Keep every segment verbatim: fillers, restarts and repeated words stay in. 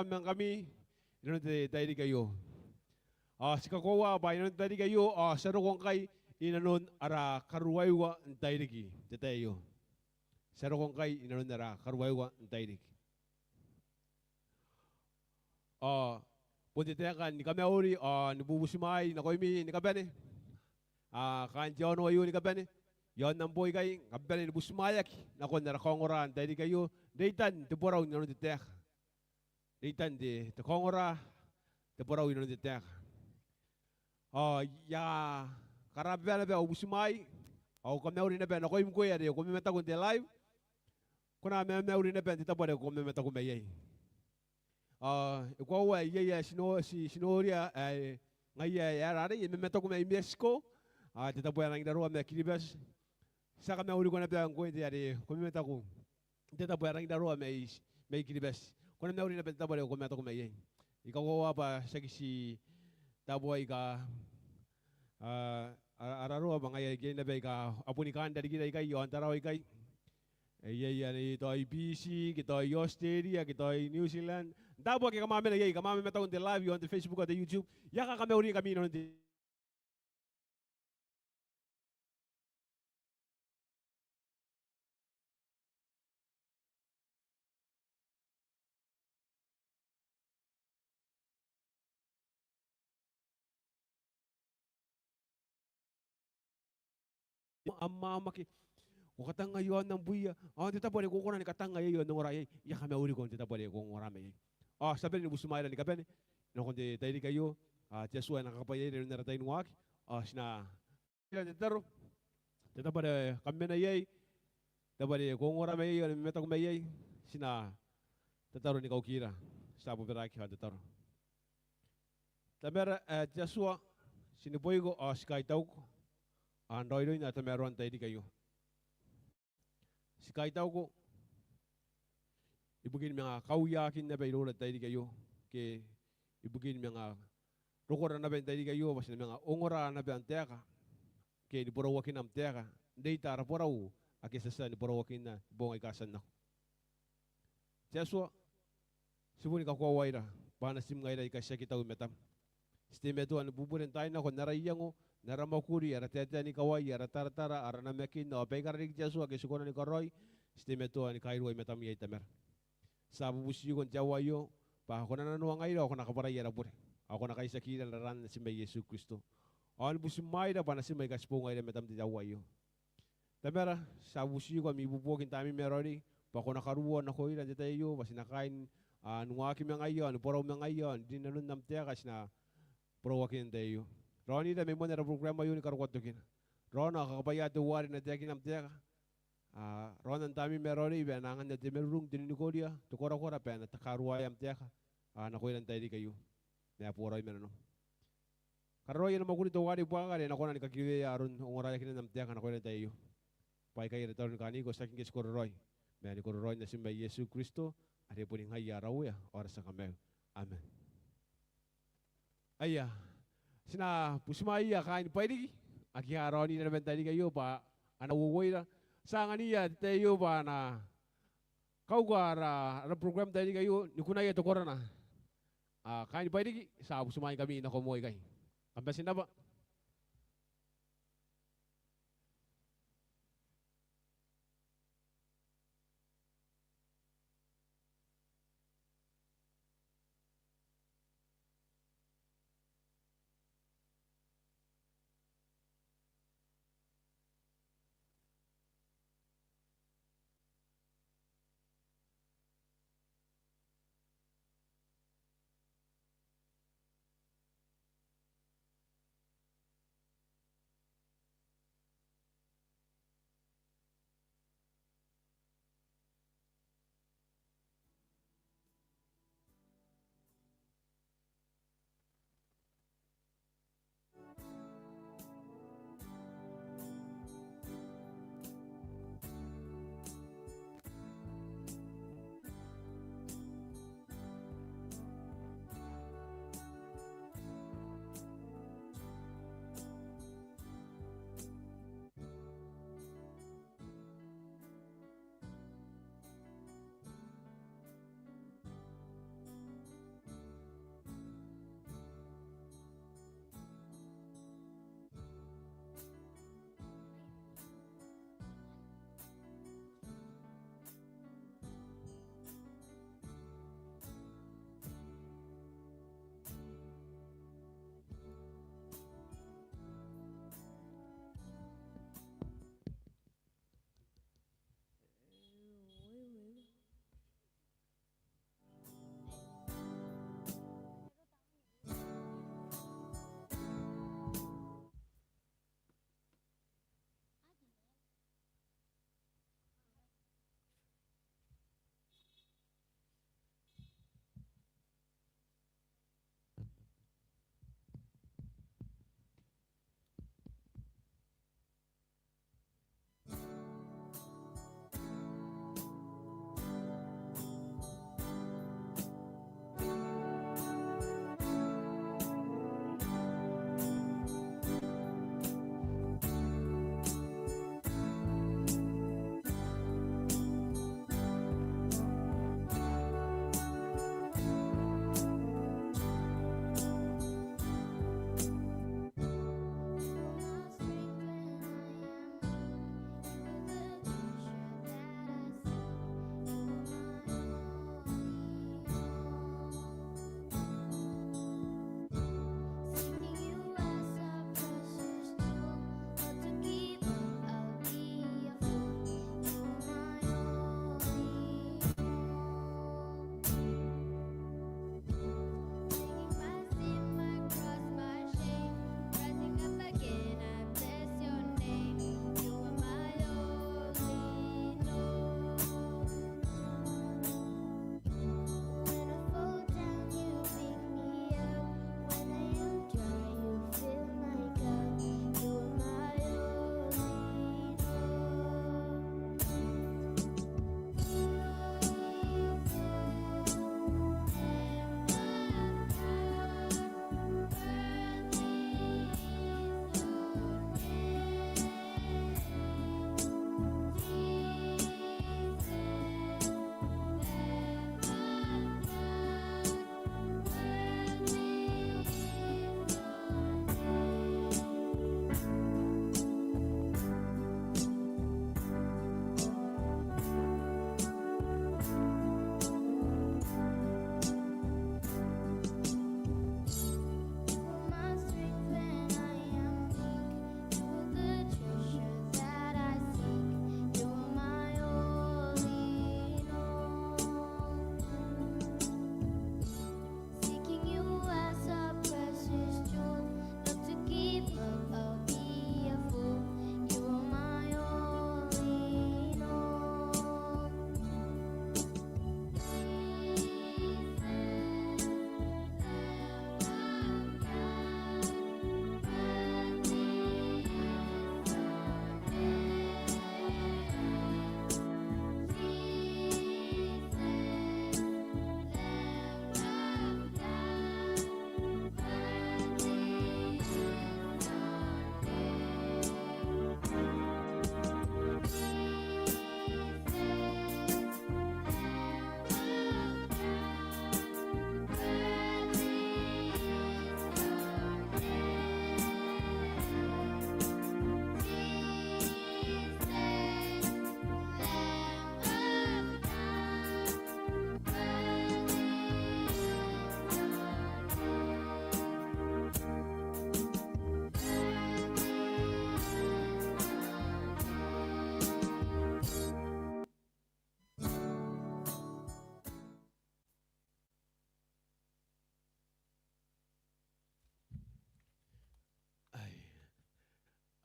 ma ngkami inanon te tairiki aio. Ao ti kakoaua bwa inanon te tairiki aio ao ti a roko ngkai inanon ara karuaiwa n tairiki n te tai aio. Ti a roko ngkai inanon ara karuaiwa n tairiki. Ao bon te taeka ni kamauri ao ni bubutimwaai nakoimi ni kabane, a, kaain te aono aio ni kabane, i aon am boo ikai, kam bane ni butimwaeaki nakon ara kaongora n tairiki aio n reitan te borau inanon te taeka. Reitan te, te kaongora, te borau inanon te taeka. Ao I a karababa naba au butimwaai ao kamauri naba nakoim ngkoe are ko mamataku n te live. Ko na mamauri naba n te tabo are ko mamataku mai iai. Ao e koaua ae iai ae ti no, ti, ti noria ae ngaia ae aera arei e mamataku mai Mexico, a, te tabo ae rangi n raroa ma Kiribati. Ti a kamauriko naba ngkoe are ko mamataku n te tabo ae rangi n raroa mai, mai Kiribati. Ko na mauri naba n te tabo are ko mamataku mai iai. I kakoaua bwa tiaki ti tabo aika, a, a, a raroa bwa ngaia iai naba aika a boni kaan rarikira ikai i aon Tarawa ikai. E iai, iai anne tao i Biti, ke tao i Australia, ke tao i New Zealand. N taabo ake kam a mena iai, kam a mamataku n te live i aon te Facebook ao te YouTube, I a kakamauri ngkami inanon te amamwake. Ko katanga i aon am buia, ao n te tabo are ko kona ni katanga iai ao n ongora iai, I a kamauriko n te tabo are ko ongora mai iai. Ao ti a bane ni butimwaeira ni kabane nakon te tairiki aio. A, te Atua e na kakabwaiaira inanon ara tai ni waaki. Ao ti na ira n tataro. Te tabo are kam mena iai, tabo are ko ongora mai iai ao ko mamataku mai iai, ti na tataro ni kaukira. Ti a bobaraaki ao n tataro. Tamara ae te Atua, ti neboiko ao ti kaitauko ao n raoiroin ara tamaroa n tairiki aio. Ti kaitauko ibukin manga kauiakin naba iroura n tairiki aio, ke ibukin manga rokora naba n tairiki aio bwa ti na manga ongora naba am taeka, ke ni borauakina am taeka n reita ara borau ake ti a tia ni borauakinna i boong aika a tia n nako. Te Atua, ti boni kakoauaira bwa natim ngaira aika ti aki tau i matam. Ti teimatoa ni bubure n taai nako n ara iango, n ara mwakuri, ara taetae ni kawai, ara taratara, ara namakin, ao baikara riki te Atua ake ti kona ni karaoi, ti teimatoa ni kairua i matam iai Tamara. Ti a bubutiko n te aoa aio bwa ko na nanoangaira ao ko na kabwarai ara bure, ao ko na kaitiakira n raraan natim ae Iesu Kristo, ao ni butimwaeira bwa natim aika ti boou ngaira i matam n te aoa aio. Tamara, ti a bubutiko am ibuobuoki n Tamneim ae Raoiroi bwa ko na karuoa nakoira n te tai aio bwa ti na kaai n, a, waaki ma ngaia ao ni borau ma ngaia ao n rin nanon am taeka ae ti na borauakina n te tai aio. Raonira mai moan ara program aio ni karokoa tokina. Raona ao kakabwaia teuare e na taekina am taeka. A, raona n Tamneim ae Raoiroi bwa e na anganna te marurung, te ninikoria, te korakora bwa e na karuoa am taeka, a, nakoira n tairiki aio. Ma e boraoi ma nanom. Kararoai ana mwakuri teuare buakaka are e na kona ni kakiweia aron ongoraeakinan am taeka nakoira n te tai aio. Bwa aikai ara tataro ni kaaniko, tiaki ngke ti kororaoi, ma ni kororaoin natim ae Iesu Kristo, are boni ngaia ara Uea ao ara tia Kamaiu. Amen. Aia, ti na butimwaeia kaain Bairiki ake a raonira naba n tairiki aio bwa a na uouoira. Ti a anganiia te tai aio bwa a na kauka ara, ara program n tairiki aio ni kunaia te korona. A, kaain Bairiki, ti a butimwaingkami nako moa ikai. Kam bati n rabwa.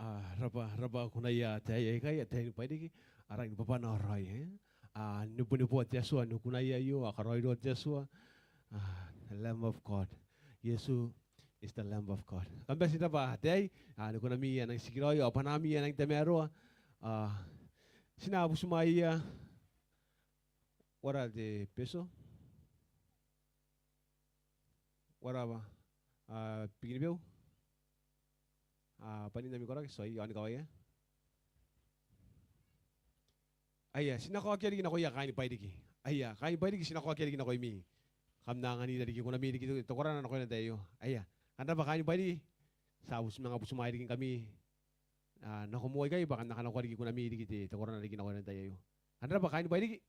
A, rabwa, rabwa kunaia ataei aikai, ataei ni Bairiki, a rangi ni bwabwana raoi, e? A, neboneboa te Atua ni kunaia aio, a karaoiroa te Atua. A, the Lamb of God. Iesu is the Lamb of God. Kam bati n rabwa ataei, a, ni kunami ae nang tikiraoi, ao bwanami ae nang tamaroa. A, ti na butimwaeia, uara te beto? Uara, a, Bikenibeu? A, bwanin ami koraki, sorry, ao ni kawai ae. Aia, ti na kaokia riki nakoia kaaini Bairiki. Aia, kaaini Bairiki, ti na kaokia riki nakoimi. Kam na anganira riki kunami riki te, te korana nakoina n te tai aio. Aia, kam rabwa kaaini Bairiki, ti a buti, manga butimwaea riki ngkami, a, nako moa ikai bwa kam na kanakoa riki kunami riki te, te korana riki nakoina n te tai aio. Kam rabwa kaaini Bairiki.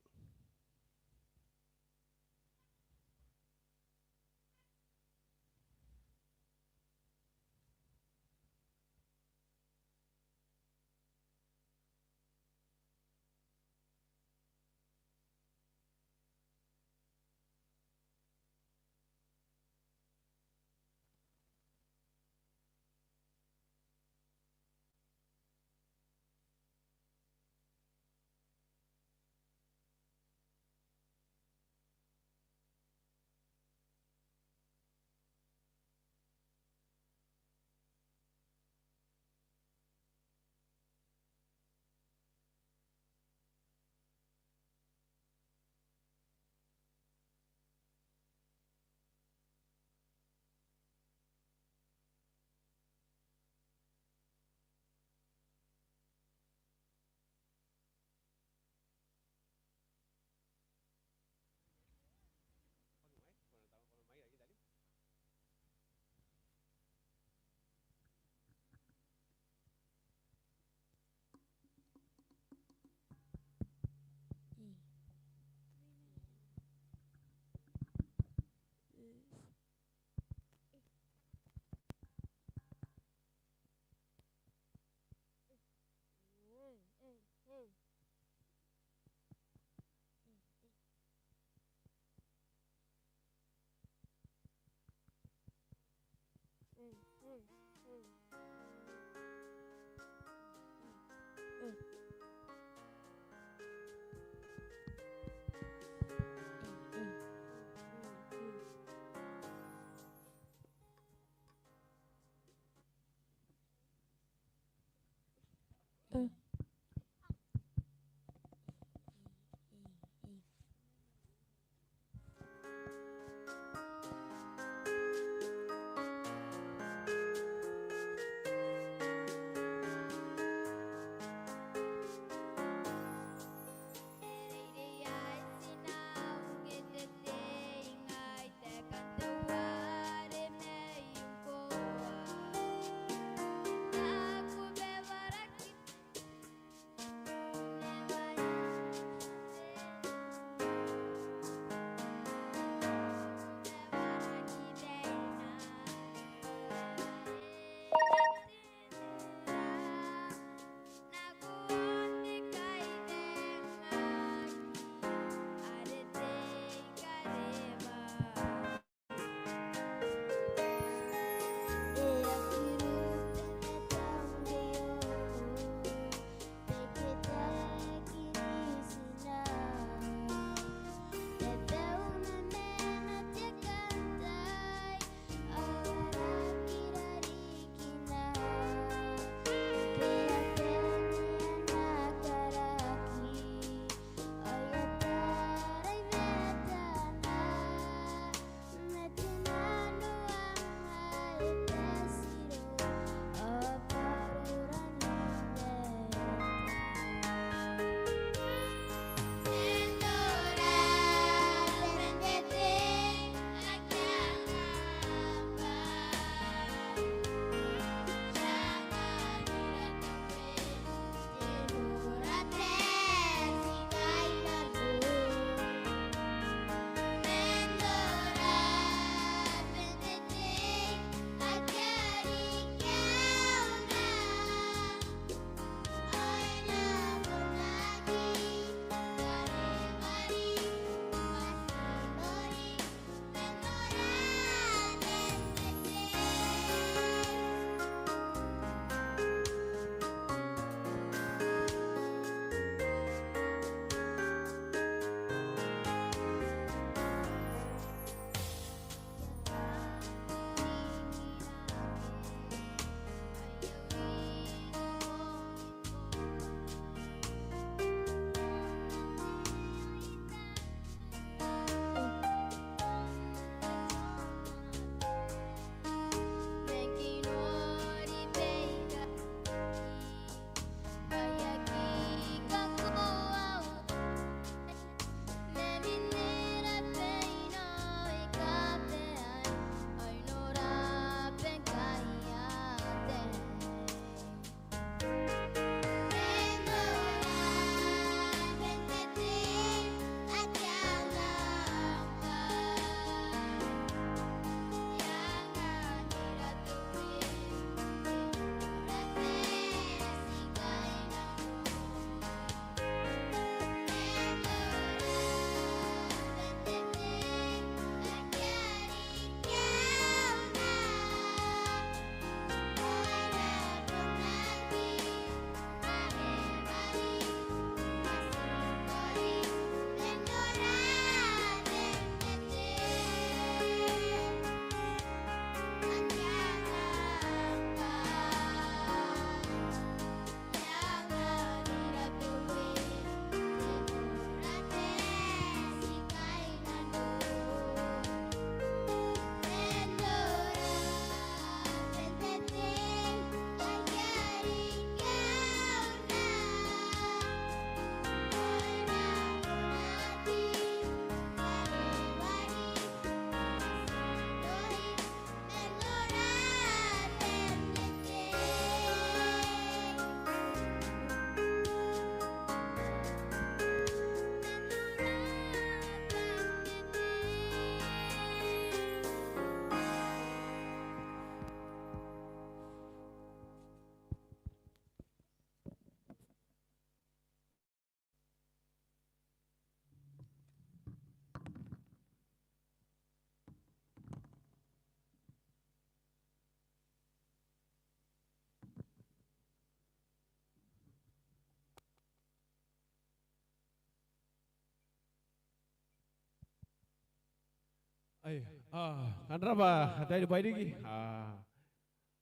Ai, a, kam rabwa ataei ni bairiki. A,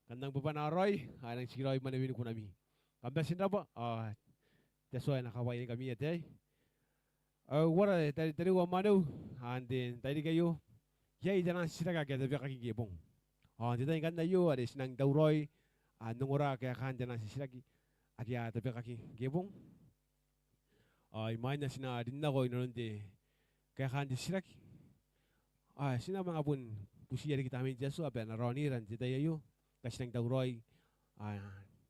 kam nang bwabwana raoi, a, e nang tikiraoi mwanewemi ni kunami. Kam bati n rabwa, a, te Atua e na kawaia ngkami ataei. A, uara tari, tariu ao mwaneu, a, n te tairiki aio, iai taian titiraki ake a tabekaki ngke bong. A, n te tai ngkanne aio are ti nang tauraoi, a, n ongora kaekaan taian titiraki ake a tabekaki ngke bong. A, imwain ae ti na rin nako inanon te kaekaan te titiraki, a, ti na manga bon butiia riki Tamnein te Atua bwa e na raonira n te tai aio ngkai ti nang tauraoi, a,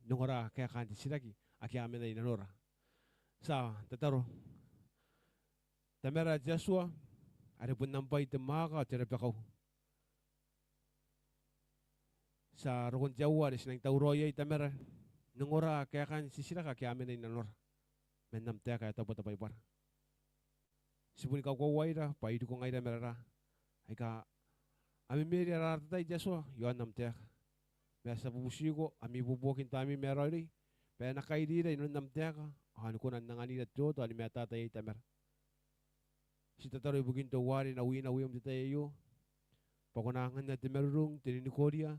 n ongora kaekaan te titiraki ake a mena i nanora. Ti a tataro. Tamara te Atua are bon am bwai te mwaaka ao te rabakau, ti a roko n te aoa are ti nang tauraoi iai Tamara n ongora kaekaan te titiraki ake a mena i nanora man am taeka ae tabu te Baibara. Ti boni kakoaua bwa I riko ngaira ma raraa aika a memeria raratatai te Atua i aon am taeka. Ma ti a bubutiko ami ibuobuoki n Tamneim ae raoiroi bwa e na kairira inanon am taeka ao ni kona n anganira te oota ao ni matata iai Tamara. Ti tataro ibukin teuare e na wina ueam n te tai aio bwa ko na anganna te marurung, te ninikoria,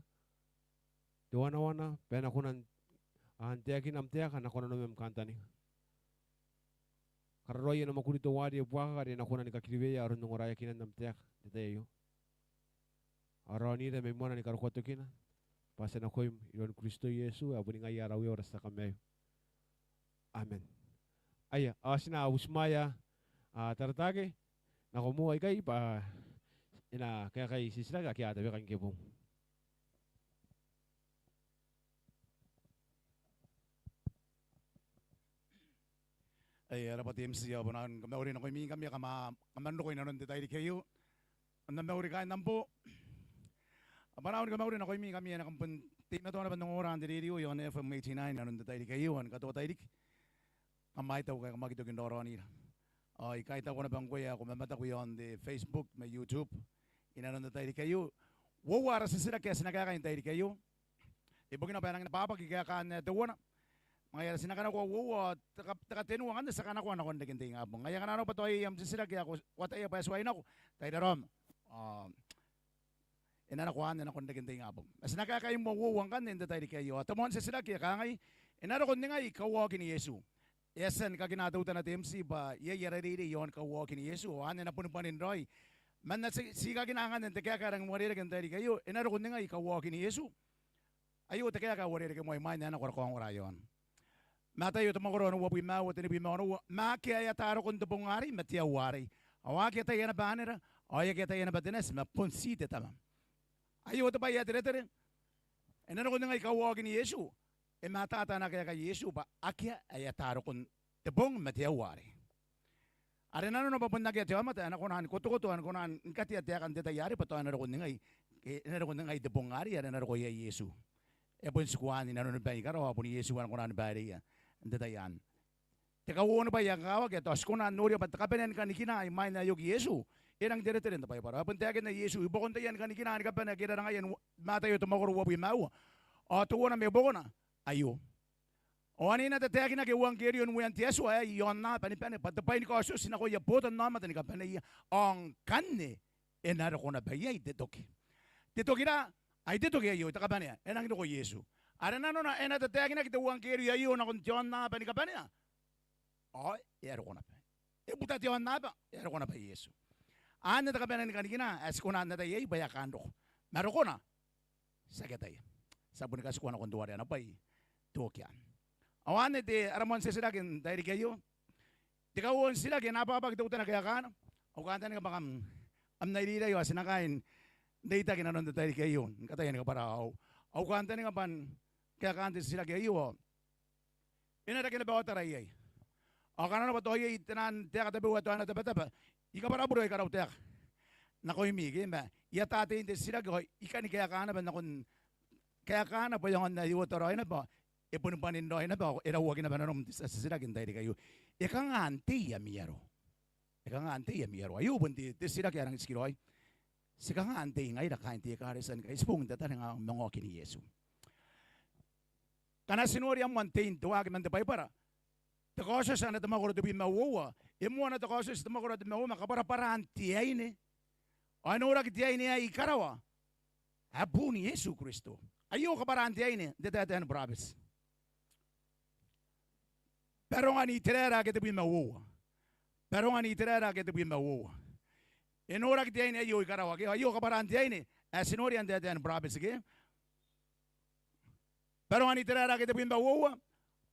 te wanawana bwa e na kona n, a, n taekina am taeka nakon nanom am kantaninga. Kararoai ana mwakuri teuare e buakaka are e na kona ni kakiriwea aron ongoraeakinan am taeka n te tai aio. Ao raonira mai moana ni karokoa tokina bwa ti a nakoim iroun Kristo Iesu ae boni ngaia ara Uea ao ara tia Kamaiu. Amen. Aia, ao ti na butimwaea, a, Taratake nako moa ikai bwa e na kaekai titiraki ake a tabekaki ngke bong. Ai, e rabwa te M C ao bwanaan kamauri nakoimi ngkami aika kam a, kam a roko inanon te tairiki aio. Kam na mauri kaain am boo. Ao bwanaan kamauri nakoimi ngkami ae kam bon teimatoa naba n ongora n te rerio i aon F M eighty-nine inanon te tairiki aio, ao ni katoa tairiki. Kam aitau ngkai kam aki toki n raoraonira. Ao I kaitau naba ngkoe ae ko mamataku i aon te Facebook ma YouTube inanon te tairiki aio. Uoua ara titiraki ae ti na kaekai n te tairiki aio. Ibukina bwa e nangi n ababaki kaekaan ae teuana. Ma ngaia are ti na kanakoa uoua, ao te ka, te katenua ngkanne ti a kanakoa nakon reken te ingabong. Ngaia ngkana arona bwa tao iai am titiraki ae ko ataia bwa e tuai nako, tai raraoma. Ao e na nako anne nakon reken te ingabong. Ma ti na kaekai moa uoua ngkanne n te tairiki aio. Ao te moan titiraki e kangai: E na roko n ningai kauaokin Iesu? E a tia ni kakina teutana te M C bwa iai ara reirei i aon kauaokin Iesu, ao anne e na boni bwanin raoi. Ma N na ti, ti kakina ngkanne n te kaeka ae rangi n uarereke n te tairiki aio: E na roko n ningai kauaokin Iesu? Aio te kaeka ae uarereke moa imwain ae nako ara kaongora i aona. Mataio te mwakoro ae uabwi ma aua, tenibwi ma onoua: Ma akea ae ata rokon te bong arei ma te aoa arei, ao a aki ataia naba anera, ao e aki ataia naba te nati, ma bon ti te Tama. Aio te bwai ae teretere. E na roko n ningai kauaokin Iesu? E mataata ana kaeka Iesu bwa akea ae ata rokon te bong ma te aoa arei. Are nanona bwa bon akea te aomata ae na kona ni kotokoto, ae na kona ni katea taekan te tai arei bwa tao e na roko n ningai, e, e na roko n ningai te bong arei are e na roko iai Iesu. E bon tiku anne inanoni baika rawa, ao bon Iesu ae na kona ni baireia n te tai anne. Te kauoua ni bwai ae kakawaki ae tao ti kona n noria bwa te kabanea ni kanikina imwain ae e oki Iesu e rangi n teretere n te Baibara. Ao e bon taekinna Iesu i buakon taian kanikina ni kabane ake e rarangaia n Mataio te mwakoro uabwi ma aua. Ao teuana mai buakona aio. Ao ane e na tataekinaki euangkerio n uean te Atua aei i aon aaba ni bane, bwa te bwai ni kaotioti nakoia botannaomata ni kabaneia, ao ngkanne e na roko naba iai te toki. Te toki ra, ai te toki aio, te kabanea, e nangi roko Iesu. Are nanona e na tataekinaki te euangkerio aio nakon te aonnaba ni kabanea, ao e a roko naba. E buta te aonnaba, e a roko naba Iesu. Anne te kabanea ni kanikina ae ti kona n ataia iai bwa e a kaan roko. Ma rokona, ti aki ataia. Ti a boni katikua nakon teuare ana bwai te oki anne. Ao anne te ara moan titiraki n tairiki aio. Te kauoua n titiraki e na ababaki teutana kaekaana. Au kantaninga bwa kam, kam na iriiri ao ti na kaai n reitaki inanon te tairiki aio ni kataia ni kabwara au, au kantaninga bwa kaekaan te titiraki aio ao e na reke naba aotara iai. Ao ngkana arona bwa tao iai taian taeka tabeua ae tao e na tabataba, I kabwara bure ao I karautaeka nakoimi ke, ma I ata tein te titiraki ao I kani kaeka naba nakon kaekaana bwa e aonga n ae e ota raoi naba, e boni bwanin raoi naba, e rauaki naba nanom te tia titiraki n tairiki aio. E kanga n tei ami aro? E kanga n tei ami aro? Aio bon te, te titiraki ae rangi n tikiraoi. Ti kanga n tei ngaira kaain te ekaretia ni Kaitibong n tataninga manga okin Iesu? Ngkana ti noria moa n tein te waaki man te Baibara, te Kaotioti ana te mwakoro tebwi ma uoua, e moana te Kaotioti te mwakoro tebwi ma uoua ma kabwarabwaraan te aine Ao e noraki te aine aei i karawa ae buun Iesu Kristo. Aio kabwaraan te aine n te taetae ni burabeti. Baronga n Iteraera ake tebwi ma uoua. Baronga n Iteraera ake tebwi ma uoua. E noraki te aine aio i karawa ke. Aio kabwaraan te aine ae ti noria n te taetae ni burabeti ke. Baronga n Iteraera ake tebwi ma uoua,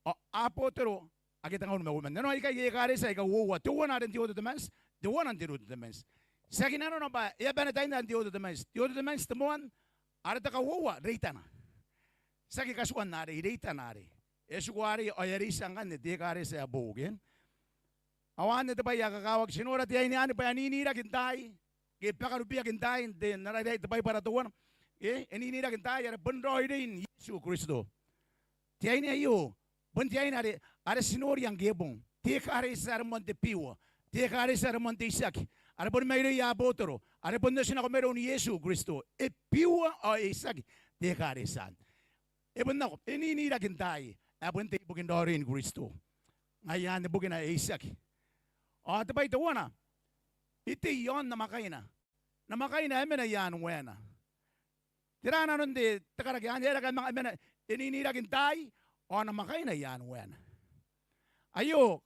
ao abotoro ake tengaun ma uoman. Nanona ikai ekaretia aika uoua, teuana are n te Old Testament, teuana n te New Testament. Tiaki nanona bwa e a bane tain te Old Testament. Te Old Testament te moan, are te kauoua reitana. Tiaki katuan arei, reitana arei. E tiku arei, ao e a reitia ngkanne te ekaretia ae boou ke. Ao anne te bwai ae kakawaki, ti nora te aine anne bwa e niniraki n taai, ke bakarubiaki n taai, n te, n ara irai te Baibara teuana. E, e niniraki n taai are bon raoiroin Iesu Kristo. Te aine aio, bon te aine are, are ti noria ngke bong. Te ekaretia are moan te biua, te ekaretia are moan te itiaki, are boni mairouia abotoro, are bon otinako mairoun Iesu Kristo. E biua ao e itiaki te ekaretia anne. E bon nako, e niniraki n taai, ae bon te ibukin raoiroin Kristo. Ngaia anne bukina e itiaki. Ao te bwai teuana, e tei i aon namwakaina. Namwakaina ae mena i aan waena. Tera nanon te, te karaki anne, e raka e manga, e mena, e niniraki n taai, ao namwakaina i aan waena. Aio,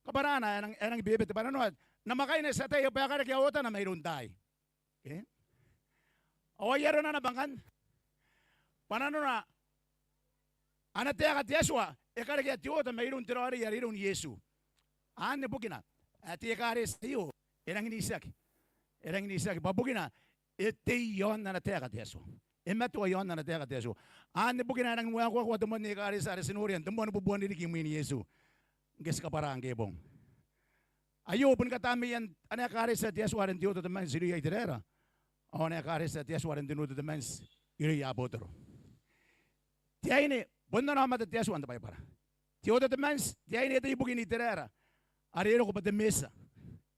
kabwarana ae nang, ae nangi bebete bwa nanona, namwakaina ti ataia bwa e karekea ootana mairoun taai. Ke? Ao ai arona naba ngkanne. Bwa nanona ana taeka te Atua e karekea te oota mairoun te raoiroi are iroun Iesu. Anne bukina ae te ekaretia aio e rangi n itiaki. E rangi n itiaki. Bwa bukina e tei i aon ana taeka te Atua. E matoa i aon ana taeka te Atua. Anne bukina ae rangi ni waekoakoa te moan ekaretia are ti noria n te moan bubua n ririki imwin Iesu. Ngke ti kabwara ngke bong. Aio boni katamneian ana ekaretia te Atua are n te Old Testament irouia Iteraera. Ao ana ekaretia te Atua are n te New Testament irouia abotoro. Te aine, bon ana aomata te Atua n te Baibara. Te Old Testament, te aine e tei ibukin Iteraera, are e roko bwa te Mesia.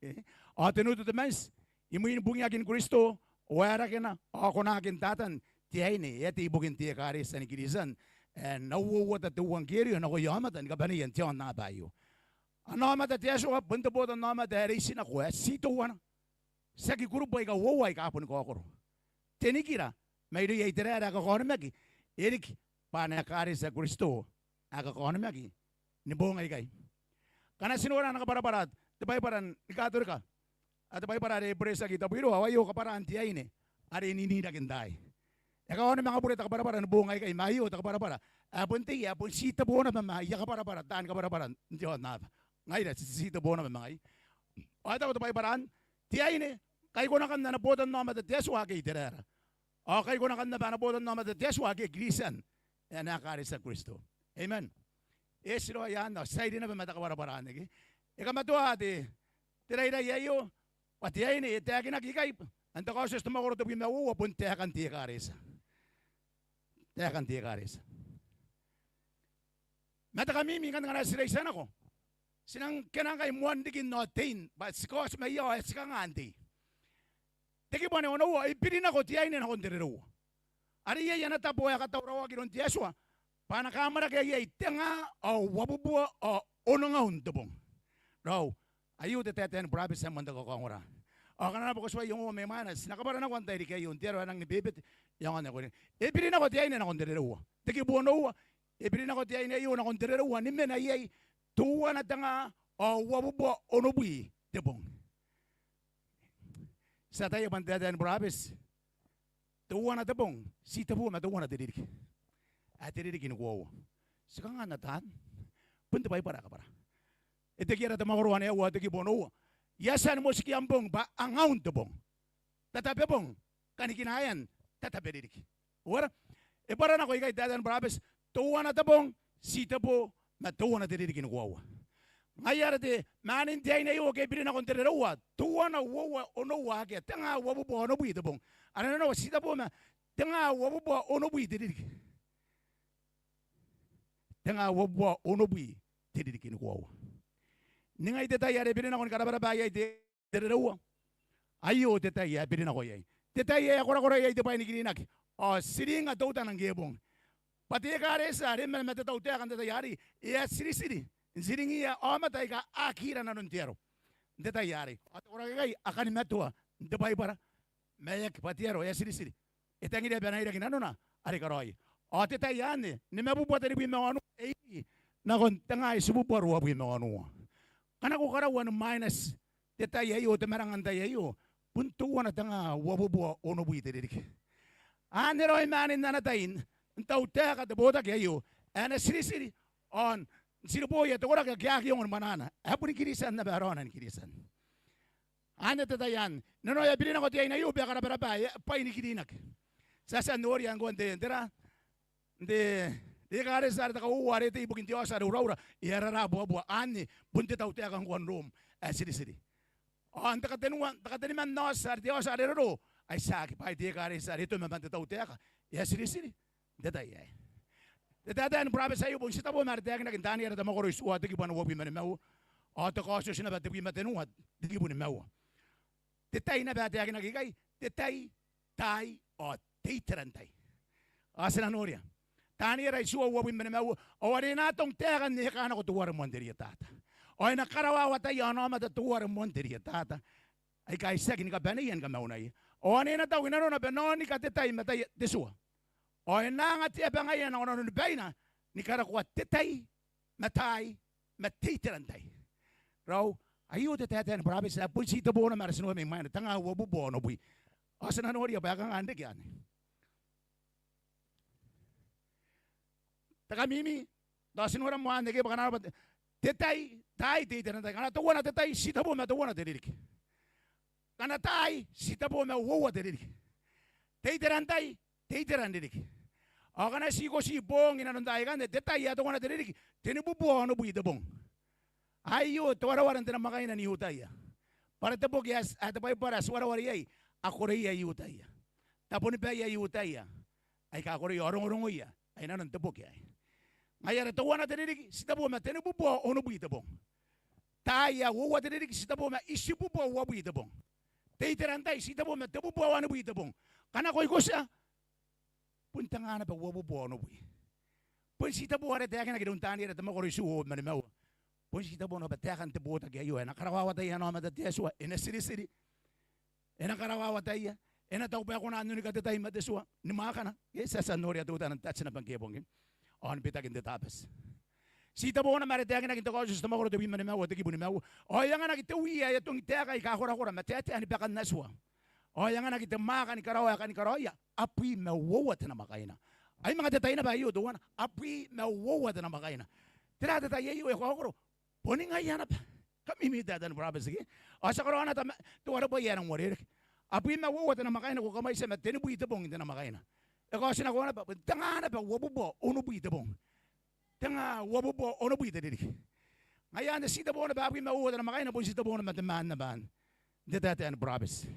E? Ao te New Testament, imwin bungiakin Kristo, waerakena, ao konaakin Tatan, te aine e a tei ibukin te ekaretia ni Kiritian, ae na uouota te euangkerio nakoia aomata ni kabaneia n te aonnaba aio. Ana aomata te Atua, bon te botanaomata ae reitinako, ae ti teuana. Tiaki kurubu aika uoua aika boni kaokoro. Te nikira mairouia Iteraera ae kakaonimaki, e riki bwa ana ekaretia Kristo ae kakaonimaki ni boong aikai. Ngkana ti nora ana kabwarabwara te Baibara ni Katorika, ao te Baibara are e bure tiaki tabu iroua, ao aio kabwaraan te aine are e niniraki n taai. E kaonimanga bure te kabwarabwara ni boong aikai, ma aio te kabwarabwara ae bon tei, ae bon ti tebo naba ma aia kabwarabwara taani kabwarabwara n te aonnaba. Ngaira ti, ti tebo naba ma ngaia. Ao e taku te Baibara anne, te aine, ngkai ko na kan ana botanaomata te Atua ake Iteraera. Ao ngkai ko na kan naba ana botanaomata te Atua ake Kiritian. E ana ekaretia Kristo. Amen. E tiraoi anne, ao ti airi naba ma te kabwarabwara anne ke. E kamatoa te, te rairai aio, bwa te aine e taekinaki ikai, n te Kaotioti te mwakoro tebwi ma uoua, bon taekan te ekaretia. Taekan te ekaretia. Ma te kamimi ngkanne ngkana ti reitia nako, ti nang kena ngkai moan rikin ao tein, bwa ti kaoti mai ao ae ti kanga n tei. Te kibu ae onoua, e biri nako te aine nakon te rereua. Are iai ana tabo ae katauraoaki iroun te Atua, bwa a na kamwarakea iai tenga ao uabubua ao onongaun te bong. Raou, aio te taetae ni burabeti ae moan te kakaongora. Ao ngkana naba ko tuai ongo mai mwaina, ti na kabwara nako n te tairiki aio, n te aro ae nangi ni bebete, e aonga n ae ko rin. E biri nako te aine nakon te rereua. Te kibu onoua, e biri nako te aine aio nakon te rereua, ni mena iai teuana tenga ao uabubua onobwi te bong. Ti ataia bwa n te taetae ni burabeti, teuana te bong, ti tebo ma teuana te ririki. Ae te ririki ni koaua. Ti kanga n ataa anne? Bon te Baibara ae kabwara. Etekiera te mwakoro ae aua, te kibu onoua. I a tia ni motiki am bong bwa angaun te bong. Tatabe bong, kanikinaean tatabe ririki. Uara? E bwara nako ikai te taetae ni burabeti, teuana te bong, ti tebo ma teuana te ririki ni koaua. Ngaia are te, imwain te aine aio ke e biri nakon te rereua, teuana uoua onoua akea, tenga uabubua onobwi te bong. Are nanona ti tebo ma tenga uabubua onobwi te ririki. Tenga uabubua onobwi te ririki ni koaua. Ningai te tai are e biri nako ni karabwarabwa iai te te rereua. Aio te tai ae biri nako iai. Te tai ae korakora iai te bwai ni kirinaki. Ao ti ringa teutana ngke bong. Bwa te ekaretia are e mena ma te tautaeka n te tai arei, e a tiritiri n tiringiia aomata aika aki ira nanon te aro n te tai arei. Ao te koraki aikai a kani matoa n te Baibara. ma e aki bwa te aro ae tiritiri. E tangiria bwa e na iraki nanona are karaoia. Ao te tai anne, nimabubua tenibwi ma wanua e iri nakon tengaa itibubua ruabwi ma wanua. Ngkana ko karaua ni minus te tai aio, te marangan tai aio, bon teuana tengaa uabubua onobwi te ririki. Anne raoi ma anin ana tai n tautaeka te botaki aio ae na tiritiri ao n tiriboia te koraki ake a aki ongo ni mwananga, ae boni Kristian naba raona ni Kristian. Anne te tai anne. Nanona e biri nako te aine aio bwa e karabaraba, e bwai ni kirinaki. Ti a tia n noria ngkoa n te, n te ra, n te, te ekaretia are te kauoua are e tei ibukin te aoti are uraura, e a rara buabua. Anne bon te tautaeka ngkoa n Rom ae tiritiri. Ao n te katenua, n te kateniman aoti are te aoti are roro, ai tiaki, bwa ai te ekaretia are e toma man te tautaeka ae tiritiri n te tai aei. Te taetae ni burabeti aio bon titebo ma are taekinaki n Taniera, te mwakoro itiua, te kibu ae uabwi ma nimaua, ao te Kaotioti naba tebwi ma tenua, te kibu nimaua. Te tai naba ae taekinaki ikai, te tai, taai, ao te iteran tai. Ao ti na noria Taniera itiua uabwi ma nimaua, ao are e na atong taekan eka nako teuare moan te rietata, ao e na karawawataia ana aomata teuare moan te rietata aika itiaki ni kabaneia ni kamaunaia. Ao ane e na taku i nanona bwa e na onika te tai ma taia te tua, ao e na anga te aba ngaia nako nanoni baina ni karokoa te tai ma taai ma te iteran tai. Raou, aio te taetae ni burabeti ae bon titebona ma are ti noria mai mwaina, tengaa uabubua onobwi. Ao ti na noria bwa e kanga n reke anne. Te kamimi, tao ti nora moa n reke bwa ngkana arona bwa te, te tai, taai, te iteran tai. Ngkana teuana te tai, titebo ma teuana te ririki. Ngkana taai, titebo ma uoua te ririki. Te iteran tai, te iteran ririki. Ao ngkana ti ikoti bong i nanon taai aikanne, te tai ae teuana te ririki, tenibubua onobwi te bong. Aio te wareware n te namwakaina n I-Iutaia. Bwa are te boki ae, ae te Baibara ae ti wareware iai, a koreia I-Iutaia. Tabonibaia I-Iutaia aika koreia ao rongorongoia ae i nanon te boki aei. Ngaia are teuana te ririki, titebo ma tenibubua onobwi te bong. Taai ae uoua te ririki, titebo ma itibubua uabwi te bong. Te iteran tai, titebo ma tebubua wanibwi te bong. Ngkana ko ikotia, bon tengaa naba uabubua onobwi. Bon titebo are taekinaki iroun Taniera te mwakoro itiua uabwi ma nimaua. Bon titebona bwa taekan te botaki aio ae e na karawawataia ana aomata te Atua, e na tiritiri. E na karawawataia, e na taku bwa e kona n onika te tai ma te tua ni mwaakana. Ke ti a tia n noria teutana n taati naba ngke e bong, ao ni bitaki n te Tabati. Titebona ma are taekinaki n te Kaotioti te mwakoro tebwi ma nimaua, te kibu nimaua. Ao e anganaki te wi ae atongi taeka aika korakora ma taetae ni bakan Atua. Ao e anganaki te mwaaka ni karaoa ae kani karaoia abwi ma uoua te namwakaina. Ai manga te tai naba aio teuana, abwi ma uoua te namwakaina. Tera te tai aio? E kaokoro, boni ngaia naba. Kamimi taetae ni burabeti ke? Ao ti a karaoa ana tama, te warebwai ae e nang uarereke. Abwi ma uoua te namwakaina ko kamwaitia ma tenibwi te bong n te namwakaina. E kaotinako naba, bon tengaa naba uabubua onobwi te bong. Tengaa uabubua onobwi te ririki. Ngaia anne, titebo naba abwi ma uoua te namwakaina, bon titebona ma te maan naba anne n te taetae ni burabeti.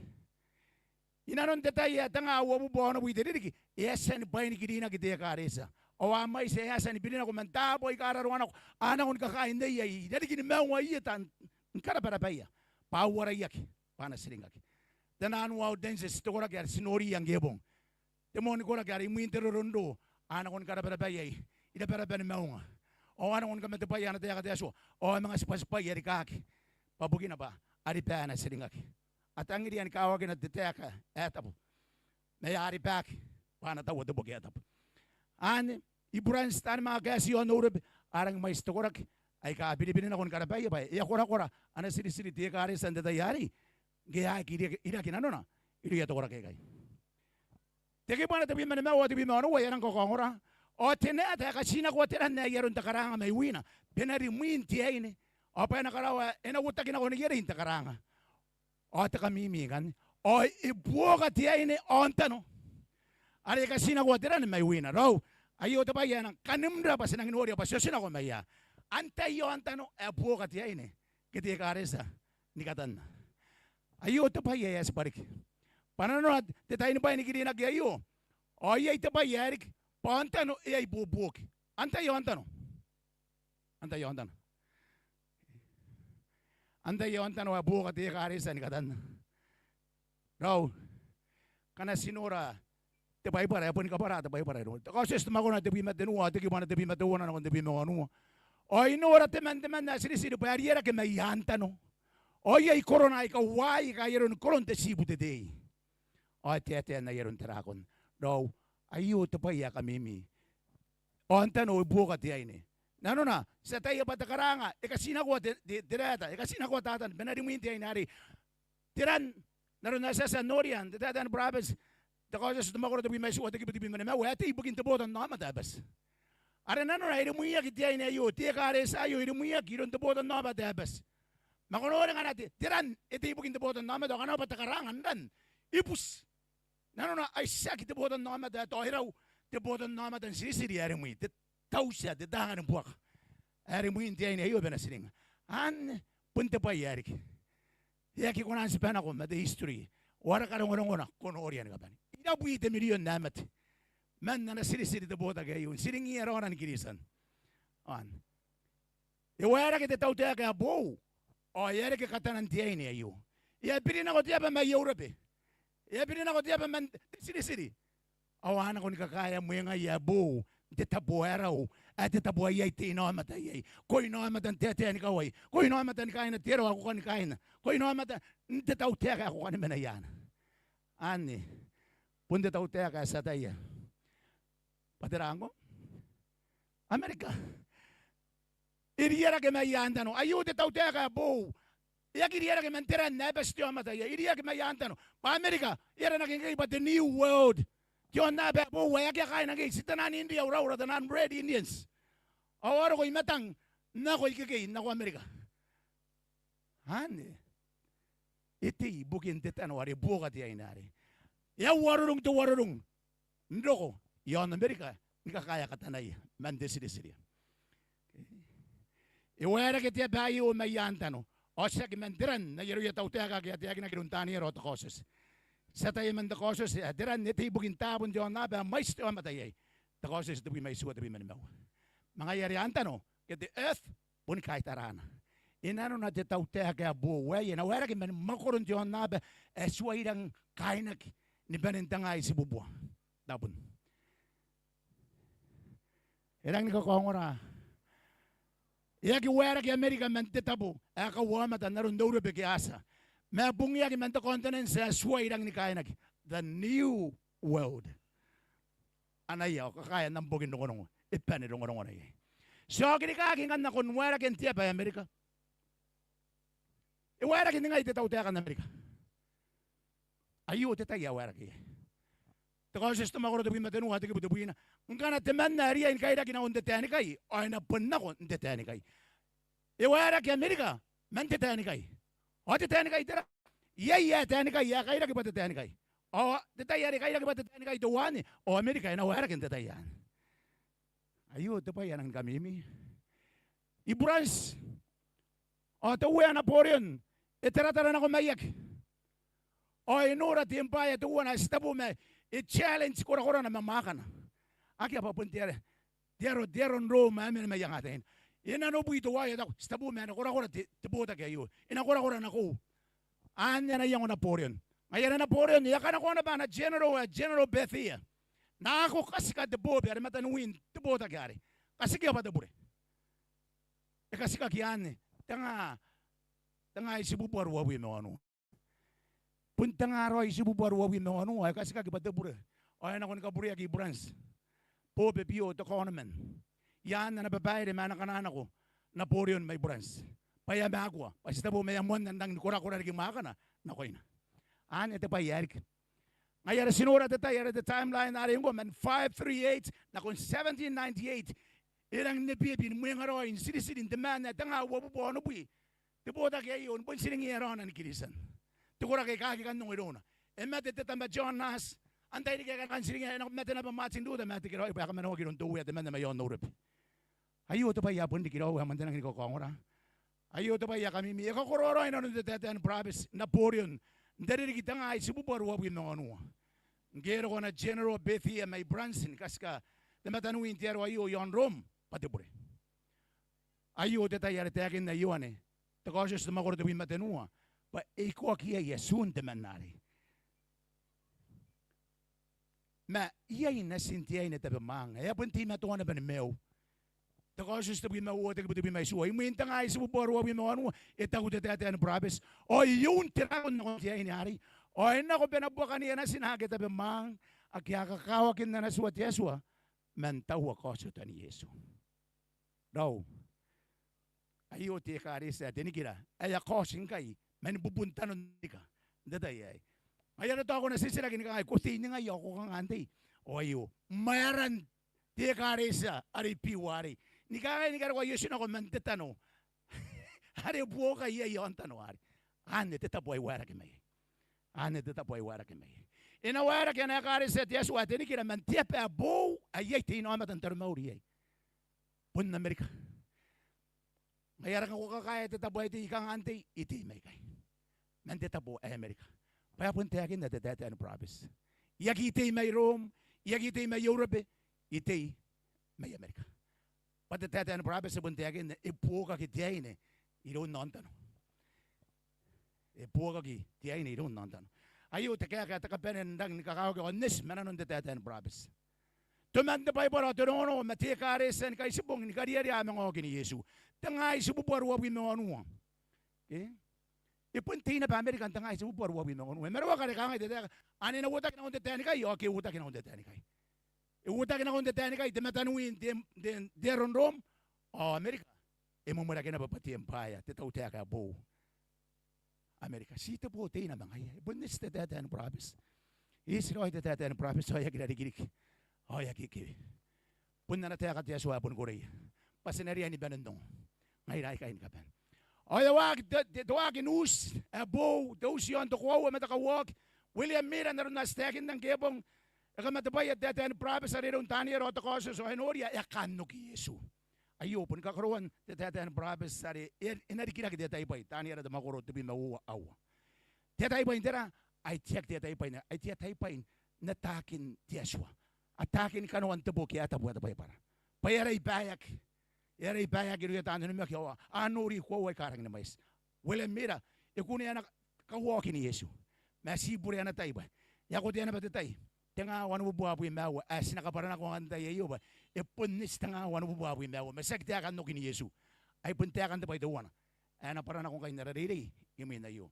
I nanon te tai ae tengaa uabubua onobwi te ririki, e a tia ni bwainikirinaki te ekaretia. Ao a mwaiti ae a tia ni biri nako man taabo aika raroa nako, a nako ni kakainneia i rarikin maunga i eta ni karabarabaia bwa a uaraiaki bwa a na tiringaki. Te nano Waldenses, te koraki are ti noriia ngke e bong. Te moani koraki are imwin te roronroo, a nako ni karabarabaia i, i rabaraban maunga. Ao a nako ni kamatebwaia ana taeka te Atua, ao a manga tibwatibwaia rikaaki. Bwa bukina bwa a riba, a na tiringaki. A tangiria ni kawakina te taeka ae tabu, ma e a ribaaki bwa a na taua te boki ae tabu. Anne, I-Buranti, Tanimake, Atia ao Neurobe, a rangi mwaiti te koraki aika biribiri nako ni karabaia bwa e a korakora ana tiritiri te ekaretia n te tai arei, ngke e a aki iraki, iraki nanona irouia te koraki aikai. Te kibu ae tebwi ma nimaua, tebwi ma onoua, e a rang kakaongora. Ao te naeta e katinakoa te ran ae ai aron te karaanga mai wina, bwa e na ri mwin te aine, ao bwa e na karaoa, e na uotaki nako neierei n te karaanga. Ao te kamimi ngkanne, ao e buoka te aine aontano are e katinakoa te ran mai wina. Raou, aio te bwai ae nang kanimra bwa ti nang noria bwa ti otinako maia. Antai aontano ae buoka te aine ke te ekaretia ni katanna? Aio te bwai ae e a tibwa riki. Bwa nanona te tai ni bwainikirinaki aio, ao iai te bwai ae riki bwa aontano e a ibuobuoki. Antai aontano? Antai aontano? Antai aontano ae buoka te ekaretia ni katanna? Raou, ngkana ti nora te Baibara, e boni kabwara te Baibara irouna. Te Kaotioti te mwakoro tebwi ma tenua, te kibu ae tebwi ma teuana nakon tebwi ma wanua. Ao I nora temanteman ae tiritiri bwa e rierake mai aontano. Ao iai korona aika uai aika ai aron koron te tibu te tei. ao e taetae n ai aron te rakon. Raou, aio te bwai ae kamimi. Ao n tano e buoka te aine. Nanona, ti ataia bwa te karanga e katinakoa te, te, te reta, e katinakoa Tatan, bwa e na rimwi n te aine arei. Te ran, n aron ae ti a tia n noria n te taetae ni burabeti, te Kaotioti te mwakoro tebwi ma itiua, te kibu tebwi ma nimaua, e tei ibukin te botannaomata ae bati. Are nanona e rimwiaki te aine aio, te ekaretia aio e rimwiaki iroun te botannaomata ae bati. Ma ko noria ngkana te, te ran e tei ibukin te botannaomata, ao ngkana bwa te karanga n ran e buti. Nanona ai tiaki te botannaomata ae tao, e rau te botannaomata n tiritiri ae rimwi, te tautia, te taanga ni buaka ae rimwi n te aine aio bwa e na tiringa. Anne bon te bwai ae riki. E aki kona n tiba nako ma te history. Ao ara karongorongona ko noria ni kabane. Irabwi te mirion ae mate man ana tiritiri te botaki aio, n tiringiia raona ni Kristian. Ao anne. E waerake te tautaeka ae boou, ao e a reke katanan te aine aio. E a biri nako te aba mai Eurobe. E a biri nako te aba man te tiritiri. Ao a nako ni kakaea mwengaia ae boou n te tabo ae rau, ae te tabo ae iai te inaomata iai. Ko inaomata n taetae ni kawai, ko inaomata ni kaaina te aro ae ko kani kaaina, ko inaomata n te tautaeka ae ko kani mena iai. Anne bon te tautaeka ae ti ataia bwa tera ngkoa? Amerika. E riarake mai aantano. Aio te tautaeka ae boou. E aki riarake man te ran ae bati te aomata iai. E riarake mai aantano. Bwa Amerika e aranaki ngkekei bwa te New World. Te aonnaba ae boou ae akea kaaina ngkekei. Ti taian India, uraura, taian Red Indians. Ao a roko i matang nako ikekei, nako Amerika. Anne. E tei ibukin te tano are e buoka te aine arei. E a uarurung te uarurung n roko i aon Amerika ni kakaea katanaia man te tiritiri. E waerake te aba aio mai aantano, ao tiaki man te ran n ai aroia tautaeka ake a taekinaki iroun Taniera ao te Kaotioti. Ti ataia man te Kaotioti ae te ran e tei ibukin taabon te aonnaba ae mwaiti te aomata iai. Te Kaotioti tebwi ma itiua, tebwi ma nimaua. Ma ngaia are aantano ke te earth boni kaitaraana. E nanona te tautaeka ae boou aei, e na waerake man mwakoron te aonnaba ae tuai rang kaainaki ni banen te nga itibubua. Tabun. E rangi ni kakaongora. E aki waerake Amerika man te tabo ae kauaomata n aron Eurobe ke Atia, ma e bungiaki man te continent ae tuai rang ni kaainaki, the New World. Anaia ao kakaea n am boki n rongorongo, e bane rongorongona iai. Ti a oki rikaaki ngkanne nakon waerakean te aba ae Amerika. E waerake n ningai te tautaeka n Amerika? Aio te tai ae waerake iai. Te Kaotioti te mwakoro tebwi ma tenua, te kibu tebwina. Ngkana temanna e riai ni kairaki nakon te taenikai, ao e na bon nako n te taenikai. E waerake Amerika man te taenikai. Ao te taenikai tera? Iai ae taenikai ae kairaki bwa te taenikai. Ao te tai are kairaki bwa te taenikai teuanne, ao Amerika e na waerake n te tai anne. Aio te bwai ae nangi ni kamimi. I Buranti, ao te Uea Napoleon e taratara nako maiaki. Ao e nora te embwaea teuana ae titebo ma e challenge korakorana ma mwaakana. Akea bwa bon te aro, te aro, te aro n Rom ae mena mai angataina. E nanobwi teuaei, e taku, titebo ma e na korakora te, te botaki aio. E na korakora nakoiu. Anne ana iango Napoleon. Ngaia are Napoleon e a kanakoa naba ana general, ae General Berthier, n na aki katika te bobe are mataniwin te botaki arei. Katikia bwa te bure. E katikaki anne, te nga, te nga itibubua ruabwi ma wanua. Bon te nga raoi itibubua ruabwi ma wanua ae katikaki bwa te bure. Ao e nako ni kabureaki i Buranti. Bobe Pio te Kaonoman. I aan ana babaire ma ana kananako Napoleon mai Buranti, bwa e a makua bwa titebo ma e a moanna n rangi ni korakora riki mwaakana nakoina. Anne te bwai ae riki. Ngaia are ti nora te tai are te timeline arei ngkoa, man five three eight nakon seventeen ninety-eight. E rangi n nebiebi ni mwengaraoi n tiritiri n te maan ae te nga uabubua onobwi te botaki aio, ni bon tiringiia raona ni Kristian. Te koraki aika aki kan ongo irouna. E mate te tama John Knox. Antai riki ae kan tiringiia? E na mate naba Martin Luther, ma e tekeraoi bwa e kamanoaki iroun te Uea temanna mai aon Eurobe. Aio te bwai ae bon riki raou ae moan te rangi ni kakaongora. Aio te bwai ae kamimi. E kakororaoi inanon te taetae ni burabeti Napoleon n te ririki te nga itibubua ruabwi ma wanua, ngke e roko ana General Berthier mai Buranti ni katika te mataniwin te aro aio i aon Rom bwa te bure. Aio te tai are taekinna Ioane, te Kaotioti te mwakoro tebwi ma tenua, bwa e ikoaki iai atun temanna arei. Ma iai natin te aine tabemwaang ae e a bon teimatoa naba ni maiu. Te Kaotioti tebwi ma uoua, te kibu tebwi ma itiua. Imwin te nga itibubua ruabwi ma wanua, e taku te taetae ni burabeti, ao e un te rakon nakon te aine arei, Ao e nako bwa e na buakaniia natina ake tabemwaang, ake a kakawakin ana tua te Atua, man taua kaotiota n Iesu. Raou, aio te ekaretia ae te nikira, ae a kaoti ngkai man bubun tanon Amerika n te tai aei. Ngaia are tao ko na titiraki ni kangai, ko tei n ningai ao ko kanga n tei? Ao aio mwaeran te ekaretia are i biu arei, ni kangai, ni karokoa Iesu nako man te tano are buoka iai aon tano arei. Anne te tabo ae I waerake mai iai. Anne te tabo ae I waerake mai iai. E na waerake ana ekaretia te Atua ae te nikira man te aba ae boou ae iai te inaomata n taromauri iai, bon Amerika. Ngaia are ngkana ko kakaea te tabo ae I tei, I kanga n tei? I tei mai ikai, man te tabo ae Amerika. Bwa e a bon taekinna te taetae ni burabeti, I aki tei mai Rom, I aki tei mai Eurobe, I tei mai Amerika. Bwa te taetae ni burabeti e bon taekinna, e buokaki te aine iroun aon tano. E buokaki te aine iroun aon tano. Aio te kaeka ae te kabanea n rangi ni kakawaki ao n eti ma nanon te taetae ni burabeti. Toman te Baibara ao te rongorongo ma te ekaretia ni Kaitibong ni kariaria a manga oki n Iesu, tengaa itibubua ruabwi ma wanua. Ke? E bon tei naba Amerika n tengaa itibubua ruabwi ma wanua. E maroaka are kangai te taeka, anne e na uotaki nakon te taenikai, ao ke e uotaki nakon te taenikai? E uotaki nakon te taenikai, te mataniwi n te, te, te aro n Rom, ao Amerika e mwemwerake naba bwa te empire, te tautaeka ae boou. Amerika, ti te botei naba ngaia. E bon eti te taetae ni burabeti. E eti raoi te taetae ni burabeti, ao e aki rarikiriki, ao e aki kewe. Bon ana taeka te Atua ae boni koreia bwa ti na riai ni bane n ongo ngaira aikai ni kabane. Ao e a waaki te, te, te waaki n uti ae boou, te uti iaon te koaua ma te kauaoki. William Miller n aron ae ti taekinna ngke bong, e kamatebwaia te taetae ni burabeti are iroun Taniera ao te Kaotioti, ao e noria ae kaan oki Iesu. Aio boni kakoroan te taetae ni burabeti are e, e na rikirake te ataibwai, Taniera te mwakoro tebwi ma uoua, aua. Te ataibwai n tera? Ai tiaki te ataibwai n, ai te ataibwai n ataakin te Atua, ataakin kanoan te boki ae tabu ae te Baibara. Bwa e arai baeaki, e arai baeaki irouia taan onimaki ao a nori koaua aika rangi ni mwaiti. William Miller e kunea ana kauaoki n Iesu, ma e ti bure ana tai bwa e a kotea naba te tai, tengaa wanibubua abwi ma aua, ae ti na kabwara nako angan te tai aio bwa e bon eti tengaa wanibubua abwi ma aua, ma tiaki taekan oki n Iesu. Ai bon taekan te bwai teuana ae na bwara nako ngkai n ara reirei imwin aio.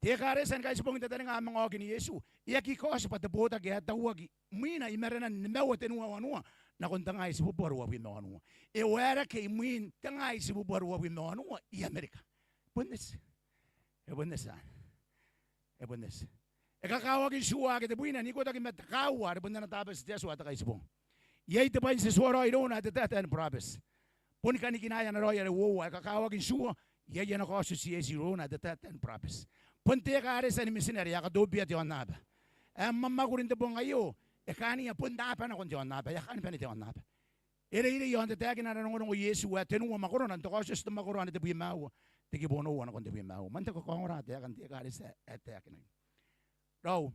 Te ekaretia ni Kaitibong n tataninga a manga oki n Iesu, e aki kaoti bwa te botaki ae tauaki mwina i marenan nimaua tenua wanua nakon tengaa itibubua ruabwi ma wanua. E waerake imwin tengaa itibubua ruabwi ma wanua i Amerika. Bon eti. E bon eti anne. E bon eti. E kakawaki n tua ake tebwina n ikotaki ma te kaaua are bon ana Tabati te Atua ae te Kaitibong. Iai te bwai n tituaraoi irouna ae te taetae ni burabeti. Boni kanikinaeana raoi are uoua, e kakawaki n tua, iai ana kaotioti Iesu irouna ae te taetae ni burabeti. Bon te ekaretia ni mitinare ae katobibia te aonnaba, ae mwamwakuri n te bong aio, e kaania bon aaba nakon te aonnaba, e a kaan bane te aonnaba. E reirei iaon te taekina ana rongorongo Iesu ae tenua mwakorona, n te Kaotioti te mwakoro anne tebwi ma aua, te kibu onoua nakon tebwi ma aua. Man te kakaongora taekan te ekaretia ae taekinaki. Raou,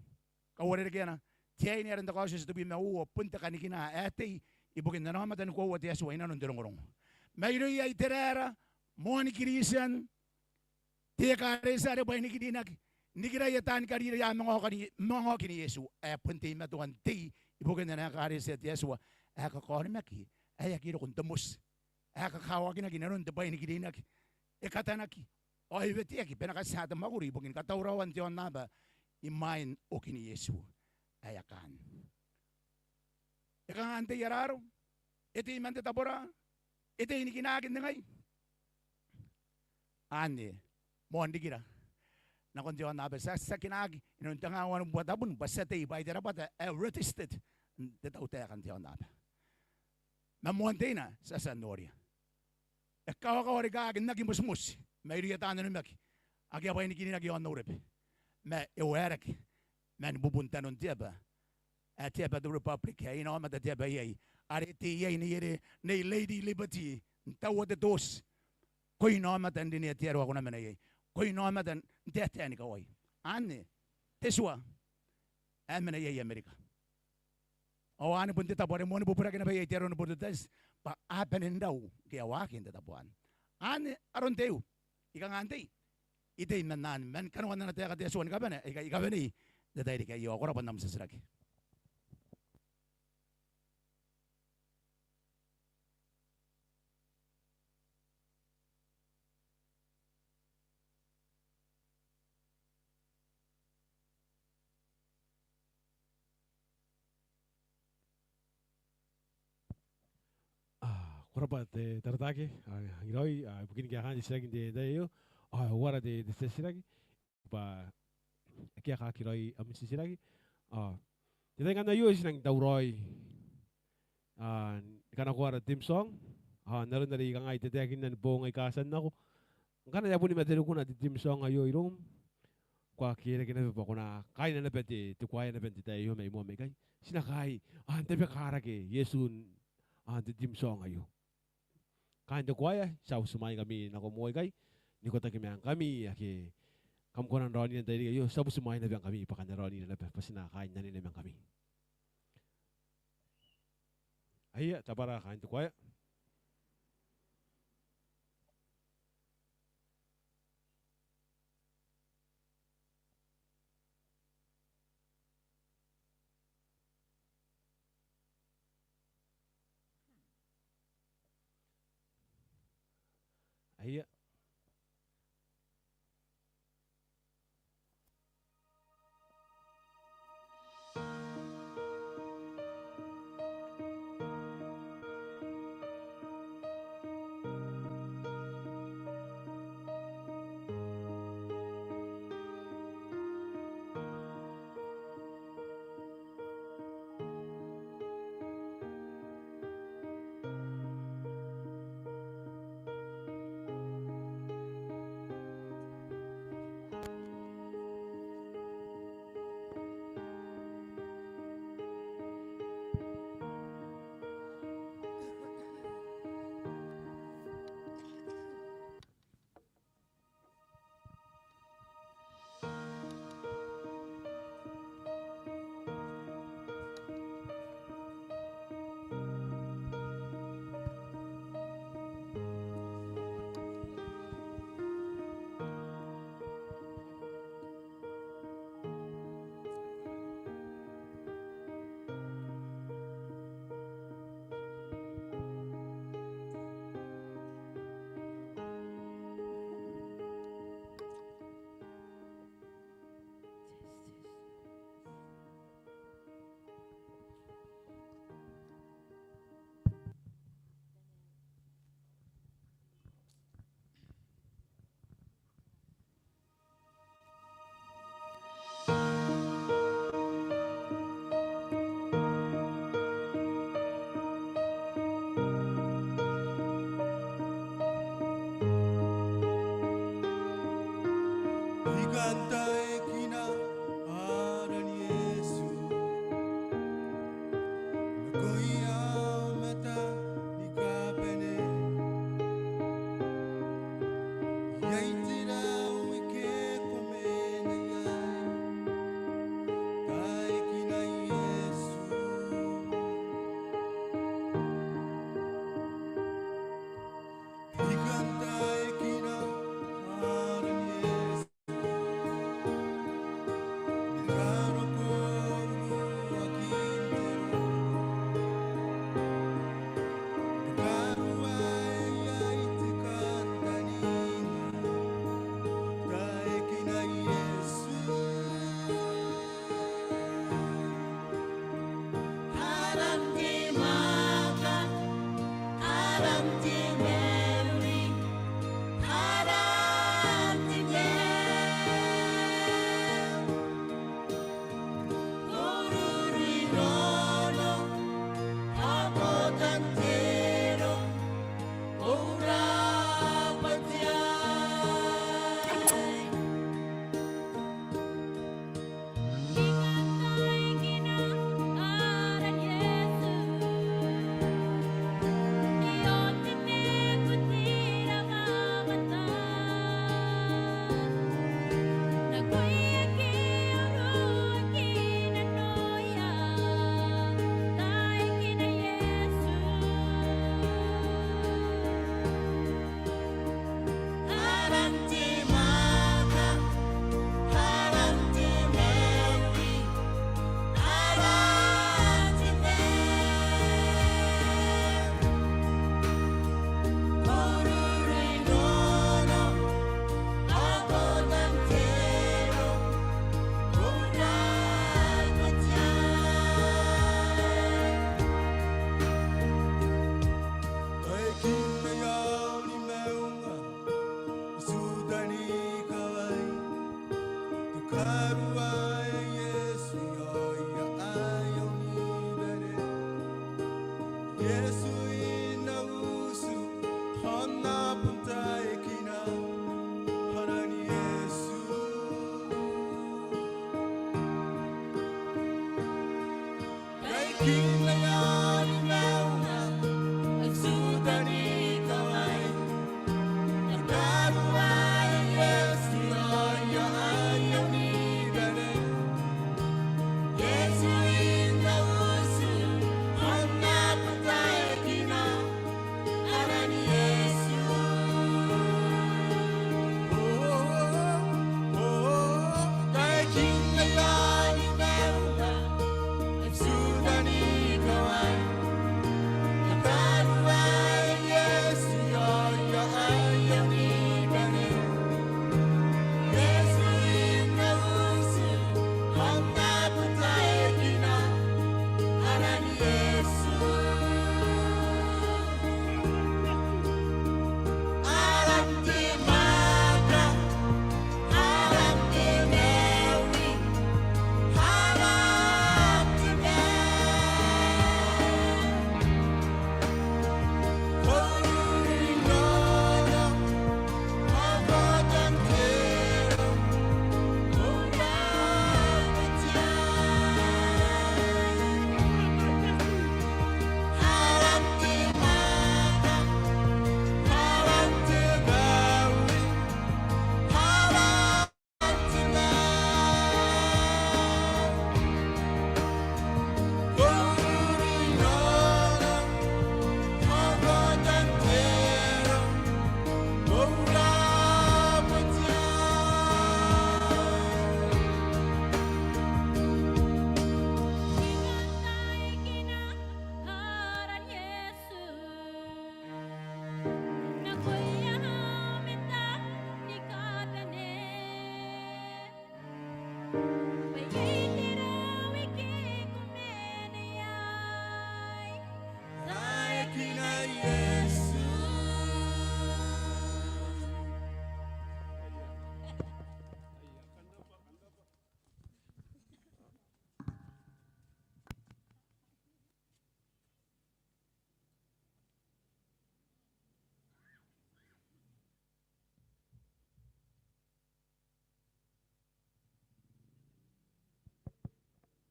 kauarerekeana, te aine are n te Kaotioti tebwi ma uoua bon te kanikina ae tei ibukin ana aomata ni koaua te Atua inanon te rongorongo. Mairouia Iteraera, moani Kiritian, te ekaretia are bwai ni kirinaki, nikiraia taani Karirea a manga oki n, manga oki n Iesu, ae bon teimatoa n tei ibukin ana ekaretia te Atua ae kakaonimaki, ae aki roko n te moti, ae kakawakinaki inanon te bwai ni kirinaki, e katanaki ao e weteaki bwa e na katia te mwakuri ibukin katauraoan te aonnaba imwain okin Iesu ae a kaan. E kanga n tei ara aro? E tei man te tabora? E tei ni kinaaki n ningai? Anne moan rikira nakon te aonnaba. Ti a, ti a kinaaki inanon te ngaa wanibubua tabun bwa ti a tei bwa ai te rabwata ae registered n te tautaeka n te aonnaba. Ma moan teina ti a tia n noria. E kawakawa rikaaki n aki motimoti mairouia taan onimaki ake a bwai ni kirinaki i aon Eurobe, ma e waerake man bubun tanon te aba ae te aba te Republic ae inaomata te aba iai, are e tei iai Nei, Nei Lady Liberty n taua te tooti. Ko inaomata n rinea te aro ae ko na mena iai. Ko inaomata n taetae ni kawai. Anne te tua ae mena iai Amerika. Ao anne bon te tabo are moan bubura ke naba iai te aro ni Borotetanti bwa a bane n rau ngke a waaki n te tabo anne. Anne aron teu. I kanga n tei? I tei man anne, man kanoan ana taeka te Atua ni kabane aika I kabanei n te tairiki aio. Ko rabwa n am titiraki. Ko rabwa te taratara, a, Ngiraoi, a, ibukin kaekaan te titiraki n te tai aio, a, uara te, te titiraki, bwa akea kaaki raoi am titiraki. A, n te tai ngkanne aio ti nang tauraoi, a, ni kanakoa ara theme song, a, n aron are I kangai n taekinna ni boong aika a tia n nako. Ngkana e a boni materikuna te theme song aio iroum, ko a kerake naba bwa ko na kaaina naba te, te kuaea naba n te tai aio mai moa mai ikai. Ti na kaai, a, n tabe karake Iesu n, a, n te theme song aio. Kaain te kuaea, ti a butimwaingkami nako moa ikai n ikotaki ma ngkami ake kam kona n raonira n tairiki aio, ti a butimwainna naba ngkami bwa kam na raonira naba bwa ti na kaai n anene ma ngkami. Aia, tabara kaain te kuaea. Aia. I kan taekina aran Iesu nakoia aomata ni kabane. Iai te rau ike ko mena iai, taekina Iesu. I kan taekina aran Iesu.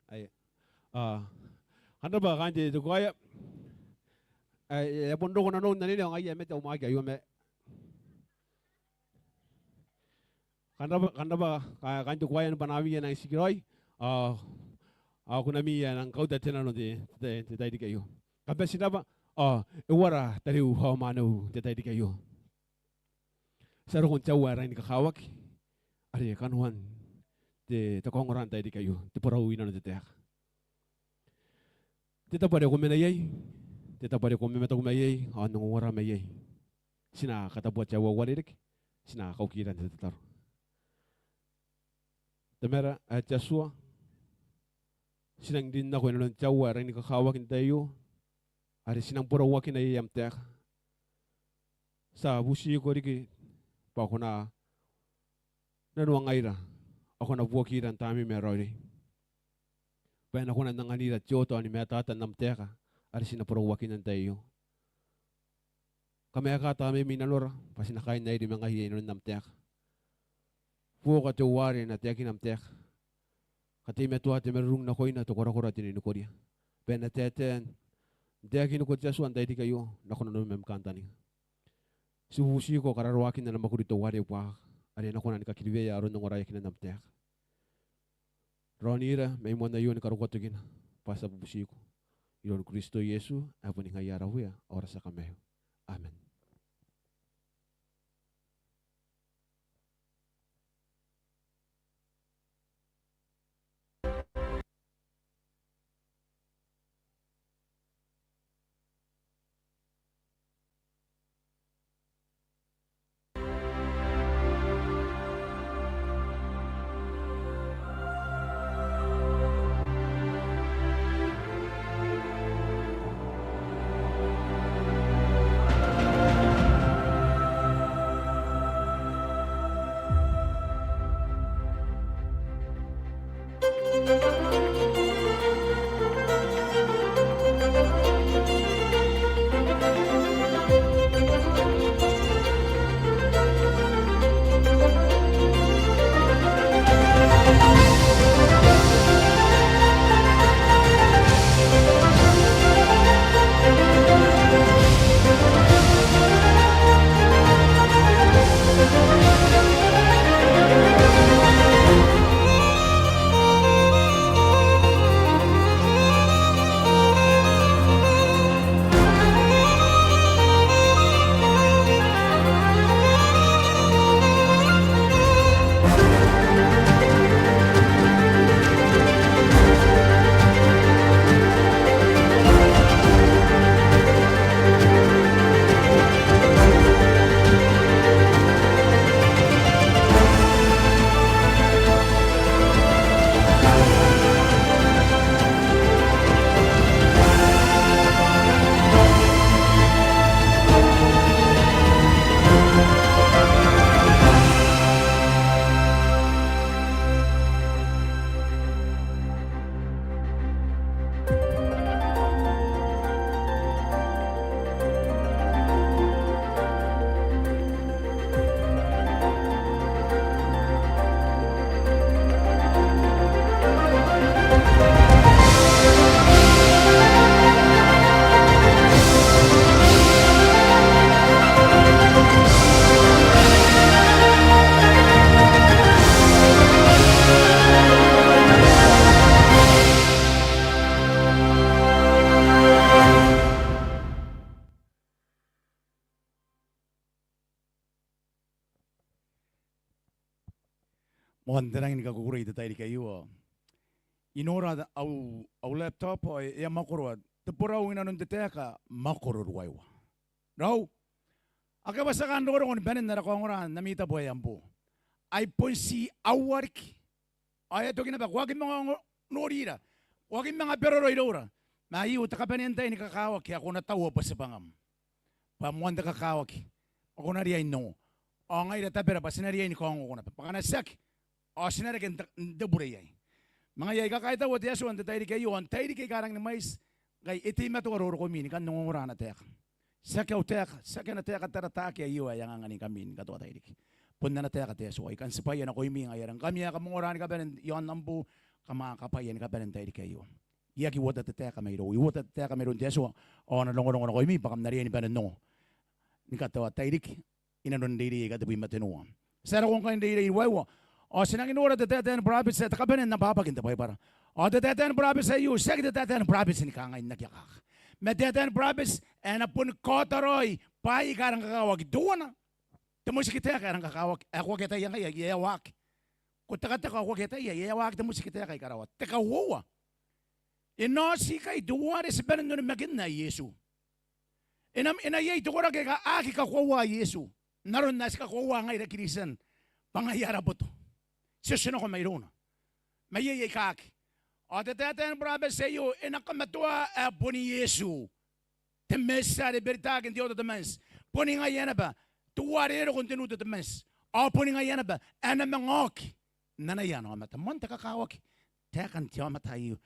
Aia. A, kam rabwa kaain te, te kuaea. Ae, e a bon roko nanou n anene ao ngaia e mate au mike aio ma. Kam rabwa, kam rabwa, ka-, kaain te kuaea ni bwanaami ae nang tikiraoi. A, ao kunami ae nang kauta te nano n te, te, te tairiki aio. Kam bati n rabwa, ao e uara tariu ao mwaneu n te tairiki aio. Ti a roko n te aua ae rangi ni kakawaki, are kanoan te, te kaongora n tairiki aio, te borau inanon te taeka. Te tabo are ko mena iai, te tabo are ko mamataku mai iai, ao n ongora mai iai. Ti na katabua te aua ae uarereke, ti na kaukira n te tataro. Tamara ae te Atua, ti nang rin nako inanon te aua ae rangi ni kakawaki n te tai aio, are ti nang borauakina iai am taeka. Ti a bubutiko riki bwa ko na nanoangaira, ao ko na buokira n Tamneim ae Raoiroi. Bwa e na kona n anganira te oota ao ni mataata n am taeka, are ti na borauakina n te tai aio. Kamaeka Tamneim i nanora, bwa ti na kaai n airi ma ngaia inanon am taeka. Buoka teuare e na taekina am taeka. Kateimatoa te marurung nakoina, te korakora, te ninikoria. Bwa e na taetae n taekiniko te Atua n tairiki aio, nakon nanom ma am kantaninga. Ti bubutiko kararoakin ana mwakuri teuare buakaka, are e na kona ni kakiriwea aron ongoraeakinan am taeka. Raonira mai moan aio ni karokoa tokina, bwa ti a bubutiko iroun Kristo Iesu, ae boni ngaia ara Uea ao ara tia Kamaiu. Amen. Moan te rangi ni kakukurei te tairiki aio. I nora au, au laptop ao e a mwakoro. Te borau inanon te taeka, mwakoro ruaiwa. Raou, akea bwa ti a kan rongorongo ni banen ara kaongora n ami tabo ae Ambo. Ai bon ti aua riki. Ao e a toki naba, ko aki manga ongo norira, ko aki manga beroro iroura. Ma aio te kabanea n tai ni kakawaki ae ko na taua bwa tibwangam. Bwa moan te kakawaki ao ko na riai n ongo. Ao ngaira tabera bwa ti na riai ni kaongoko naba. Bwa ngkana tiaki ao ti na reke n te, n te bure iai. Ma ngaia ae I kakaitaua te Atua n te tairiki aio, ao n tairiki aika rangi ni mwaiti, ngkai e teimatoa rorokomi ni kan ongongora ana taeka. Tiaki au taeka, tiaki ana taeka te rataki aio ae anganganingkami ni katoa tairiki. Bon ana taeka te Atua. I kan tibwaia nakoimi ngaia are ngkami ae kam ongora ni kabane i aon Ambo, kam a kabwaia ni kabane n tairiki aio. I aki uota te taeka mairou, I uota te taeka mairoun te Atua, ao a na rongorongo nakoimi bwa kam na riai ni bane n ongo ni katoa tairiki inanon reirei aika tebwi ma tenua. Ti a roko ngkai n reirei ruaiwa. Ao ti nangi nora te taetae ni burabeti ae te kabanea n abwabwaki n te Baibara. Ao te taetae ni burabeti aio, tiaki te taetae ni burabeti ni kangai n aki akaka. Ma te taetae ni burabeti ae na boni kaota raoi bwaai aika rang kakawaki. Teuana, te motikitaeka ae rang kakawaki, ae ko aki ataia ngaia ae e a waaki. Ko tekateka ao ko aki ataia ae e a waaki te motikitaeka ae karaoaki. Te kauoua, e na oti ikai teuare ti bane n onimakinna Iesu. E na, e na iai te koraki aika aki kakoaua Iesu n aron ae ti kakoaua ngaira Kristian bwa ngaia ara boto. Ti otinako mairouna. Ma iai aika aki. Ao te taetae ni burabeti aio e na kamatoa ae boni Iesu te Mesia are beritaki n te Old Testament. Boni ngaia naba teuare e roko n te New Testament. Ao boni ngaia naba ae na manga oki n anaia ana aomata. Moan te kakawaki taekan te aomata aio.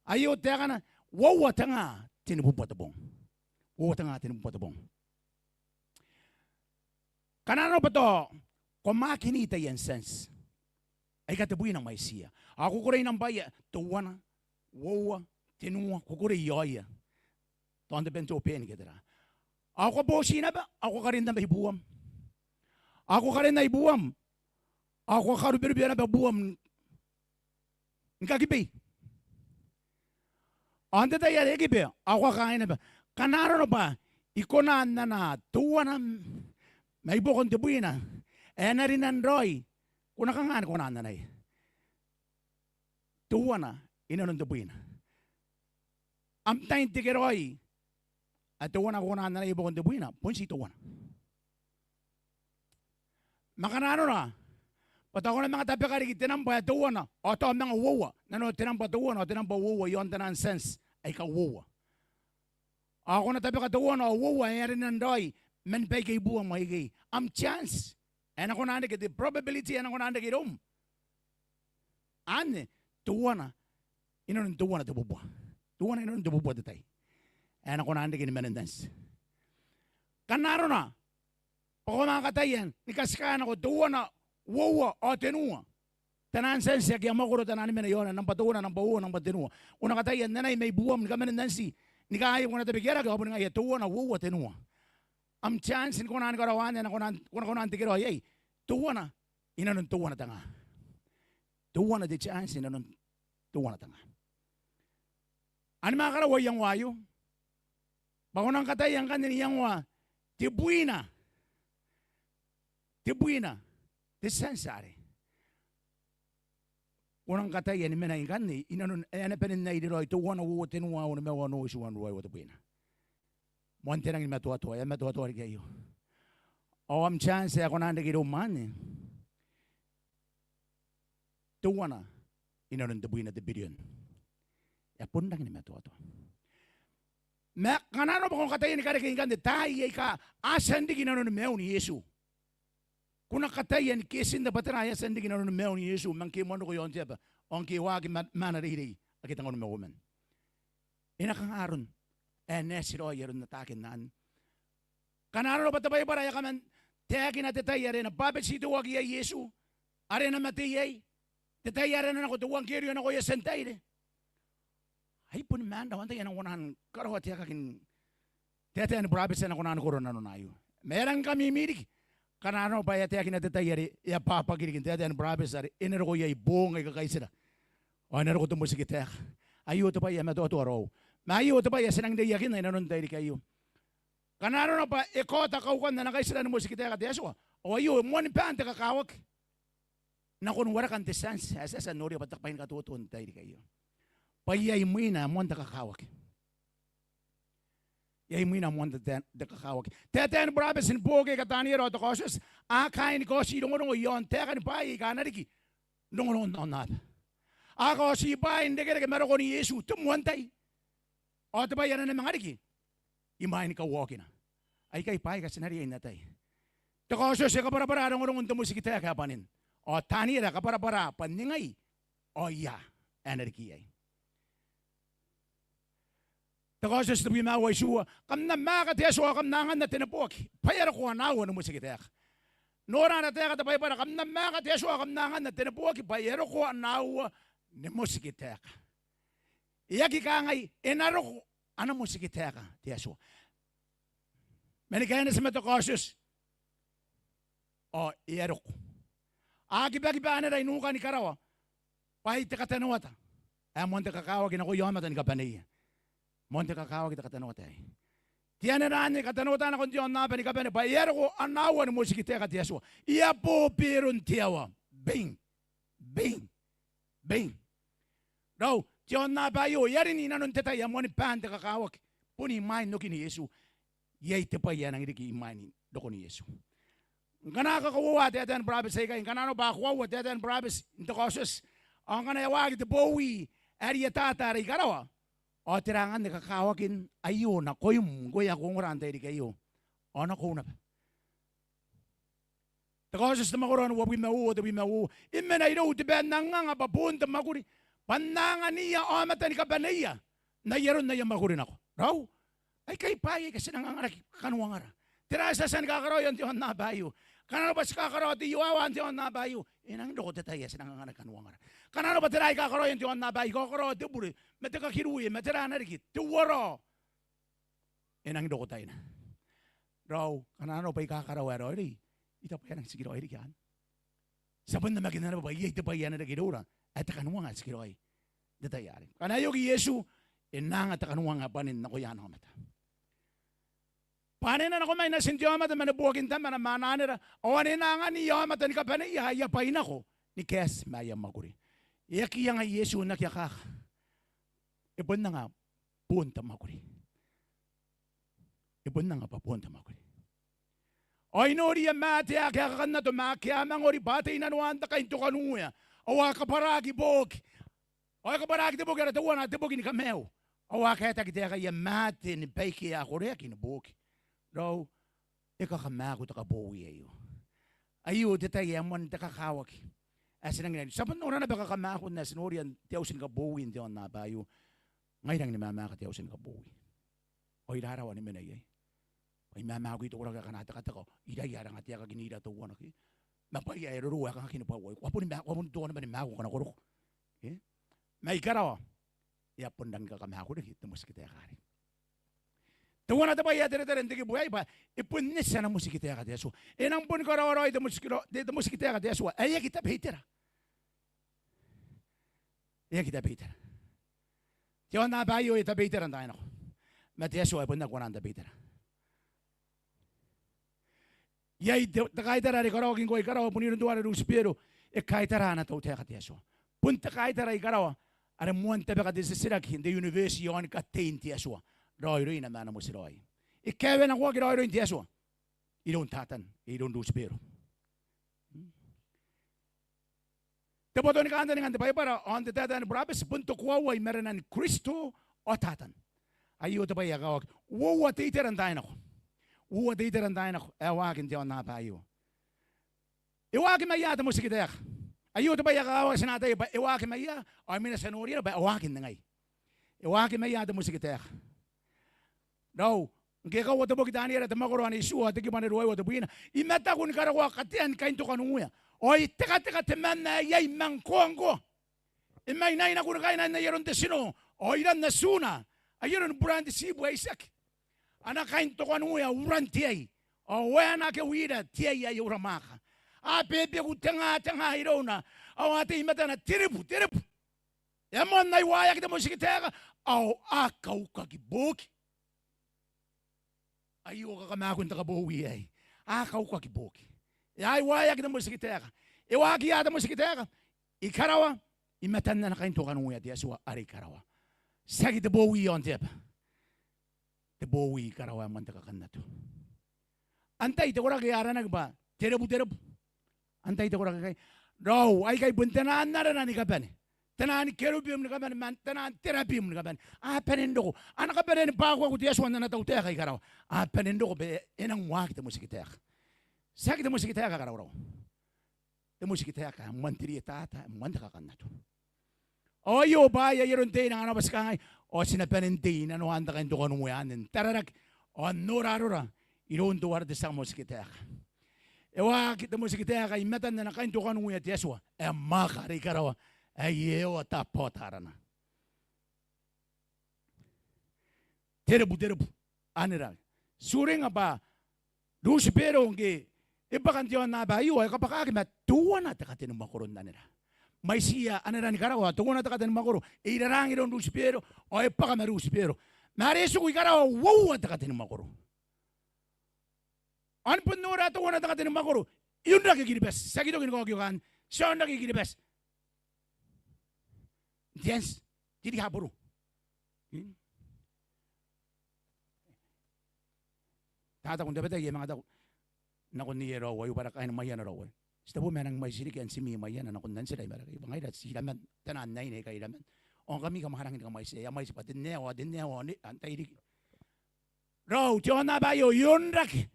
Aio taekana uoua te nga tenibubua te bong. Uoua te nga tenibubua te bong. Ngkana arona bwa tao ko makinii taian tianti aika tebwina mwaitiia, ao ko kukurei nambwaia, teuana, uoua, tenua, ko kukurei i aoia. Tao n te bento ben ke tera. Ao ko boti naba ao ko karin naba i buam. Ao ko karin naba i buam ao ko karuberubea naba buam ni kakibei. Ao n te tai are e kibe ao ko a kangai naba, ngkana arona bwa I kona n anaa teuana mai buakon tebwina ae na rinan raoi, ko na kanga ni kona n anaia? Teuana inanon tebwina. Am tain tekeraoi ae teuana ko kona n anaia i buakon tebwina bon ti teuana. Ma ngkana arona bwa tao ko na manga tabeka riki te nambwa ae teuana ao tao manga uoua, nanona te nambwa teuana ao te nambwa uoua i aon taian tianti aika uoua. Ao ko na tabeka teuana ao uoua ae a rinan raoi man baike i buam aikai. Am chance ae na kona n reke, te probability ae na kona n reke iroum anne, teuana inanon teuana te bubua. Teuana inanon te bubua te tai ae na kona n reke ni mena n tianti. Ngkana arona bwa ko a manga kataia ni katika nako teuana, uoua ao tenua taian tianti ake a mwakoro, taian mena i aona, nambwa teuana, nambwa uoua, nambwa tenua. Ko na kataia n anai mai buam ni kamena n tianti ni kangai ko na tabekia rake ao boni ngaia teuana, uoua, tenua. Am chance ni kona ni karaoa anne ae na kona, ko na kona n tekeraoi iai, teuana inanon teuana te nga. Teuana te chance inanon teuana te nga. Ao ni manga karaua iangoa aio bwa ko nang kataia ngkanne n iangoa tebwina, tebwina te tianti are ko nang kataia ni mena ngkanne inanon ae a na bane n airi raoi, teuana, uoua, tenua, aua, nimaua, onoua, itiua, ruaiwa, tebwina. Moan te rangi ni matoatoa, e a matoatoa riki aio. Ao am chance ae kona n reke iroum anne, teuana inanon tebwina te billion. E a bon rangi ni matoatoa. Ma ngkana arona bwa ko kataia ni karekei ngkanne taai aika a tia n riki inanoni maiun Iesu, ko na kataia ni ketinna bwa tera ae a tia n riki inanoni maiun Iesu ma ngke e moan roko i aon te aba ao ngke e waaki ma, ma ana reirei ake tengaun ma uoman. E na kanga aron ae e na eti raoi aron ataakin anne? Ngkana arona bwa te Baibara e a kaman taekina te tai are e na bwabetitoaki iai Iesu, are e na mate iai, te tai are e na nako te euangkerio nakoia Tientaire. Ai boni maan raoi antai ae na kona ni karaoa te aekaki n taetae ni burabeti ae na kona ni koro nanona aio. Ma e rangi ni kamimi riki ngkana arona bwa e a taekina te tai are e a bwabwaki riki n taetae ni burabeti are e na roko iai boong aika kaitira ao e na roko te motikitaeka. Aio te bwai ae matoatoa raou. Ma aio te bwai ae ti rangi n reiakinna inanon te tairiki aio. Ngkana arona bwa e kaota kaukan ana kaitira ni motikitaeka te Atua, ao aio moan baan te kakawaki. nakon warekan te tianti ae ti a tia n noria bwa te bwai ni katoto n te tairiki aio. Bwa iai mwina ae moan te kakawaki. Iai mwina ae moan te, te, te kakawaki. Taetae ni burabeti ni boki aika Taniera ao te Kaotioti a kaai ni kaoti rongorongo i aon taeka ni bwaai aika a na riki rongorongon aonnaba. A kaoti bwaai n rekereke ma rokon Iesu te moan tai ao te bwai ae na manga riki imwain kauaokina. Aikai bwaai aika ti na riai n atai. Te Kaotioti e kabwarabwara rongorongon te motikitaeka ae bwanin, ao Taniera e kabwarabwara bwa ningai ao ia ae na riki iai. Te Kaotioti tebwi ma aua, itiua: Kam na mwaaka te Atua ao kam na anganna te neboaki, bwa e a roko ana aua ni motikitaeka. Nora ana taeka te Baibara: Kam na mwaaka te Atua ao kam na anganna te neboaki, bwa e a roko ana aua ni motikitaeka. E aki kangai e na roko ana motikitaeka te Atua. Ma ni kaineti ma te Kaotioti ao e a roko. A kibakiba anera i nukan karawa bwa ai te katanoata ae moan te kakawaki nakoia aomata ni kabaneia. Moan te kakawaki te katanoata aei. Te anera anne, katanoata nakon te aonnaba ni kabane bwa e a roko ana aua ni motikitaeka te Atua. E a bo beron te aoa. Bing, bing, bing. Raou, te aonnaba aio e a rin i nanon te tai ae moan baan te kakawaki. Bon imwain okin Iesu. Iai te bwai ae nangi riki imwain rokon Iesu. Ngkana a kakauoua taetae ni burabeti aikai, ngkana arona bwa a koaua taetae ni burabeti n te Kaotioti, ao ngkana e waaki te bowi ae rietata are i karawa, ao tera ngkanne kakawakin aio nakoim ngkoe ae ko ongora n te tairiki aio? Ao nakou naba. Te Kaotioti te mwakoro ae uabwi ma uoua, tebwi ma uoua: E mena irou te bwai n anganga bwa boon te mwakuri, bwa N na angania aomata ni kabaneia n ai aron aia mwakuri nako. Raou, aikai bwaai aika ti nang anganaki kanoangara. Tera ae ti a tia ni kakaraoia n te aonnaba aio? Ngkana arona bwa ti kakaraoa te iowawa n te aonnaba aio, e nangi roko te tai ae ti nang anganaki kanoangara. Ngkana arona bwa tera ae I kakaraoia n te aonnaba aio, I kakaraoa te bure ma te kakiruie ma tera ae na riki, te uarao, e nangi roko taina. Raou, ngkana arona bwa I kakaraoa ae raoiroi, I taku bwa e a nang tikiraoi riki anne. Ti a bon namakinna naba bwa iai te bwai ae na reke iroura ae te kanoanga ae tikiraoi n te tai arei. Ngkana e oki Iesu, e na anga te kanoanga ae bwanin nakoia ana aomata. Bwa ane e na nako mai natin te aomata ma neboakin Tamana ma ana anera, ao ane e na angania aomata ni kabaneia aia bwai nako ni kaeti ma aia mwakuri. E aki anga Iesu n aki akaka. E bon anga boon te mwakuri. E bon anga bwa boon te mwakuri. Ao I noria maate ake a kakannato ma ake a mangori bwa a tei nanoan te kaintokanuea, ao a kabwaraki booki. Ao e kabwaraki te boki are teuana te boki ni kamaiu. Ao a kaetaki taekaia maate ni baike a koreaki ni booki. Raou, e kakamaaku te kabowi aio. Aio te tai ae moan te kakawaki ae ti nangi nori. Ti a bon nora naba kakamaakun ae ti noria n te auti ni kabowi n te aonnaba aio. Ngai I rangi ni mamaaka te auti ni kabowi. Ao I rarawa ni mena iai. Ao I mamaakui te koraki akana tekateka, iraia ae ranga taekakin ira teuana ke. Ma bwaai ae roro ae kangaki ni bwauai. Ko a boni ma-, ko a boni toa naba ni maaku ngkana ko roko. Ke? Ma i karawa, e a bon rangi ni kakamaaku riki te motikitaeka arei. Teuana te bwai ae teretere n te kibu aei bwa e bon eti ana motikitaeka te Atua. E nang boni karaoa raoi te motikiro-, te, te motikitaeka te Atua ae e aki tabe itera. E aki tabe itera. Te aonnaba aio e tabe itera n taai nako. Ma te Atua e bon aki kona n tabe itera. Iai te, te kaitara are karaoaki ngkoa i karawa, bon iroun teuare Rutibero, e kaitara ana tautaeka te Atua. Bon te kaitara i karawa are moan tabeka te titiraki n te univesi iaon katein te Atua. Raoiroina ma ana motiraoi. E kaewenakoaki raoiroin te Atua iroun Tatan, iroun Rutibero. Te boto ni kantaninga n te Baibara ao n te taetae ni burabeti bon te koaua i marenan Kristo ao Tatan. Aio te bwai ae kakawaki. Uoua te itera n taai nako. Uoua te itera n taai nako ae waaki n te aonnaba aio. E waaki maia te motikitaeka. Aio te bwai ae kakawaki, ti na ataia bwa e waaki maia, ao imwina ti a noriia bwa e waaki n ningai. E waaki maia te motikitaeka. Raou, ngke e kaua te boki Taniera te mwakoro ane itiua, te kibu ane ruaiwa, te bwina: I mataku ni karokoa katean kaintokanuea, ao e tekateka temanna ae iai ma ngkoangkoa. E mainaina kunikaina n ai aron te tino, ao iran atuna, ai aron buran te tiibu ae itiaki. Ana kaintokanuea uran te ai, ao waena ake wira te ai ae uramwaaka. A bebeku te nga, te nga irouna, ao a tei i matana te ribu, te ribu. E a moan ai waeaki te motikitaeka, ao a kaukaki booki. Aio kakamaakun te kabowi aei. A kaukaki booki. E a ai waeaki te motikitaeka. E waaki ia te motikitaeka? I karawa i matan ana kaintokanuea te Atua are i karawa. Tiaki te bowi aon te aba. Te bowi i karawa ae moan te kakannato. Antai te koraki ae aranaki bwa te rebuterebu? Antai te koraki aikai? Raou, aikai bon te naan arana ni kabane. Te naan kerubim ni kabane, ma te naan terabim ni kabane. A bane n roko. Ana kabanea ni bwakuaku te Atua n ana tautaeka i karawa. A bane n roko bwa e nang waaki te motikitaeka. Tiaki te motikitaeka, karaurau. Te motikitaeka ae moan te rietata, ae moan te kakannato. Ao aio bwaai aika a roko n tei n angana bwa ti kangai, ao ti na bane n tei i nanoan te kaintokanuea anne n tararake ao n nora arora iroun teuare te tia motikitaeka. E waaki te motikitaeka i matan ana kaintokanuea te Atua ae mwaaka are i karawa, ae Iehova Tabaota arana. Te rebuterebu anera. Ti uringa bwa Rusibero ngke e bwaka n te aonnaba aio ao e kabwakaki ma teuana te katenimwakoro n anera. Mwaitiia anera ni karawa, teuana te katenimwakoro. E irarang iroun Rusibero ao e bwaka ma Rusibero. Ma are e tiku i karawa uoua te katenimwakoro. Ao ni bon nora teuana te katenimwakoro, e onrake Kiribati. Tiaki toki ni kaokioka anne. Ti a onrake Kiribati n te anti, te riaboro. Hmm? Tataku n tabetai e manga taku nakon neia raou, aio bwa ara kaain Maiana raou. Ti tabe ma e nang mwaiti riki antimi Maiana nakon antira i Marakei, bwa ngaira ti iraman, taian aine aikai iraman. Ao ngkami kam a rangi ni kamwaiti, e a mwaiti bwa te nneawa, te nneawa, ne, antai riki. Raou, te aonnaba aio e onrake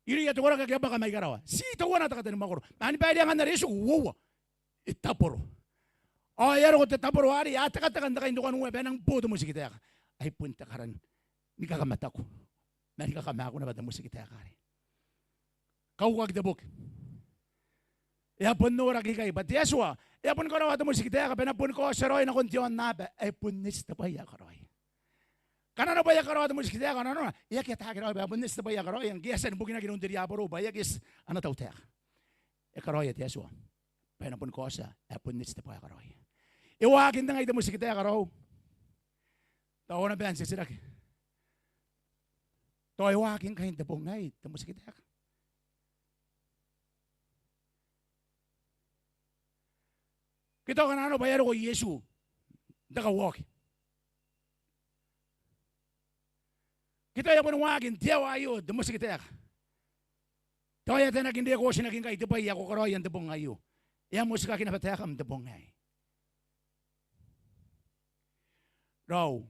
irouia te koraki ake a bwaka mai karawa. Ti teuana te katenimwakoro. Ma ni baire angan are e tiku uoua. E taboro. Ao e a roko te taboro arei, a tekateka n te kaintokanuea bwa e nang bo te motikitaeka. Ai bon te karani ni kakamataku ma ni kakamaaku naba te motikitaeka arei. Kaukaki te boki. E a bon noraki ikai bwa te Atua e a boni karaoa te motikitaeka bwa e na boni kaotia raoi nakon te aonnaba. Ae bon eti te bwai ae karaoia. Ngkana arona bwa e a karaoa te motikitaeka, nanona e aki ataaki raoi bwa e a bon eti te bwai ae karaoia, ngke e a tia ni bukinaki iroun te riaboro bwa e aki eti ana tautaeka. E karaoia te Atua bwa e na boni kaotia, ae bon eti te bwai ae karaoia. E waaki n tengai te motikitaeka, raou. Tao naba n titiraki. Tao e waaki ngkai n te bong aei te motikitaeka? Ke tao ngkana arona bwa e a roko Iesu n te kauaoki, ke tao e a boni waaki n te aoa aio te motikitaeka? Tao e a tenaki n rekotinaki ngkai te bwai ae ko karaoia n te bong aio. E a motikaki naba taekam n te bong aei. Raou,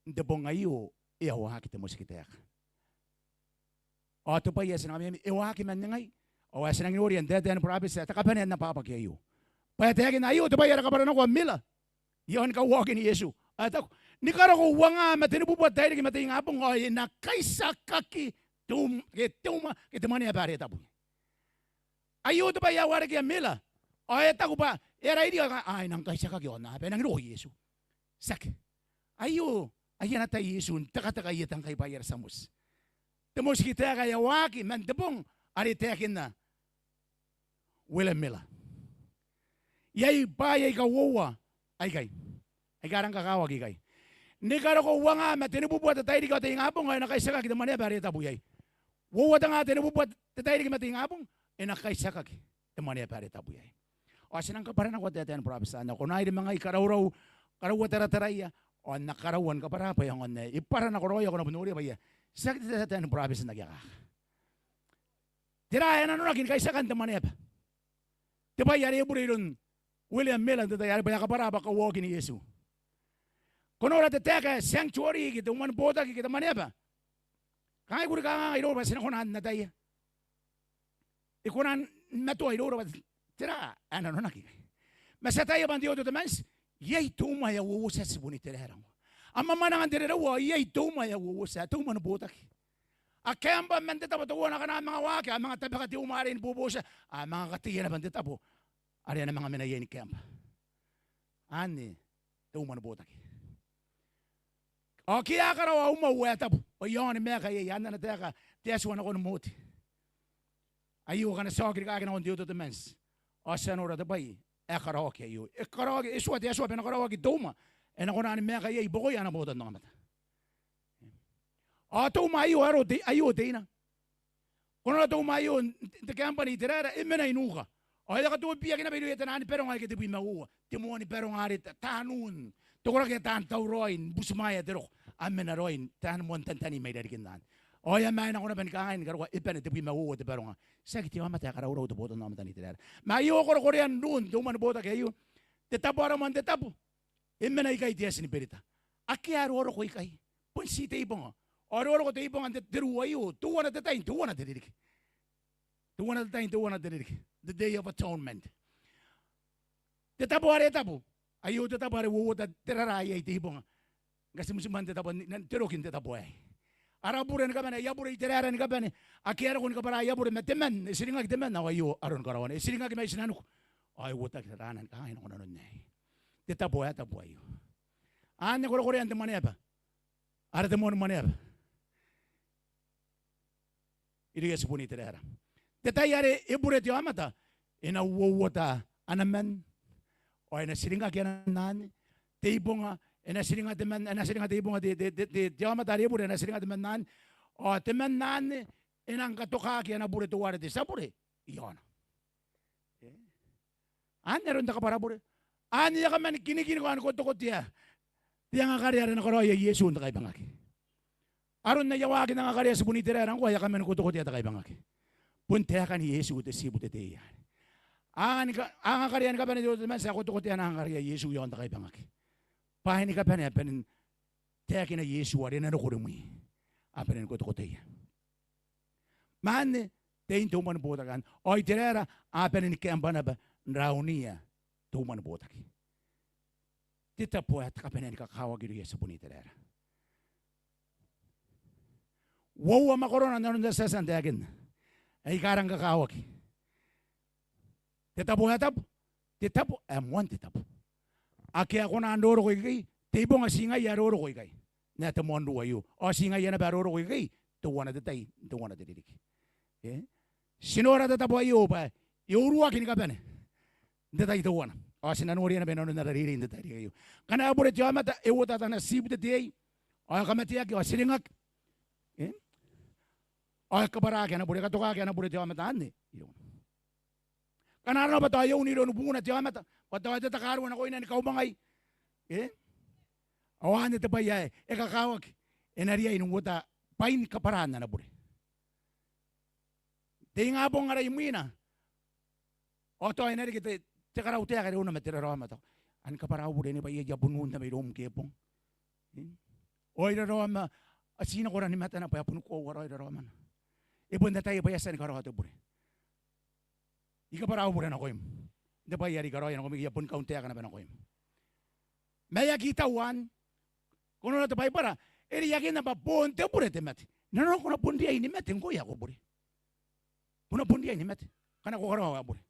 n te bong aio e a waaki te motikitaeka. Ao te bwai ae ti na kamimi, e waaki man ningai? Ao ae ti nangi noria n taetae ni burabeti ae te kabanea n abwabwaki aio. Bwa e taekinna aio te bwai are kabwaranakoa Miller i aon kauaokin Iesu. Ao e taku, ni karako uangaa ma tenibubua te tairiki ma te ingabong ao e na kaitiakaki te um-, ke te uma ke te mwaneaba are e tabu iai. Aio te bwai ae warekia Miller. Ao e taku bwa e a rairiaki, a, e nang kaitiakaki aonnaba, e nangi roko Iesu. Tiaki. Aio, ai ana tai Iesu n tekateka ieta ngkai bwa ai ara tia moti. Te motikitaeka ae e waaki man te bong are taekinna William Miller. Iai bwaai aika uoua aikai aika rang kakawaki ikai. Ni karako uangaa ma tenibubua te tairiki ao te ingabong ao e na kaitiakaki te mwaneaba are e tabu iai. Uoua tenga tenibubua te tairiki ma te ingabong, e na kaitiakaki te mwaneaba are e tabu iai. Ao ti nang kabwaranakoa taetae ni burabeti anne. Ko na iri ma ngai, karaurau, karaua tarataraia, ao N na karaua ni kabwara bwa e aonga n ae e bwara nako raoi ao ko na bon noria bwa e a tiaki te taetae ni burabeti n aki akaka. Tera ae nanonaki ni kaitiakan te mwaneaba? Te bwai are e bure iroun William Miller n te tai arei bwa e a kabwara bwa kauaokin Iesu. Ko nora te taeka ae sanctuary ke te uma ni botaki ke te mwaneaba. Kangai kuri kanganga iroura bwa ti na kona n ataia. E kona ni matoa iroura bwa tera ae nanonaki. Ma ti ataia bwa n te Old Testament iai te uma ae uouotia tibun Iteraera ngkoa. A mwamwananga n te rereua ao iai te uma ae uouotia, te uma ni botaki. A kaembwa man te tabo teuana akana a manga waaki, a manga tabeka te uma arei ni bobotia, a manga kateia naba n te tabo are a na manga mena iai ni kaembwa. Anne te uma ni botaki. Ao ke a karaoa umwau ae tabu ao e aonga ni maeka iai, anne ana taeka te Atua nakon Mote. Aio ngkana ti a oki rikaaki nakon te Old Testament ao ti a nora te bwai ae karaoaki aio. E karaoaki, e tua te Atua bwa e na karaoaki te uma ae na kona ni maeka iai i buakoia ana botannaomata. Ao te uma aio, aio te, aio teina. Ko nora te uma aio n te, te kaembwa n Iteraera, e mena i nuka. Ao e a katobiaki naba irouia taan baronga aike tebwi ma uoua. Te moani baronga are ta-, taan un. Te koraki ae taan tauraoi n butimwaea te roko. A mena raoi n taan moan tantani mai rarikin anne. Ao e a maenako naba ni kangai ni karokoa, e bane tebwi ma uoua te baronga. Tiaki te aomata ae karaurau te botannaomata n Iteraera. Ma aio korokorean run te umani botaki aio. Te tabo ara moan te tabo. E mena ikai te Ati ni Berita. Akea roroko ikai. Bon ti te ibonga. Ao roroko te ibonga n te, te ruu aio. Teuana te tai, teuana te ririki. Teuana te tai, teuana te ririki. The Day of Atonement. Te tabo are tabo. Aio te tabo are uouota te raraa iai te ibonga. Ngkai ti mutiman te tabo, n, n te roki n te tabo aei. Ara bure ni kabane, aia bure Iteraera ni kabane. Ake a roko ni kabwara aia bure ma te man, e tiringaki te man, ao aio aron karaoana. E tiringaki mai tinaniku. Ao e uotaki raraana ni kangai nako nanon aei. Te tabo ae tabo aio. Anne korokorean te mwaneaba. Are te moani mwaneaba. Irouia tibun Iteraera. Te tai are e bure te aomata, e na uouota ana man, ao e na tiringaki ana man anne, te ibonga, e na tiringa te man, e na tiringa te ibonga, te, te, te, te, te aomata are e bure, e na tiringa te man anne, ao te man anne, e nang katokaki ana bure teuare te tia bure iaona. E? Anne aron te kabwarabure. Anne e a kaman kinikini ao ni kotokotea te angakarea are e na karaoia Iesu n te kaibangaki. Aron aia waaki n angakarea tibun Iteraera ngkoa e a kaman kotokotea te kaibangaki. Bon taekan Iesu te tibu te tei are. Anga ni ka-, angakarea ni kabane te Old Testament ae kotokotea ana angakarea Iesu iaon te kaibangaki. Bwaai ni kabane a bane n taekina Iesu are e na roko rimwi. A bane ni kotokotaia. Ma anne, tein te umani botaki anne. Ao Iteraera a bane ni kaembwa naba n rauniia te umani botaki. Te tabo ae te kabanea ni kakawaki irouia tibun Iteraera. Uoua mwakorona n aron are ti a tia n taekinna. Aika rang kakawaki. Te tabo ae tabo, te tabo ae moan te tabo. Ake a kona n roroko ikekei, te ibonga ti ngaia ae roroko ikai. N ae te moan ruu aio. Ao ti ngaia naba ae roroko ikekei, teuana te tai, teuana te ririki. E? Ti nora te tabo aio bwa e uruaki ni kabane n te tai teuana. Ao ti na noria naba i nanon ara reirei n te tairiki aio. Ngkana e bure te aomata, e uota tana tibu te tei. Ao e kamateaki, ao e tiringaki. E? Ao e kabwaraaki ana bure, e katokaki ana bure te aomata anne. Irouna. Ngkana arona bwa tao e un iroun buuna te aomata, bwa tao e tatakarua nakoina ni kaumwangai. E? Ao anne te bwai ae e kakawaki, e na riai n uota bwain kabwaraan ana bure. Te ingabong are imwina, ao tao e na reke te, te karautaeka irouna ma te raraoma tao, "An kabwara au bure ni bwa I a bon un naba iroum ngke bong." E? Ao e raraoma, a ti nako ra ni matana bwa e boni koaua raoi raraomana. E bon ataia bwa e a tia ni karaoa te bure. "I kabwara au bure nakoim n te bwai are I karaoia nakoim, I a boni kauntaeka naba nakoim." Ma e aki tau anne. Ko noora te Baibara, e reiakinna bwa boon te bure te mate. Nanona ko na bon riai ni mate ngkoe ae ko bure. Ko na bon riai ni mate ngkana ko karaoa bure.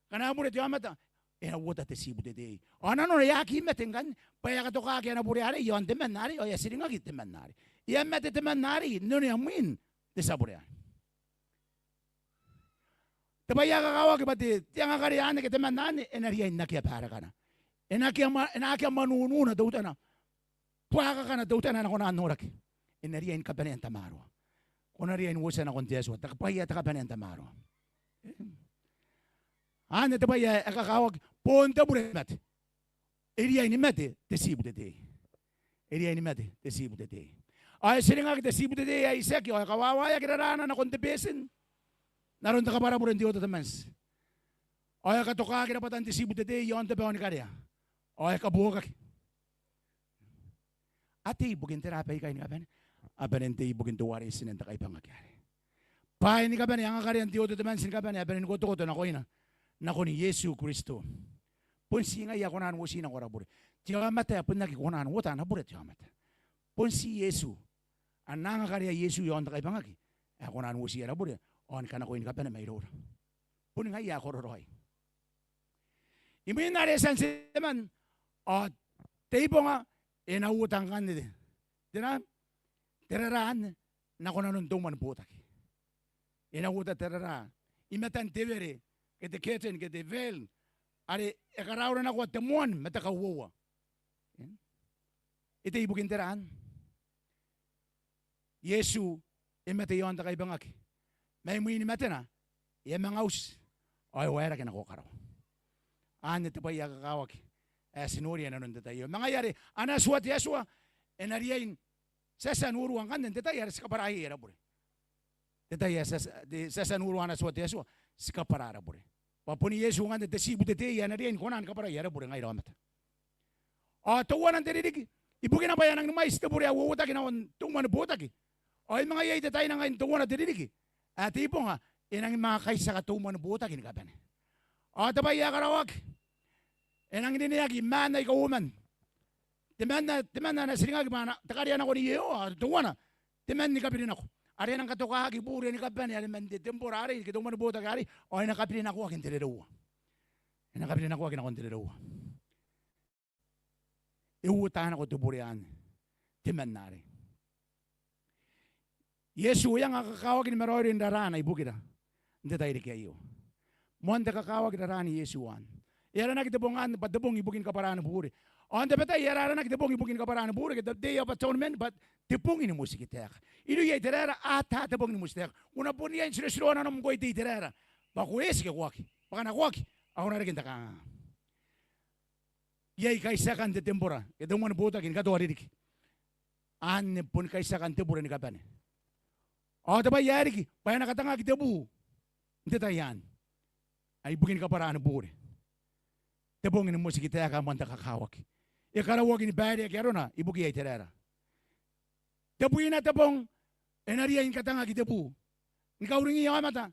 Ngkana e bure te aomata, e na uota te tibu te tei. Ao nanona e aki mate ngkanne, bwa e a katokaki ana bure arei iaon te man arei, ao e a tiringaki te man arei. E a mate te man arei n onea mwin te tia bure arei. Te bwai ae kakawaki bwa te, te angakarea anne ke te man anne, e na riai n akea baarakana. E na akea mwa-, e na akea mwanununa teutana. Buakakana teutana ae na kona n noraki. E na riai ni kabanea n tamaroa. Ko na riai n uotia nakon te Atua. Te bwai ae te kabanea n tamaroa. Anne te bwai ae kakawaki, boon te bure te mate. E riai ni mate te tibu te tei. E riai ni mate te tibu te tei. Ao e tiringaki te tibu te tei ae itiaki, ao e kawawaeaki raraana nakon te betin n aron te kabwarabure n te Old Testament. Ao e katokaki rabwatan te tibu te tei iaon te bao ni karea. Ao e kabuokaki. A tei ibukin tera baikai ni kabane? A bane n tei ibukin teuare tine n te kaibangaki arei. Bwaai ni kabane, angakarean te Old Testament ni kabane, a bane ni kotokoto nakoina, nakon Iesu Kristo. Bon ti ngaia ae kona n uoti nako ara bure. Te aomata ae bon aki kona n uota ana bure te aomata. Bon ti Iesu, ana angakarea Iesu iaon te kaibangaki, ae kona n uoti ara bure, ao ni kanakoi ni kabane mairoura. Boni ngaia ae kororaoi. Imwin are e tia n tieman, ao te ibonga e na uota ngkanne te, tera, te raraa anne, nako nanon te umani botaki. E na uota te raraa i matan te were, ke te curtain, ke te veil, are e karaura nakoa te moan ma te kauoua. E tei ibukin tera anne? Iesu e mate iaon te kaibangaki. Ma imwin matena, e a manga uti. ao e waerake nako karawa. Anne te bwai ae kakawaki ae ti noria inanon te tai aio. Ma ngaia are ana tua te Atua e na riai n tiatia n urua ngkanne n te tai are ti kabwarai ara bure. Te tai ae tiatia, te, tiatia n urua ana tua te Atua, ti kabwara ara bure. Bwa bon Iesu ngkanne te tibu te tei ae na riai ni kona ni kabwarai ara bure ngaira aomata. Ao teuana n te ririki, ibukina bwa e a nangi ni mwaiti te bure ae uouotaki nakon te umwa ni botaki, ao e manga iai te taina ngai n teuana te ririki ae te ibonga e nangi manga kaitiaka te umwa ni botaki ni kabane. Ao te bwai ae karaoaki, e nangi rineaki maan aika uoman. Temanna, temanna ae na tiringaki bwa ana, te karea nako n ieo, ao teuana temanna ni kabiri nako, are e nang katokaki burea ni kabane are man te tembora arei ke te umwa ni botaki arei, ao e na kabiri nakoaki n te rereua. E na kabiri nakoaki nakon te rereua. E uota nako te bure anne, temanna arei. Iesu e anga kakawaki ni maraurau n raraana ibukira n te tairiki aio. Moan te kakawaki raraan Iesu anne. E aranaki te bong anne bwa te bong ibukin kabwaraan bure. Ao n tabetai e aranaki te bong ibukin kabwaraan bure ke te Day of Atonement bwa te bong ni motikitaeka. Irouia Iteraera a ata te bong ni motikitaeka. Ko na bon riai n tirotiroa nanom ngkoe te Iteraera bwa ko eti ke ko aki, bwa ngkana ko aki ao ko na reke n te kanganga. Iai kaitiakan te tembora ke te umwa ni botaki ni katoa ririki. Anne boni kaitiakan te bure ni kabane. Ao te bwai ae riki bwa e na katangaki te bu n te tai anne ae ibukin kabwaraan bure. Te bong ni motikitaeka ae moan te kakawaki. E karauaki ni baireaki arona ibukiia Iteraera. Tebwina te bong e na riai ni katangaki te bu ni kauringiia aomata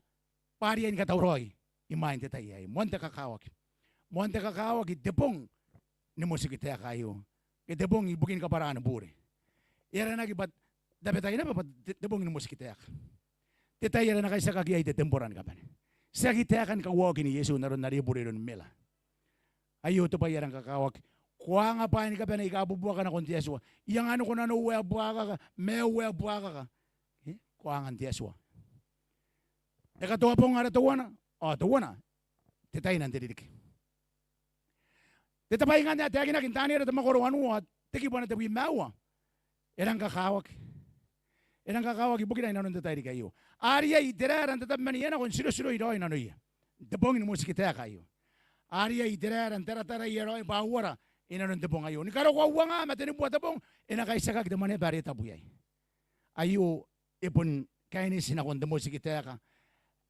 bwa a riai ni katauraoi imwain te tai aei. Moan te kakawaki. Moan te kakawaki te bong ni motikitaeka aio ke te bong ibukin kabwaraan bure. E aranaki bwa n tabetai naba bwa te, te bong ni motikitaeka. Te tai are e na kaitiakaki iai te tembora ni kabane. Tiaki taekan kauaokin Iesu n aron are e bure iroun Mela. Aio te bwai ae rang kakawaki. Ko anga bwaai ni kabane aika bubuaka nakon te Atua. I anganiko nanou ae buakaka, maiu ae buakaka. E, ko angan te Atua. E katoa bong ara teuana, ao teuana te taina n te ririki. Te tabai ngkanne ae taekinaki n Taniera te mwakoro wanua, te kibu ae tebwi ma aua. E rang kakawaki. E rang kakawaki ibukira inanon te tairiki aio. A riai Iteraera n tatabemanea nako n tirotiroi raoi nanoia n te bong ni motikitaeka aio. A riai Iteraera n tarataraia raoi bwa a uara inanon te bong aio. Ni karokoa uangaa ma tenibubua te bong e na kaitiakaki te Mwaneaba are tabu iai. Aio e bon kaineti nakon te motikitaeka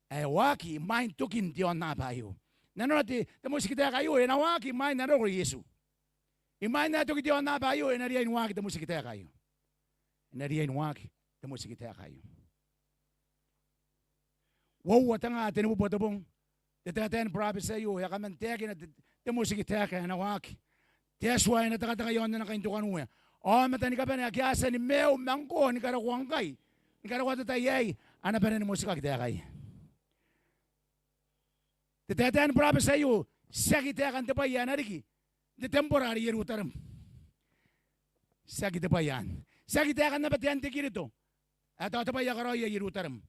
ae waaki imwain tokin te aonnaba aio. Nanona te, te motikitaeka aio e na waaki imwain ae na roko Iesu. Imwain ae toki te aonnaba aio e na riai n waaki te motikitaeka aio. E na riai n waaki te motikitaeka aio. Uoua te ngaa tenibubua te bong te taetae ni burabeti aio e a kaman taekina te, te motikitaeka ae na waaki. Te Atua e na tekateka iaon ana kaintokanuea. Aomata ni kabane ake a tia ni maiu ma ngkoa ni karokoa ngkai, ni karokoa te tai aei, a na bane ni motikaki taekaia. Te taetae ni burabeti aio, tiaki taekan te bwai ae na riki n te tembora are Ierutarem. Tiaki te bwai anne. Tiaki taekan naba te antikirito ae tao te bwai ae karaoia Ierutarem.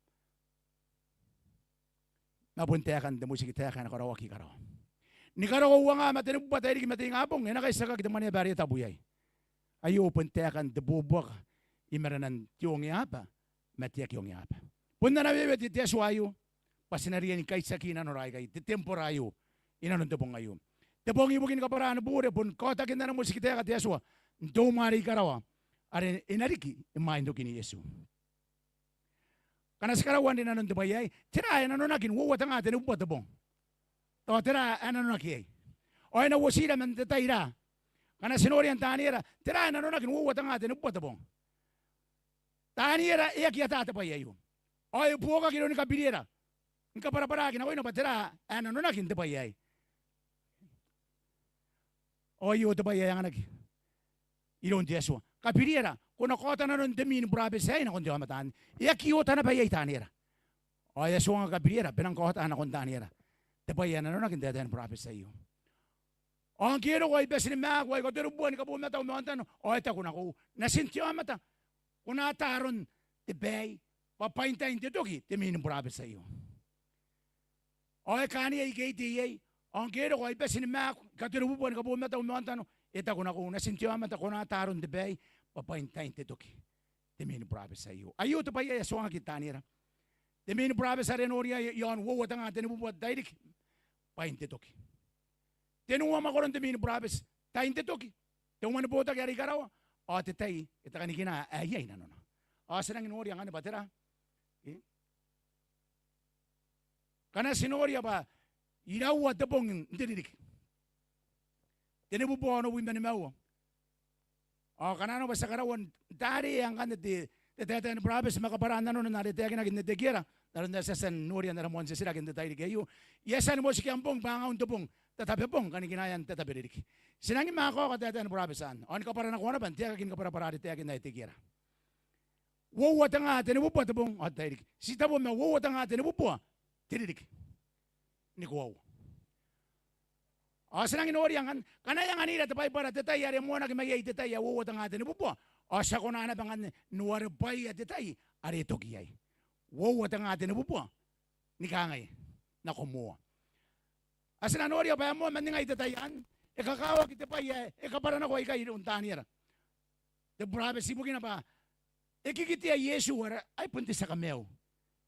Ma bon taekan te motikitaeka ae na karaoaki i karawa. Ni karokoa uangaa ma tenibubua tairiki ma te ingabong e na kaitiakaki te Mwaneaba are tabu iai. Aio bon taekan te buobuaka i marenan te ongeaba ma te aki ongeaba. Bon ana wewe te, te Atua aio bwa ti na riai ni kaitiaki nanora aikai, te tembora aio, inanon te bong aio. Te bong ibukin kabwaraan bure bon kaotakin ana motikitaeka te Atua n te umwa are i karawa are e na riki imwain tokin Iesu. Ngkana ti karaua n rinanon te bwai aei, tera ae nanonaki n uoua te ngaa tenibubua te bong? Tao tera ae nanonaki iai? Ao e na uotira man te tai ra? Ngkana ti noria n Taniera, tera ae nanonaki n uoua te ngaa tenibubua te bong? Taniera e aki ata te bwai aio. Ao e buokaki iroun Kabiriera ni kabwarabwaraki nakoina bwa tera ae nanonaki n te bwai aei. Ao aio te bwai ae anganaki iroun te Atua. Kabiriera, ko na kaota nanon te mii ni burabeti aei nakon te aomata anne. E aki ota naba iai Taniera. Ao e a tuanga Kabiriera bwa e nang kaota nakon Taniera te bwai ae nanonaki n taetae ni burabeti aio. Ao ngke e roko ai bati ni maaku aika tenibubua ni kabomatau ma aontano, ao e taku nakoiu, Natin te aomata, ko na ata aron te baei, bwa bwaintain te toki te mii ni burabeti aio. Ao e kaania ike ite iai, ao ngke e roko ai bati ni maaku aika tenibubua ni kabomatau ma aontano, e taku nakoiu, Natin te aomata, ko na ata aron te baei, bwa bwaintain te toki te mii ni burabeti aio. Aio te bwai ae e a tuangaki Taniera. Te mii ni burabeti are e noria iaon uoua te ngaa tenibubua te tairiki bwain te toki. Tenua mwakoron te mwiin burabeti, tain te toki, te umwa ni botaki are i karawa, ao te tai e takanikina ae iai nanona. Ao ti nangi noria ngkanne bwa tera? E? Ngkana ti noria bwa iraua te bong n te ririki, tenibubua onobwi ma nimaua. Ao ngkana arona bwa ti a karaua n taraia ngkanne te, te taetae ni burabeti ma kabwaran nanona are e taekinaki n Etekiera, n aron ae ti a tia n noria n ara moan titiraki n te tairiki aio, I a tia ni motikia am bong bwa ngaun te bong, tatabebong, kanikinaean tatabe ririki. Ti nangi mwakoaka taetae ni burabeti anne ao ni kabwaranakoa naba n te aekaki ni kabwarabwara are e taekinna Etekiera. Uoua tenga tenibubua te bong ao te tairiki. Ti tabo ma uoua tenga tenibubua te ririki ni koaua. Ao ti nangi noria ngkanne, ngkana e anganira te Baibara te tai are e moanaki mai iai te tai ae uoua tenga tenibubua, ao ti a kona naba ngkanne ni warebwaia te tai are e toki iai. Uoua tenga tenibubua ni kangai, nako moa. Ao ti na noria bwa e moa man ningai te tai anne, e kakawaki te bwai ae e kabwaranako aikai iroun Taniera te burabeti ibukina bwa e kikitea Iesu are ai bon te tia kamaiu.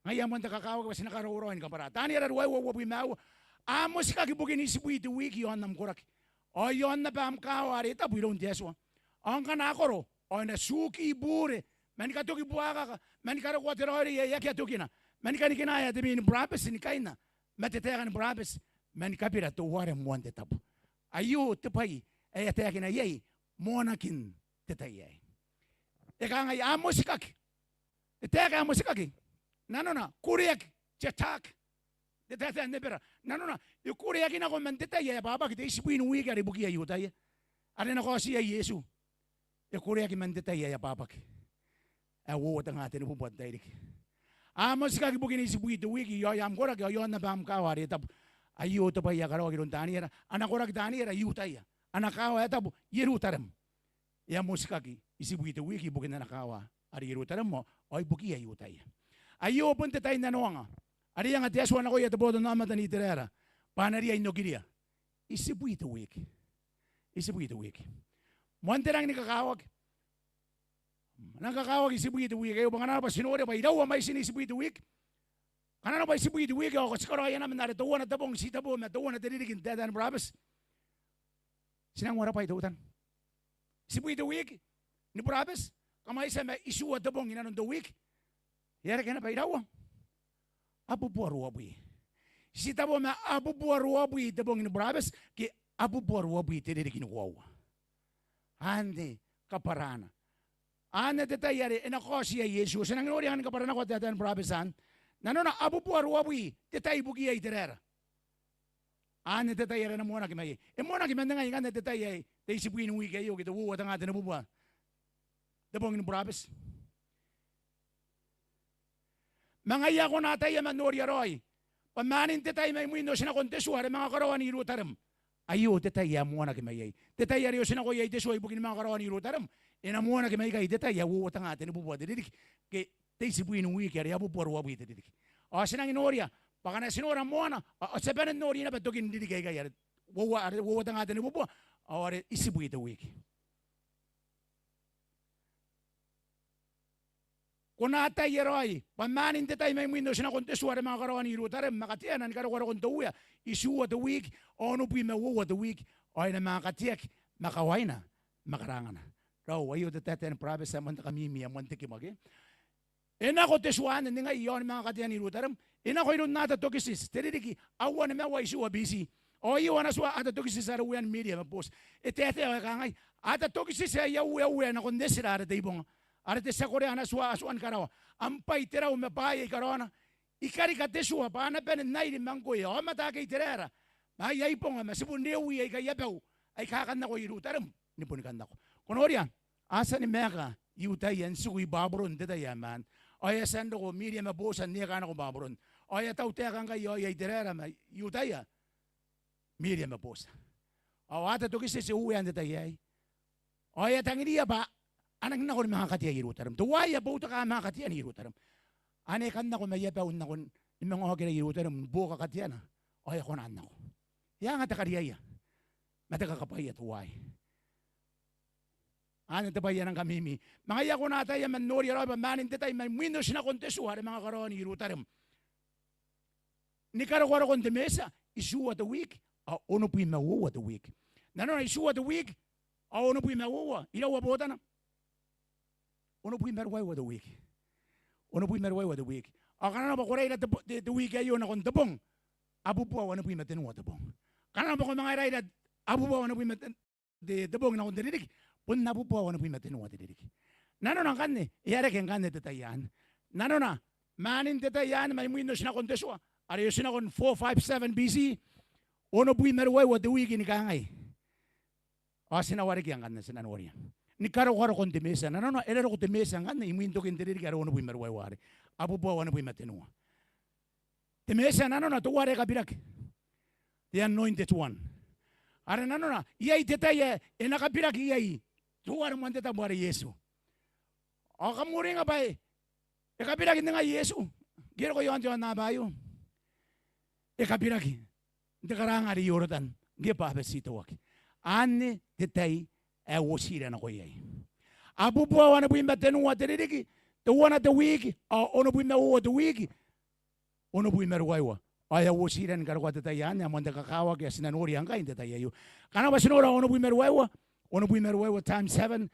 Ngaia moan te kakawaki bwa ti na karaurau ni kabwara. Taniera ruaiwa uabwi ma aua. A motikaki ibukin itibwi te wiki i aon am koraki ao i aon naba am kaawa are tabu iroun te Atua. Ao ngkana a koro ao e na tuki bure, ma ni katoki buakaka, ma ni karokoa te raoiroi ae akea tokina, ma ni kanikinaea te mwiin burabeti ni kaina ma te taeka ni burabeti, ma ni kabira teuare moan te tabu. Aio te bwai ae a taekina iai moanakin te tai aei. E kangai, a motikaki. E taeka ae motikaki. Nanona, kureaki, te attack. Te taetae n Ebera. Nanona, e kureaki nako man te tai ae abwabwaki, te itibwi n wiki are ibukiia I-Iutaia, are e na kaoti iai Iesu. E kureaki man te tai ae abwabwaki, ae uoua tenga tenibubua te tairiki. A motikaki ibukin itibwi te wiki i aoia am koraki ao i aon naba am kaawa are tabu. Aio te bwai ae karaoaki iroun Taniera. Ana koraki Taniera I-Iutaia, ana kaawa ae tabu Ierutarem. E a motikaki itibwi te wiki ibukin ana kaawa are Ierutarem ao ibukiia I-Iutaia. Aio bon te tai n nanoanga are e anga te Atua nakoia te botannaomata n Iteraera bwa a na riai n okiria. Itibwi te wiki. Itibwi te wiki. Moan te rangi ni kakawaki. Nang kakawaki itibwi te wiki aio bwa ngkana arona bwa ti noria bwa iraua mwaitin itibwi te wiki, ngkana arona bwa itibwi te wiki ao ti karaoia naba n are teuana te bong, ti tabo ma teuana te ririki n taetae ni burabeti. Ti nang uara bwai teutana. Itibwi te wiki ni burabeti, kamwaitia ma itiua te bong inanon te wiki, e a reke naba iraua? Abubua ruabwi. Ti tabo ma abubua ruabwi te bong ni burabeti ke abubua ruabwi te ririki ni koaua. Anne kabwarana. Anne te tai are e na kaoti iai Iesu. Ti nang noria ngkanne kabwaranakoa taetae ni burabeti anne. Nanona abubua ruabwi te tai ibukiia Iteraera. Anne te tai are e na moanaki mai iai. E moanaki man ningai ngkanne te tai aei, te itibwi n wiki aio ke te uoua tenga tenibubua te bong ni burabeti? Ma ngaia ko na ataia ma n noria raoi bwa maanin te tai mai mwin otinakon te tua are manga karaoan Ierutarem, aio te tai ae moanaki mai iai. Te tai are otinako iai te tua ibukini manga karaoan Ierutarem, e na moanaki mai ikai te tai ae uoua tenga tenibubua te ririki ke te itibwi n wiki are abubua ruabwi te ririki. Ao ti nangi noria bwa ngkana ti nora moana ao ti a bane n nori naba tokin ririki aikai are uoua, are uoua tenga tenibubua ao are itibwi te wiki. Ko na ataia raoi bwa maanin te tai mai mwin otinakon te tua are manga karaoan Ierutarem ma kateana ni karokoa rokon te Uea, itiua te wiki ao onobwi ma uoua te wiki, ao e na manga kateaki ma kawaina ma karangana. Raou, aio te taetae ni burabeti ae moan te kamimi ae moan te kimwa ke. E nako te tua anne n ningai i aoni manga katean Ierutarem. E nako iroun Atatokititi, te ririki aua nimaua itiua B C. Ao aio ana tua Atatokititi are uean Miria ma Botia. E taetae ao e kangai, Atatokititi ae Ueauea nakon Etira are te ibonga, are te tia korea ana tua Atuan karawa, am bwai te rau ma bwaai aika raona. I karika te tua bwa a na bane n airi ma ngkoe aomata ake Iteraera ma aia ibonga ma tibun rewi aika i abau aika kan nako Ierutarem ni boni kan nako. Ko noria, a tia ni maeka Iutaia n tiku i Baburon n te tai ae maan. Ao e a tia n roko Miria ma Botia n eka nako Baburon. Ao e a tautaeka ngkai aoia Iteraera ma Iutaia, Miria ma Botia. Ao Atatokititi e uea n te tai aei. Ao e a tangiriia bwa a nangi nako ni manga katea Ierutarem. Teuaei ae boutaka manga katean Ierutarem. Ane e kan nako mai abau n nako ni manga okira Ierutarem ni buoka kateana. Ao e a kona n nako. E anga te kariaia ma te kakabwaia teuaei. Anne te bwai ae nang kamimi. Ma ngaia ko na ataia ma n noria raoi bwa maanin te tai mai mwin otinakon te tua are manga karaoan Ierutarem ni karokoa rokon te Mesia, itiua te wiki ao onobwi ma uoua te wiki. Nanona itiua te wiki ao onobwi ma uoua, iraua botana? Onobwi ma ruaiwa te wiki. Onobwi ma ruaiwa te wiki. Ao ngkana arona bwa ko raira te bo-, te, te wiki aio nakon te bong, abubua wanibwi ma tenua te bong. Ngkana arona bwa ko manga raira abubua wanibwi ma te, te, te bong nakon te ririki, bon abubua wanibwi ma tenua te ririki. Nanona ngkanne, e a reke ngkanne te tai anne. Nanona, maanin te tai anne, mai mwin otinakon te tua, are otinakon four five seven B C, onobwi ma ruaiwa te wiki ni kangai. Ao ti na warekia ngkanne, ti na noria. Ni karokorokon te Metia. Nanona e na roko te Metia ngkanne imwin tokin te ririki are onobwi ma ruaiwa arei. Abubua wanibwi ma tenua. Te Metia nanona teuare e kabiraki. The anointed one. Are nanona, iai te tai ae e na kabiraki iai teuare moan te tabo are Iesu. Ao kam uringa bwa e kabiraki n ningai Iesu? Ngke e roko i aon te aonnaba aio, e kabiraki n te karanga are Ioretan ngke e bwabetitoaki. Anne te tai ae uotira nako iai. Abubua wanibwi ma tenua te ririki, teuana te wiki, ao onobwi ma uoua te wiki, onobwi ma ruaiwa. Ao e a uotira ni karokoa te tai anne, ae moan te kakawaki ae ti na noria ngkai n te tai aio. Ngkana bwa ti nora onobwi ma ruaiwa, onobwi ma ruaiwa times seven,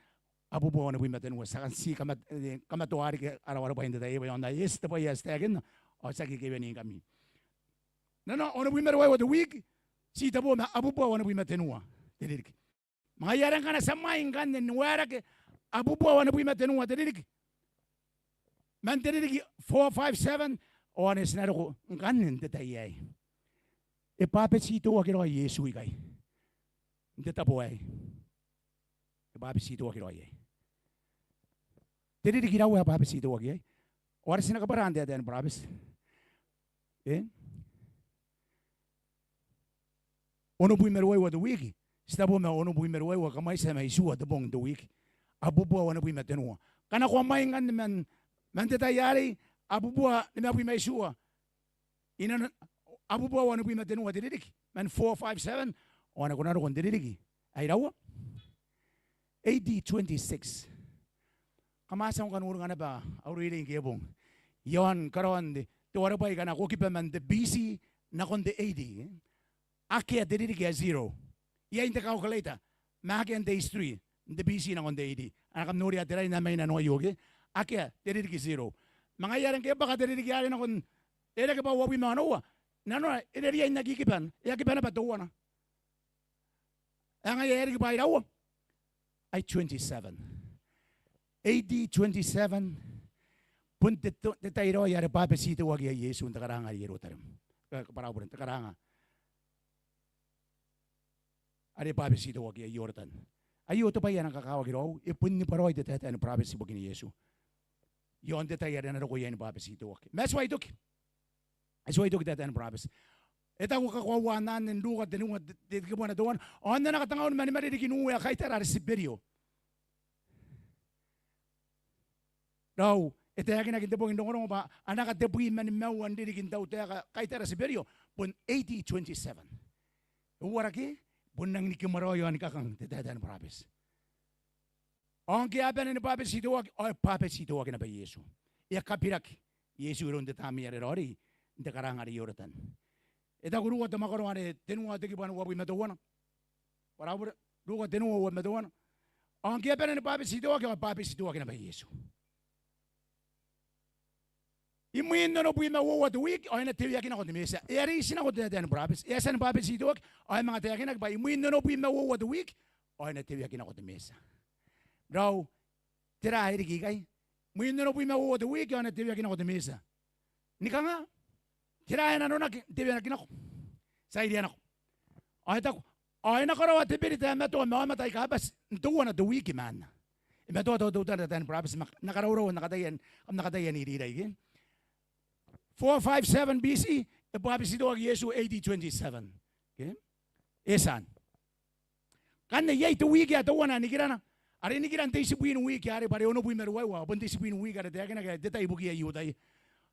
abubua wanibwi ma tenua. Ti a kan ti kamat-, e, kamatoa riki ara wareware n te tai aio bwa e aonga n eti te bwai ae ti taekinna, ao ti aki kewenikami. Nanona onobwi ma ruaiwa te wiki, ti tabo ma abubua wanibwi ma tenua te ririki. Ma ngaia are ngkana ti a mai ngkanne ni waerake abubua wanibwi ma tenua te ririki man te ririki four five seven, ao ane ti na roko ngkanne n te tai aei. E bwabetitoaki raoi Iesu ikai n te tabo aei. E bwabetitoaki raoi iai. Te ririki iraua ae bwabetitoaki iai? Ao are ti na kabwara n taetae ni burabeti. E? Onobwi ma ruaiwa te wiki. Ti tabo ma onobwi ma ruaiwa, kamwaitiia ma itiua te bong n te wiki. Abubua wanibwi ma tenua. Ngkana ko a mai ngkanne man, man te tai arei, abubua nimabwi ma itiua. I nanon abubua wanibwi ma tenua te ririki man four five seven, ao ane ko na roko n te ririki ae iraua? A D twenty-six. Kam a tia ngkai n uringa naba au reirei ngke e bong i aon karaoan te, te wareware ngkana ko kiba man te B C nakon te A D, e? Akea te ririki ae zero. Iai n te calculator, ma akea n te history n te B C nakon te A D. Ana kam noria te rain ae mai nanoa aio, ke? Akea te ririki zero. Ma ngaia are ngke e bwaka te ririki arei nakon, e reke bwa uabwi ma onoua, nanona e riai n aki kiba, e a kiba naba teuana. Ae ngaia e a riki bwa iraua? Ai twenty-seven. A D twenty-seven. Bon te, te, te tai raoi are bwabetitoaki iai Iesu n te karanga are Ierutarem. E, kabwara bure, te karanga are bwabetitoaki iai Ioretan. Aio te bwai ae e nang kakawaki raou, e bon nibwa raoi te taetae ni burabeti ibukin Iesu i aon te tai are e na roko iai ni bwabetitoaki. Ma e tuai toki. E tuai toki taetae ni burabeti. E taku kakoauan anne n Ruka teniua te, te kibu ae teuana. Ao n ana katengaun ma nimaririki n ue a kaitara are Tiberio. Raou, e taekinaki n te bong n rongorongo bwa a na katebwi ma nimaua n ririki n tautaeka kaitara Tiberio, bon A D twenty-seven. E uara ke? Bon nangi ni kimwaraoi ao ni kakang te taetae ni burabeti. Ao ngke a bane ni bwabetitoaki, ao e bwabetitoaki naba Iesu. E a kabiraki Iesu iroun te Tamnei are Raoiroi n te karanga are Ioretan. E taku Ruka te mwakoro are teniua te kibu ae uabwi ma teuana. Kabwara bure, Ruka teniua uabwi ma teuana. Ao ngke a bane ni bwabetitoaki, ao e bwabetitoaki naba Iesu. Imwin onobwi ma uoua te wiki, ao e na teweaki nako te Metia. E a reiti nako te taetae ni burabeti. E a tia ni bwabetitoaki, ao e manga taekinaki bwa imwin onobwi ma uoua te wiki, ao e na teweaki nako te Metia. Raou, tera ae riki ikai? Imwin onobwi ma uoua te wiki ao e na teweaki nako te Metia. Ni kanga? Tera ae nanonaki n teweaki nako? Ti a iria nako. Ao e taku, ao e na karaoa te berita ae matoa ma aomata aika bati n teuana te wiki ma anne. E matoa tau teutana te taetae ni burabeti, ma N na karaurau, N na kataia n, N na kataia n iriirai, ke? Four five seven B C, e bwabetitoaki Iesu A D twenty-seven. Ke? E tia anne. Ngkanne iai te wiki ae teuana ae nikirana, are nikiran te itibwi n wiki arei bwa are onobwi ma ruaiwa, ao bon te itibwi n wiki are taekinaki ae te tai ibukiia I-Iutaia.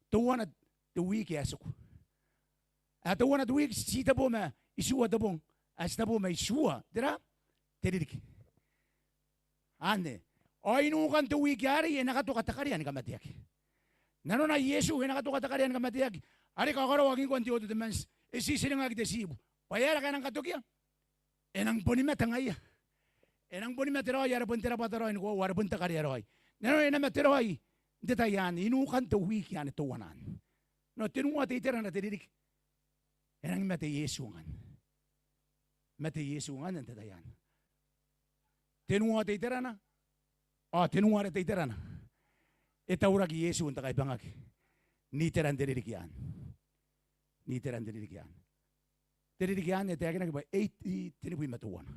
Teuana te wiki ae tiku. Ae teuana te wiki ti tabo ma itiua te bong. Ae ti tabo ma itiua, tera? Te ririki. Anne. Ao i nukan te wiki arei e na katoka te karea ni kamateaki. Nanona Iesu e na katoka te karea ni kamateaki are kakaraoaki ngkoa n te Old Testament. e titiringaki te tibu. Bwa e aera ngke e nang katokia? E nang boni mate ngaia. E nang boni mate raoi, are bon te rabwata raoi ni koaua, are bon te karea raoi. Nanona e na mate raoi n te tai anne, i nukan te wiki anne teuana anne. N tenua te iterana te ririki, e nang mate Iesu ngkanne. Mate Iesu ngkanne n te tai anne. Tenua te iterana, ao tenua are te iterana, e tauraki Iesu n te kaibangaki n iteran te ririki anne. N iteran te ririki anne. Te ririki anne e taekinaki bwa A D tenibwi ma teuana.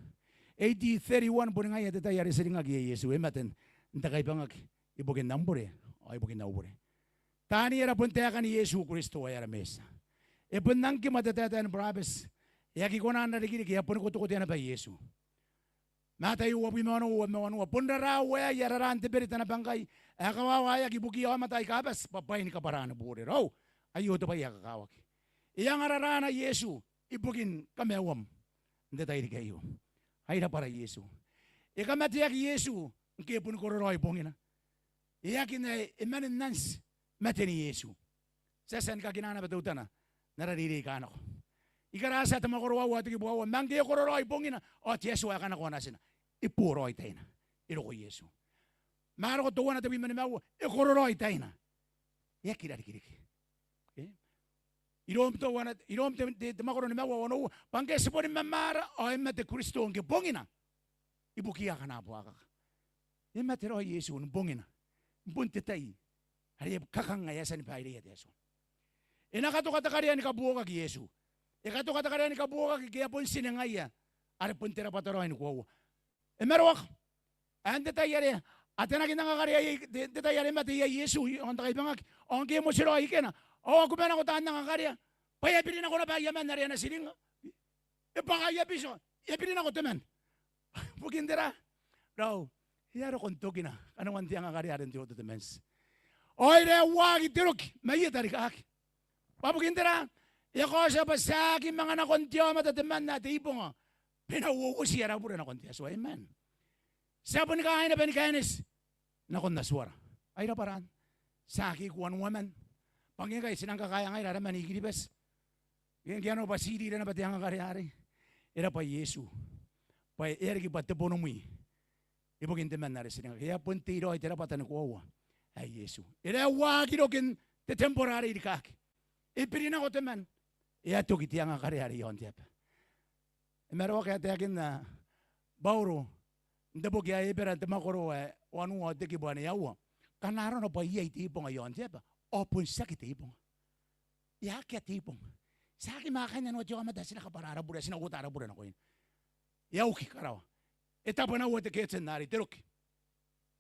A D thirty-one boni ngaia te tai are tiringaki iai Iesu, e mate n te kaibangaki ibukin am bure ao ibukin au bure. Taani ara bon taekan Iesu Kristo ae ara Metia. E bon angki ma te taetae ni burabeti. E aki kona n rikirake, e a boni kotokotoa naba Iesu. Mataio uabwi ma onoua, uabwi ma onoua. Bon rara uaei ara raa n te berita naba ngkai ae kawawaeaki ibukiia aomata aika bati bwa bwaai ni kabwara ni bure. Raou, aio te bwai ae kakawaki. E anga raraana Iesu ibukin kamaiuam n te tairiki aio. Ai rabwara Iesu. E kamateaki Iesu ngke e boni kororaoi bongina. E aki nai, e mani n anti maten Iesu. Ti a tia ni kakinaa naba teutana n ara reirei aika nako. I Karatia te mwakoro aua, te kibu aua, ma ngke e kororaoi bongina ao te Atua e kanakoa natina. E boraoi taina. E roko Iesu. Ma e roko teuana tebwi ma nimaua, e kororaoi taina. E aki rikirake. E? I Rom teuana, i Rom te, te, te mwakoro nimaua, onoua. Bwa ngke ti boni mamaara ao e mate Kristo ngke bongina ibukiia akana buakaka. E mate raoi Iesu ni bongina. N bon te tai are e kakang ae e a tia ni baireia te Atua. E na katoka te karea ni kabuokaki Iesu. E katoka te karea ni kabuokaki ke e a bon tine ngaia are bon te rabwata raoi ni koaua. E maroaka. Ae n te tai are a tenaki n anga karea iai, te, te tai are e mate iai Iesu i aon te kaibangaki, ao ngke e moti raoi ikena, ao a kuba nako taan anga karea bwa e a biri nako naba aia man are a na tiringa. E bwaka aia biti, e a biri nako temanna. Bukin tera? Raou, e a roko n tokina kanoan te anga karea are n te Old Testament. Ao e raeuaki te roki mai eta rikaaki. Bwa bukin tera? E a kaotia bwa ti a aki manga nakon te aomata temanna ae te ibonga, bwa e na uouoti ara bure nakon te Atua. Amen. Ti a boni kangai naba ni kaineti nakon Atuara. Ai rabwara anne. Ti a aki kuan uaman. Bwa ngke ngkai ti nang kakaea ngaira ara man I-Kiribati, ngke a noo bwa ti irira naba te anga karea arei. E rabwa Iesu bwa e a riki bwa te bonomwi ibukin temanna are tiringaki. E a bon tei raoi te rabwata ni koaua ae Iesu. E raeuaki rokin te tembora arei rikaaki. E biri nako temanna. E a toki te anga karea arei i aon te aba. E maroaka ae taekinna Bauro n te boki ae Ebera n te mwakoro ae wanua ao te kibu ae aua. Ngkana arona bwa iai te ibonga i aon te aba ao bon tiaki te ibonga. E akea te ibonga. Ti aki manga kainnanoa te aomata ae ti na kabwara ara bure, ae ti na uota ara bure nakoina. E a uki karawa. E tabwanaua te keten arei, te roki.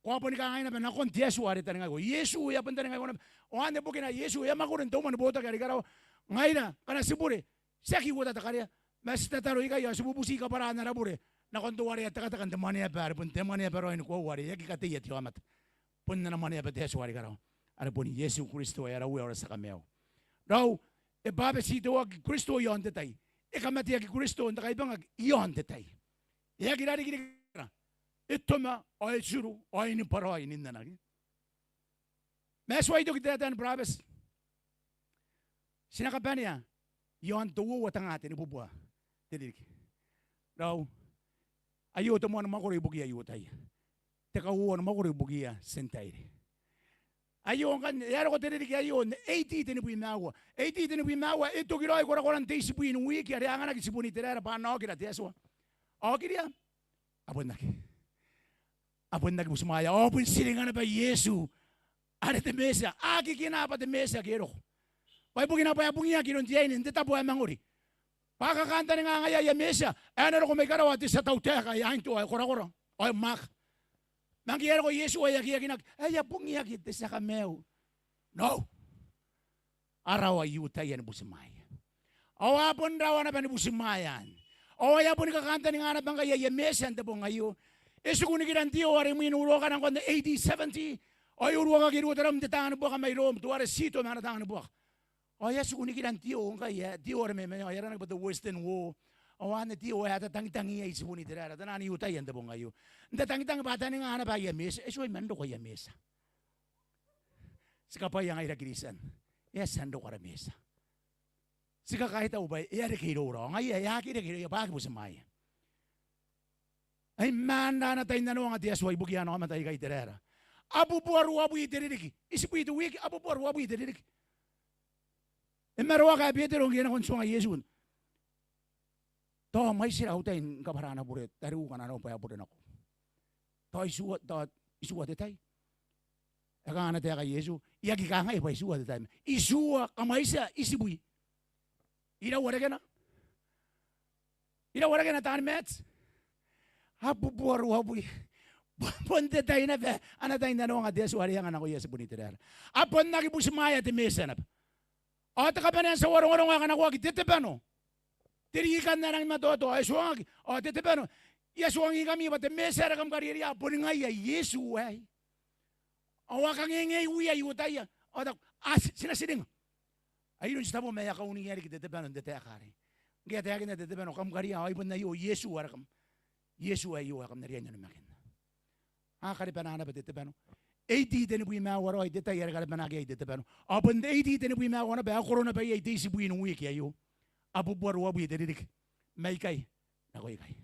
Ko a boni kangai naba nakon te Atua are taningaiko. Iesu e a bon taningaiko naba. Ao anne bukina Iesu e a mwakuri n te umwa ni botaki are i karawa. Ngaira, ngkana ti bure, ti aki uota te karea, ma ti tataro ikai ao ti bubuti kabwaraan ara bure nakon teuare e a tekateka n te mwaneaba are bon te mwaneaba raoi ni koaua are e aki kateia te aomata. Bon ana mwaneaba te Atua are i karawa, are bon Iesu Kristo ae ara Uea ao ara tia Kamaiu. Raou, e bwabetitoaki Kristo i aon te tai. E kamateaki Kristo n te kaibangaki i aon te tai. E aki rarikirake, e toma ao e tiru ao e nibwa raoi n inanaki. Ma e tuai toki te taetae ni burabeti. Ti na kabanea i aon te uoua te ngaa tenibubua te ririki. Raou, aio te moan mwakoro ibukiia I-Iutaia. Te kauoua ni mwakoro ibukiia Tientaire. Aio ngkanne, e a roko te ririki aio n A D tenibwi ma aua. A D tenibwi ma aua, e toki raoi korakoran te itibwi n wiki are a anganaki tibun Iteraera bwa a na okira te Atua. A okiria? A bon aki. A bon aki butimwaea. Ao bon tiringa naba Iesu are te Mesia. A aki kina bwa te Mesia ke e roko. Bwa ibukina bwa e bungiaki iroun te aine n te tabo ae mangori. Bwa a kakantaninga ngaia aia Mesia ae na roko mai karawa, te tia tautaeka ae aintoa, ae korakora ao e mwaaka. Ma ngke e a roko Iesu ao e a kiakinaki, ae e a bungiaki te tia Kamaiu. No. A rawa I-Iutaia ni butimwaea. Ao a bon rawa naba ni butimwaea anne. Ao e a boni kakantaninga naba ngkai aia Mesia n te bong aio. E tiku nikiran Tio are imwin uruakana ngkoa n A D seventy. Ao e uruakaki iruo te raum n te taanga ni buaka mai Rom, teuare Tito ma ana taanga ni buaka. Ao e a tiku nikiran Tio ngkai, e, Tio are mai, mai, ao e aranaki bwa te Western Wall. Ao anne Tio ae a tatangitang iai tibun Iteraera, taan I-Iutaia n te bong aio. N tatangitang bwa a taninga naba aia Mesia, e tuai man roko aia Mesia. Ti kabwaia ngaira Kristian, e a tia n roko ara Mesia. ti kakaitau bwa e a reke iroura. Ao ngaia e aki reke irouia bwa a aki butimwaea. Ai maan ana tai n nanoanga te Atua ibukia ana aomata aikai, tera aera? Abubua ruabwi te ririki. Itibwi te wiki, abubua ruabwi te ririki. E maroaka Betero ngke e nako n tuanga Iesu. Tao mwaitira au tai ni kabwara ana bure, tariu, ngkana arona bwa e a bure nako. Tao itiua, tao itiua te tai. E kanga ana taeka Iesu? I aki kangai bwa itiua te tai. Itiua, kamwaitiia, itibwi. Iraua rekena? Iraua rekena taani maati? Abubua ruabwi. Bon te tai naba, ana tai n nanoanga te Atua are e anga nakoia tibun Iteraera. A bon aki butimwaea te Metia naba. Ao te kabanea n tia uarongorongo ae kanakoaki, te tebano. Te rikan ae rangi ni matoatoa, ao e tuangaki, ao te tebano. I a tuangingkami bwa te Metia are kam kariaria boni ngaia Iesu aei. Ao a kangengei wiia I-Iutaia. Ao a taku, a ti, ti na tiringa. Ai iroun titebo ma e a kauningia riki te tebano n te taeka arei. Ngke e a taekinna te tebano, kam karia, ao ai bon aio Iesu are kam, Iesu aio ae kam na riai n onimakinna. A karebana naba te tebano. A.D. tenibwi ma aua raoi te tai are karebanaki iai te tebano. Ao bon A.D. tenibwi ma aua naba ae koro naba iai te itibwi n wiki aio. Abubua ruabwi te ririki. Ma ikai, nako ikai.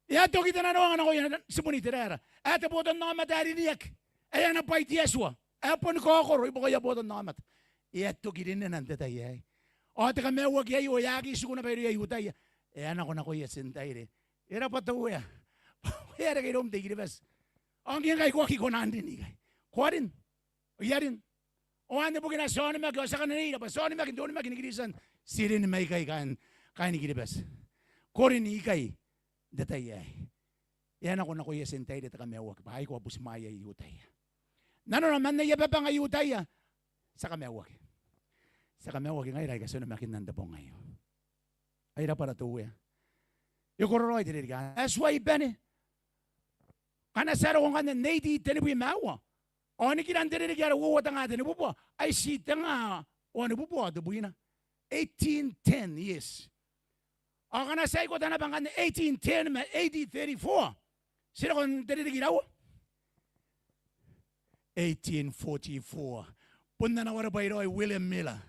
E a toki te nanoanga nakoia tibun Iteraera. Ae te botannaomata ae riniaki. Ae ana bwai te Atua. Ae boni kaokoro ibuakoia botannaomata. E a toki rinena n te tai aei. Ao te kamaiuaki aio e a aki tiku naba irouia I-Iutaia. E a nako nakoia Tentaire. E rabwa te Uea. E a reke iroum te I-Kiribati. Ao ngke ngkai ko aki kona n rin ikai. Ko a rin. Ao I a rin. Ao anne bukina ti a onimaki, ao ti a kananoira bwa ti a onimaki n te onimaki ni Kristian. Ti rin mai ikai kaain, kaain Kiribati. Ko rin ikai n te tai aei. E a nako nakoia Tentaire te kamaiuaki bwa aikoa butimwaeia I-Iutaia. Nanona man aia babanga I-Iutaia, ti a kamaiuaki. Ti a kamaiuaki ngaira aika ti onimakinna n te bong aio. Ai rabwa ara te Uea. E kororaoi te ririki ae tuai bane. Ngkana ti a roko ngkanne n A.D. tenibwi ma aua. Ao nikiran te ririki are uoua tenga tenibubua, ai ti tenga wanibubua tebwina. Eighteen ten, yes. Ao ngkana ti a ikota naba ngkanne eighteen ten ma A.D. thirty-four, ti roko n te ririki iraua? Eighteen forty-four. Bon ana warabwa raoi William Miller.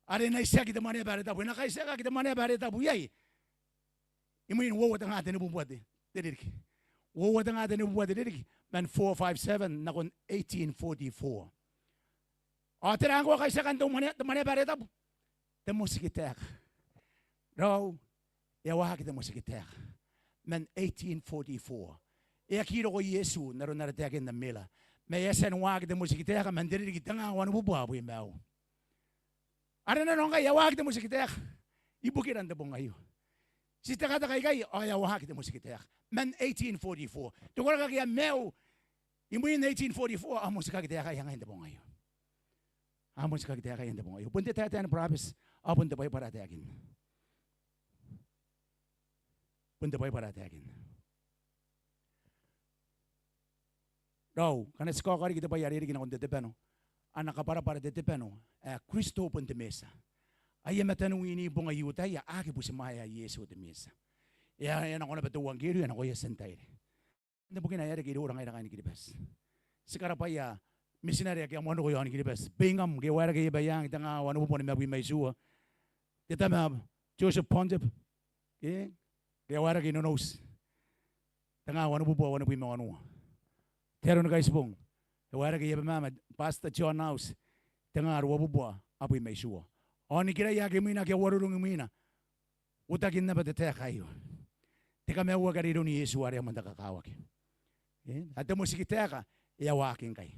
Are e na itiaki te Mwaneaba are Tabu. E na kaitiakaki te Mwaneaba are Tabu iai imwin uoua tenga tenibubua te, te ririki. Uoua tenga tenibubua te ririki, man four five seven nakon eighteen forty-four. Ao tera ngkoa kaitiakan te Mwane-, te Mwaneaba are Tabu? Te motikitaeka. Raou, e a waaki te motikitaeka man eighteen forty-four. E aki roko Iesu n aron are taekinna Miller. Ma e a tia ni waaki te motikitaeka man te ririki tenga wanibubua abwi ma aua. Are nanona ngkai e a waaki te motikitaeka ibukira n te bong aio. Ti tekateka ikai ao e a waaki te motikitaeka man eighteen forty-four. Te koraki ake a maiu imwin eighteen forty-four a motikaki taekaia ngai n te bong aio. A motikaki taekaia n te bong aio. Bon te taetae ni burabeti ao bon te Baibara ae taekinna. Bon te Baibara ae taekinna. Raou, ngkana ti kaoka riki te bwai are e riki nakon te tebano, ana kabwarabwara te tebano ae Kristo bon te Metia. Aia mataniwi n ibonga I-Iutaia a aki butimwaea Iesu te Metia. E a, e a nako naba te euangkerio nakoia Tentaire. Anne bukina ae e reke iroura ngaira kaain Kiribati. Ti karabwaia mitinare ake a moan roko i aon Kiribati. Bingham, ngke e waerake i Abaiang, tenga wanibubua nimabwi ma itiua. Te tama Joseph Bontemps, ke, ngke e waerake i Nonouti, tenga wanibubua wanibwi ma wanua. Te Aro ni Kaitibong, e waerake i Abemama, Pastor John House, tenga ruabubua abwi ma itiua. Ao nikiraia ake imwina ake a uarurung imwina, utakin naba te taeka aio. Te kamaiuaki are iroun Iesu are e a moan te kakawaki. E, ae te motikitaeka e a waaki ngkai.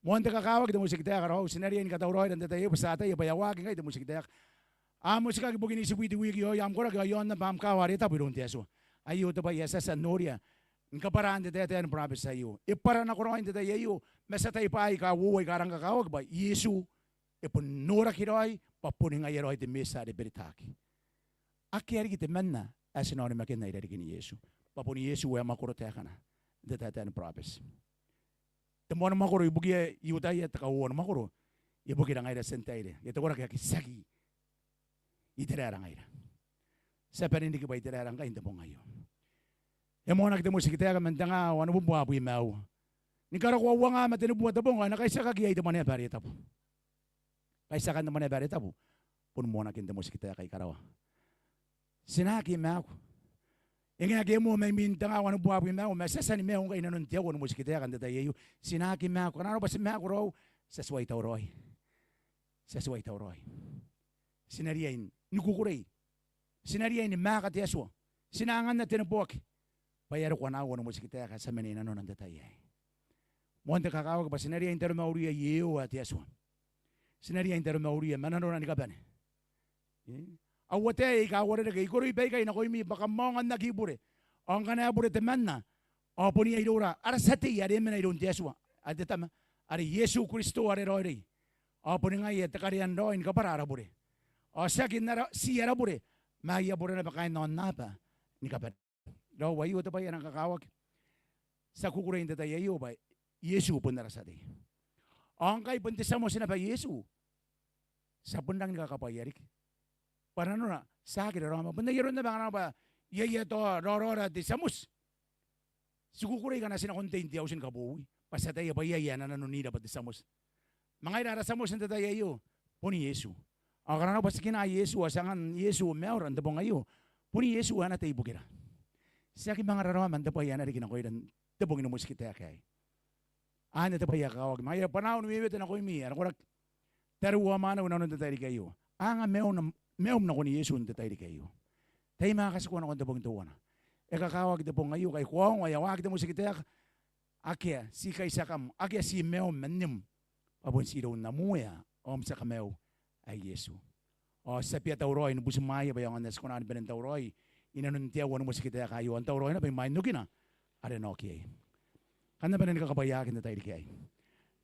Moan te kakawaki te motikitaeka raou, ti na riai ni katauraoira n te tai aei bwa ti ataia bwa e a waaki ngkai te motikitaeka. A motikaki ibukin itibwi te wiki iaoia am koraki ao iaon naba am kaawa are tabu iroun te Atua. Aio te bwai ae ti a tia n noria ni kabwaraan te taetae ni burabeti aio. E bwara nako raoi n te tai aio, ma ti ataia bwaai aika uoua aika rang kakawaki bwa Iesu e bon noraki raoi bwa boni ngaia raoi te Metia are beritaaki. Akea riki temanna ae ti na onimakinna i rarikin Iesu, bwa bon Iesu ae mwakoro taekana n te taetae ni burabeti. Te moan mwakoro ibukia I-Iutaia, te kauoua ni mwakoro ibukira ngaira Tentaire. Ke te koraki ake tiaki Iteraera ngaira. Ti a bane n riki bwa Iteraera ngkai n te bong aio. E moanaki te motikitaeka man tenga wanibubua abwi ma aua. Ni karokoa uangaa ma tenibubua te bong ao e na kaitiakaki iai te Mwaneaba are Tabu. Ngkai ti a kan mwaneka bwa are tabu, bon moanakin te motikitaeka i karawa. Ti na aki maaku. E ngae ngke e moa mai mwin te nga wanibuabwi maiu, ma ti a tia ni maiu ngkai i nanon te aua ni motikitaeka n te tai aio. Ti na aki maaku. Ngkana arona bwa ti maaku raou, ti a tuai tauraoi. Ti a tuai tauraoi. Ti na riai ni kukurei. Ti na riai ni maaka te Atua. Ti na anganna te neboaki bwa e a roko ana aua ni motikitaeka ae ti a mena i nanona n te tai aei. Moan te kakawaki bwa ti na riai n taromauria Iehova te Atua. Ti na riai n taromauria ma nanora ni kabane. E? Au ataei aika uarereke, I koroi baikai nakoimi bwa kam aonga n aki bure. Ao ngkana e bure temanna, ao bon iai iroura ara tia tei are e mena iroun te Atua, are te Tama, are Iesu Kristo are raoiroi. Ao boni ngaia te karea n raoi ni kabwara ara bure. Ao tiaki n ara, ti ara bure, ma aia bure naba kaain aonnaba ni kabane. Raou, aio te bwai ae rang kakawaki. Ti a kukurei n te tai aio bwa Iesu bon ara tia tei. Ao ngkai bon te tia moti naba Iesu, ti a bon rangi ni kakabwaia riki. Bwa nanona ti a aki raraoma. Bon ai aron naba ngkana bwa iai aia tao raoraora te tia moti, ti kukurei ngkana ti nakon tei n te auti ni kabowi, bwa ti ataia bwa iai ae na nanonira bwa te tia moti. Ma ngaira ara tia moti n te tai aio bon Iesu. Ao ngkana arona bwa ti kina Iesu, ao ti angan Iesu maiura n te bong aio, bon Iesu ae na tei ibukira. Ti aki manga raraoma n te bwai ae na riki nakoira n te bong ni motikitaeka aei. Anne te bwai ae kakawaki. Ma ngaia bwa N na uti ni wewete nakoimi ae koraki, tariu ao mwaneu, i nanon te tairiki aio. Anga maium, maium nakon Iesu n te tairiki aio. Tai ma katikua nakon te bong teuana. E kakawaki te bong aio ngkai ko aonga, e a waaki te motikitaeka, akea ti kaitiakam, akea ti maium ma nnum, bwa bon ti iroun am Uea ao am tia kamaiu ae Iesu. Ao ti tabea tauraoi ni butimwaeia bwa e aonga n ae ti kona ni bane n tauraoi i nanon te aua ni motikitaeka aio, ao n tauraoi naba imwain okina are e na oki iai. Kam na bane ni kakabwaiaaki n te tairiki aei.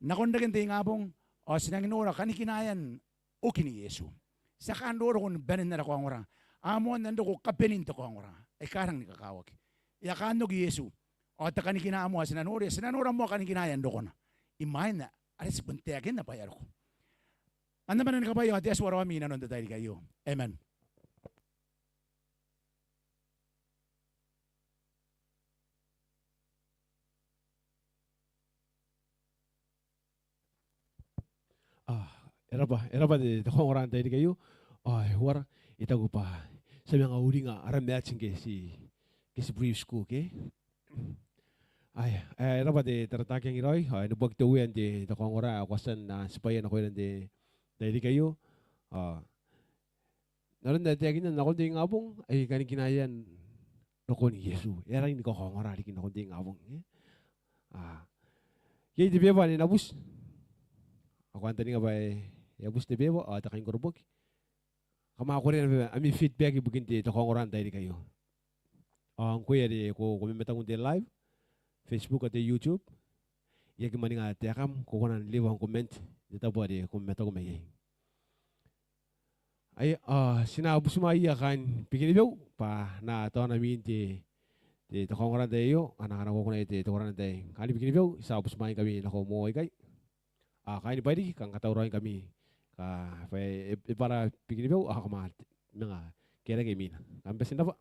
Nakon reken te ingabong, ao ti rangi n nora kanikinaean okin Iesu. Ti a kaan roroko ni banen ara kaongora. A moan roko kabanean te kaongora. E a kaan rang ni kakawaki. E a kaan oki Iesu. Ao te kanikina moa ae ti na noria, ti na nora moa kanikinaean rokona imwain are ti bon taekinna bwa e a roko. Kam na bane ni kabwaia, ao te Atua raomi i nanon te tairiki aio. Amen. Ah, e raba, e raba te, te kaongora n te tairiki aio. Ah, e uara, I taku bwa ti a manga uringa ara mat ngke ti, ngke ti preschool, ke? Aia, e raba te taratara ae kangai raoi, ah, e neboaki te Uea n te, te kaongora ae ko a tia n, ah, tibwaia nakoira n te, te tairiki aio. Ah, n aron ae taekinna nakon te ingabong, ai kanikinaean rokon Iesu. E a rangi ni kakaongora riki nakon te ingabong, e? Ah. Iai te beba ane e na buti. Ao ko antaninga bwa e, e a buti te beba, ao te kainkoroboki. Kam a korea naba ami feedback ibukin te, te kaongora n te tairiki aio. Ao ngkoe are ko, ko mamataku n te live, Facebook ao te YouTube, I aki mwaninga taekam, ko kona n leave am comment n te tabo are ko mamataku mai iai. Ai, ah, ti na butimwaeia kaain Bikenibeu bwa a na taona mwin te, te, te kaongora n te tai aio, a na, a na kaokona iai te, te kaongora n te tai. Kaain Bikenibeu, ti a butimwaeingkami nako moa ikai. Ah, kaain Bairiki, kam katauraoingkami, ka, bwa e, e bwara Bikenibeu, ah, kam a manga kerake imwina. Kam bati n rabwa.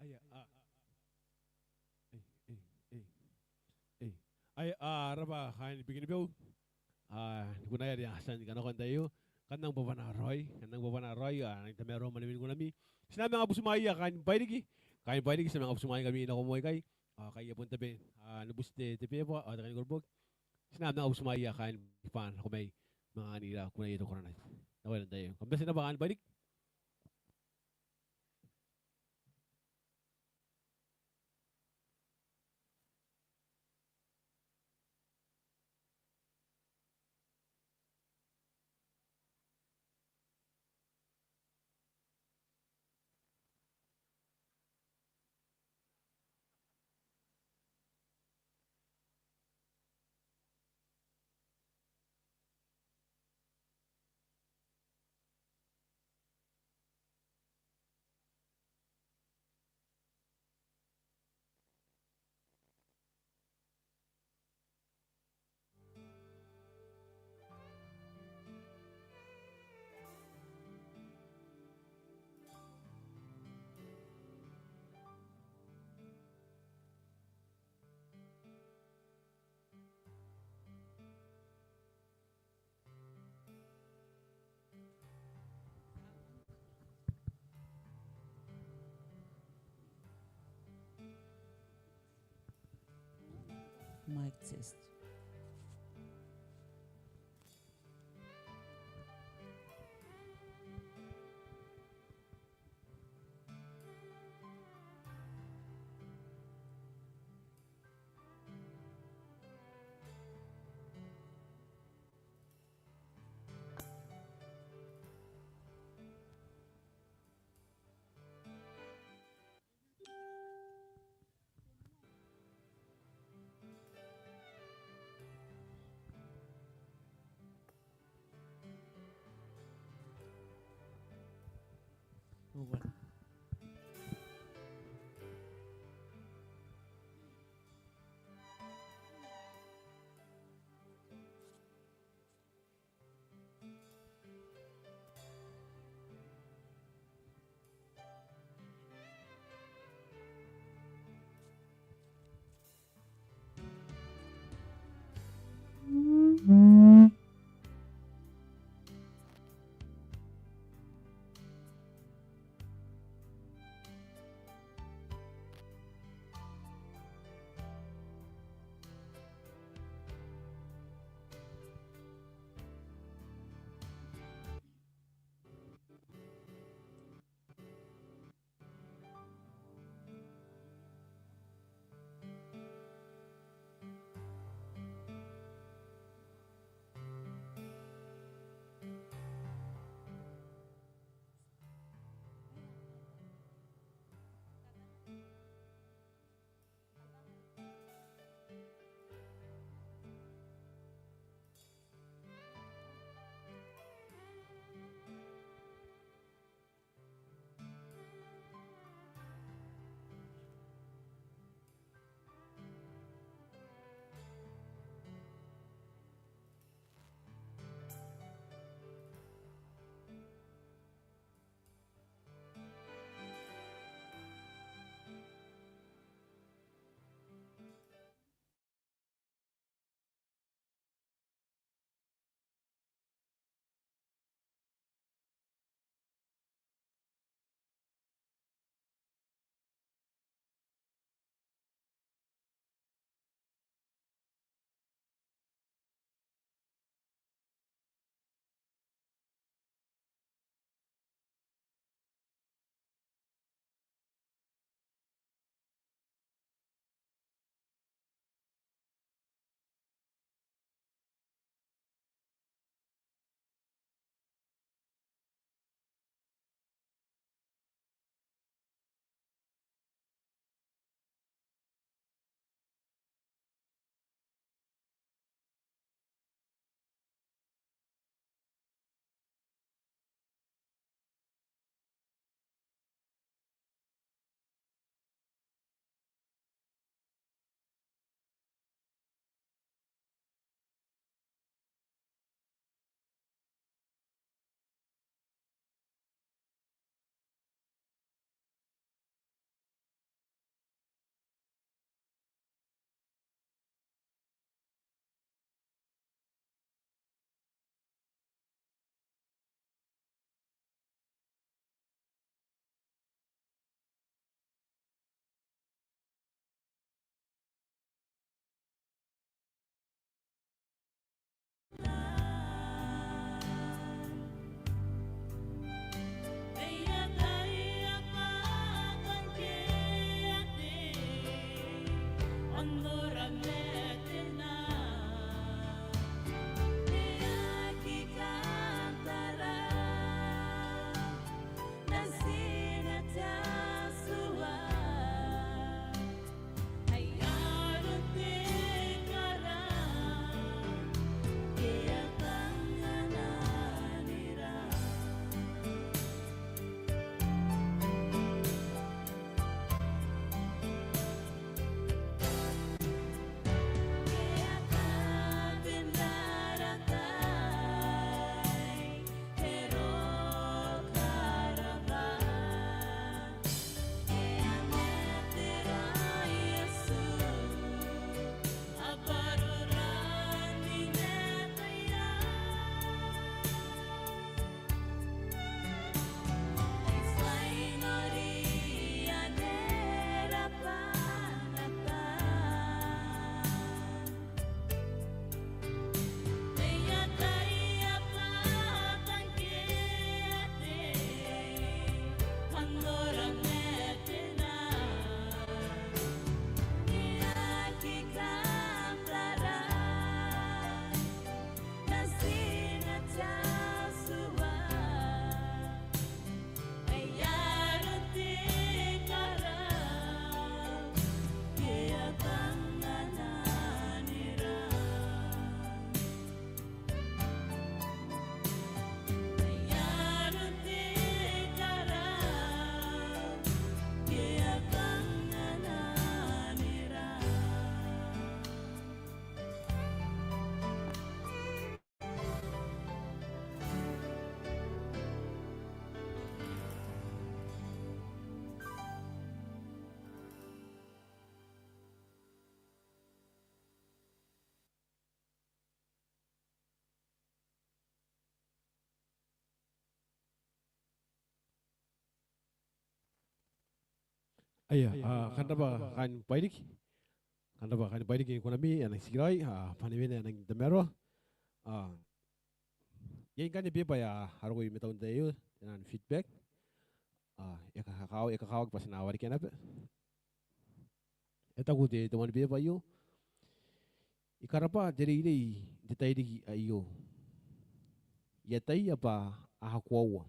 Aia, a. Ei, ei, ei. Ei. Aia, a, raba kaain Bikenibeu. A, ni kunea are a tia ni kanakoa n tai aio. Kam nang bwabwana raoi, kam nang bwabwana raoi, a, nang tamaroa mwanewen kunami. Ti na manga butimwaeia kaain Bairiki, kaain Bairiki, ti na manga butimwaei ngkami nako moa ikai. A, ngkai e a bon tabe, a, ni buti te, te beba, a, te kani koroboki. Ti na manga butimwaeia kaain Bairiki bwa a na nako mai manga anganira kunaia te korona. Nakoira n tai aio. Kam bati n rabwa kaain Bairiki. Mic test. Aia, a, kam rabwa kaain Bairiki. Kam rabwa kaain Bairiki ni konami, e nang tikiraoi, a, bwa ni wene e nang tamaroa. A, iai ngkanne beba ae a roko i mataun te tai aio, e nang feedback. A, e kakawaki, e kakawaki bwa ti na warekia naba. E taku te, te moan beba aio: I karabwa te reirei n te tairiki aio. I ataia bwa a koaua,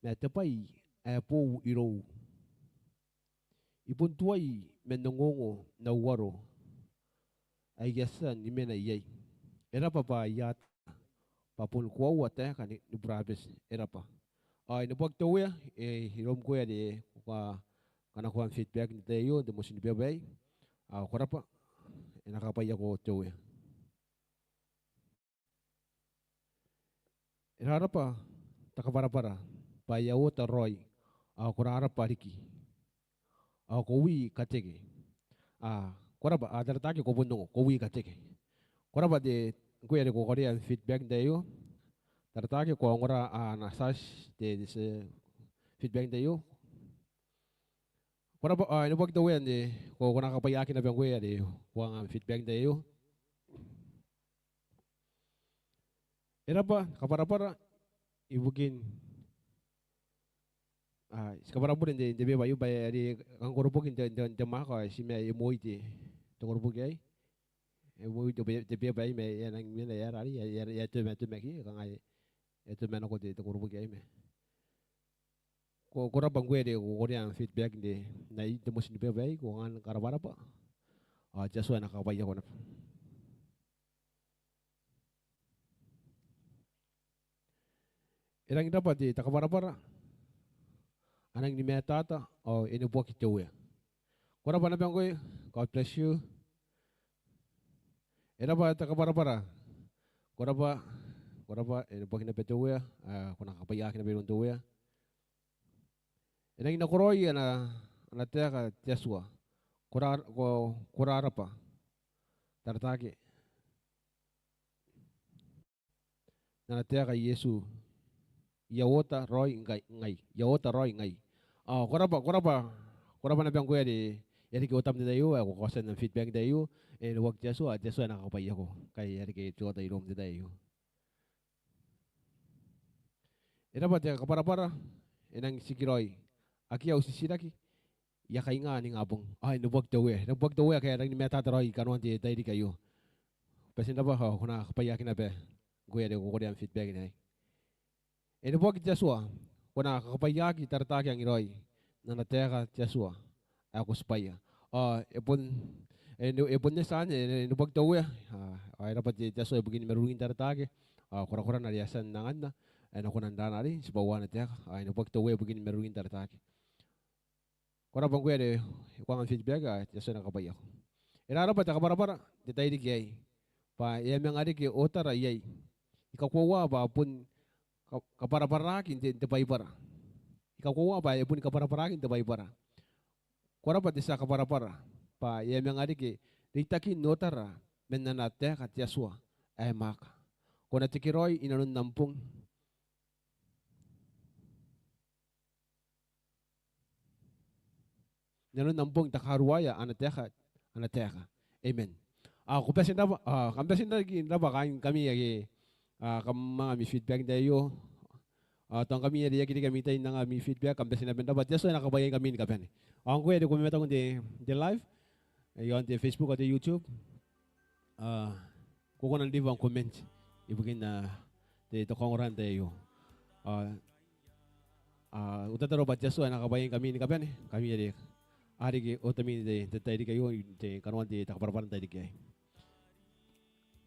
ma te bwai ae boou irou, I bon tuai man ongongo n au aro ae I a tia ni mena iai. E rabwa bwa I a ata bwa bon koaua taeka ni, ni burabeti. E rabwa. Ao e neboaki te Uea, e, iroum ngkoe are ko kanakoa am feedback n te tai aio, n te motinnibeba aei. Ao ko rabwa, e na kakabwaiako te Uea. E rarabwa te kabwarabwara bwa e a ota raoi, ao ko rarabwa riki. Ao ko wi kateke. A, ko rabwa, a, Taratake, ko bon ongo, ko wi kateke. Ko rabwa te, ngkoe are ko korea am feedback n te tai aio. Taratake, ko ongora, a, ana tiati te, te, te feedback n te tai aio. Ko rabwa, a, e neboaki te Uea n te, ko, ko na kakabwaiaki naba ngkoe are ko anga am feedback n te tai aio. E rabwa kabwarabwara ibukin, a, ti kabwarabure n te, n te beba aio bwa are kanga koroboki n te, n te, n te mwaaka ao ti ma e moi te, te koroboki aei. E moi te be-, te beba aei ma e a nang mena, e a rari, e a, e a, e a toma, tomaki, kanga e, e toma nako te, te koroboki aei ma. Ko, ko rabwa ngkoe are ko korea am feedback n te, n te motinnibeba aei, ko kanga ni karabwarabwa. Ao te Atua e na kakabwaiako naba. E rangi n rabwa te, te kabwarabwara. A rangi ni matata, ao e neboaki te Uea. Ko rabwa naba ngkoe, God bless you. E rabwa te kabwarabwara. Ko rabwa, ko rabwa, e neboaki naba te Uea, a, ko na kakabwaiaki naba iroun te Uea. E rangi n nakoraoi ana, ana taeka te Atua. Ko ra-, ko, ko rarabwa. Taratake. N ana taeka Iesu, I a ota raoi ngai, ngai. I a ota raoi ngai. Ao ko rabwa, ko rabwa, ko rabwa naba ngkoe are e a reke otam n te tai aio, ae ko kaotia n am feedback n te tai aio, e neboaki te Atua, te Atua e na kakabwaiako. Ngkai e a reke te ota iroum n te tai aio. E rabwa te kabwarabwara, e nang tikiraoi. Akea au titiraki, I a kainga ningabong. Ao e neboaki te Uea, e neboaki te Uea ngkai e rangi ni matata raoi kanoan te tairiki aio. Bati n rabwa, ao ko na kakabwaiaki naba ngkoe are ko korea am feedback n aei. E neboaki te Atua, ko na kakabwaiaki Taratake Angiraoi n ana taeka te Atua ae ko tibwaia. Ao e bon, e ne-, e bon eti anne, e ne-, e neboaki te Uea, a, ao e rabwa te, te Atua ibukin marurungin Taratake, ao korakorana are e a tia n anganna, e na kona n rana arei, tibwaua ana taeka, ao e neboaki te Uea ibukin marurungin Taratake. Ko rabwa ngkoe are ko anga am feedback, a, te Atua e na kakabwaiako. E rarabwa te kabwarabwara n te tairiki aei, bwa e a manga reke otara iai. I kakoaua bwa bon ka-, kabwarabwaraki n te, n te Baibara. I kakoaua bwa e boni kabwarabwaraki n te Baibara. Ko rabwa te tia kabwarabwara, bwa e a manga reke reitakin otara man ana taeka te Atua ae Maaka. Ko na tekeraoi i nanon am bong. Nanon am bong takaruaea ana taeka, ana taeka. Amen. A, ko bati n rabwa, a, kam bati n riki n rabwa kaain ngkami ake, a, kam anga ami feedback n te tai aio. A, tao ngkami are e aki reke ami tai n anga ami feedback, kam bati n rabwa n rabwa, te Atua e na kakabwaiaingkami ni kabane. Ao ngkoe are ko mamataku n te, te live, e, iaon te Facebook ao te YouTube. A, ko kona n leave am comment ibukin, a, te, te kaongora n te tai aio. A, a, au tataro bwa te Atua e na kakabwaiaingkami ni kabane, ngkami are a reke otami n te, te tairiki aio, n te kanoan te, te kabwarabwara n tairiki aei.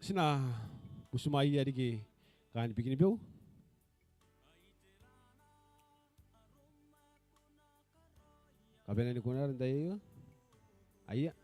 Ti na butimwaia riki kaain Bikenibeu. Kabanea ni kunea n te tai aio. Aia.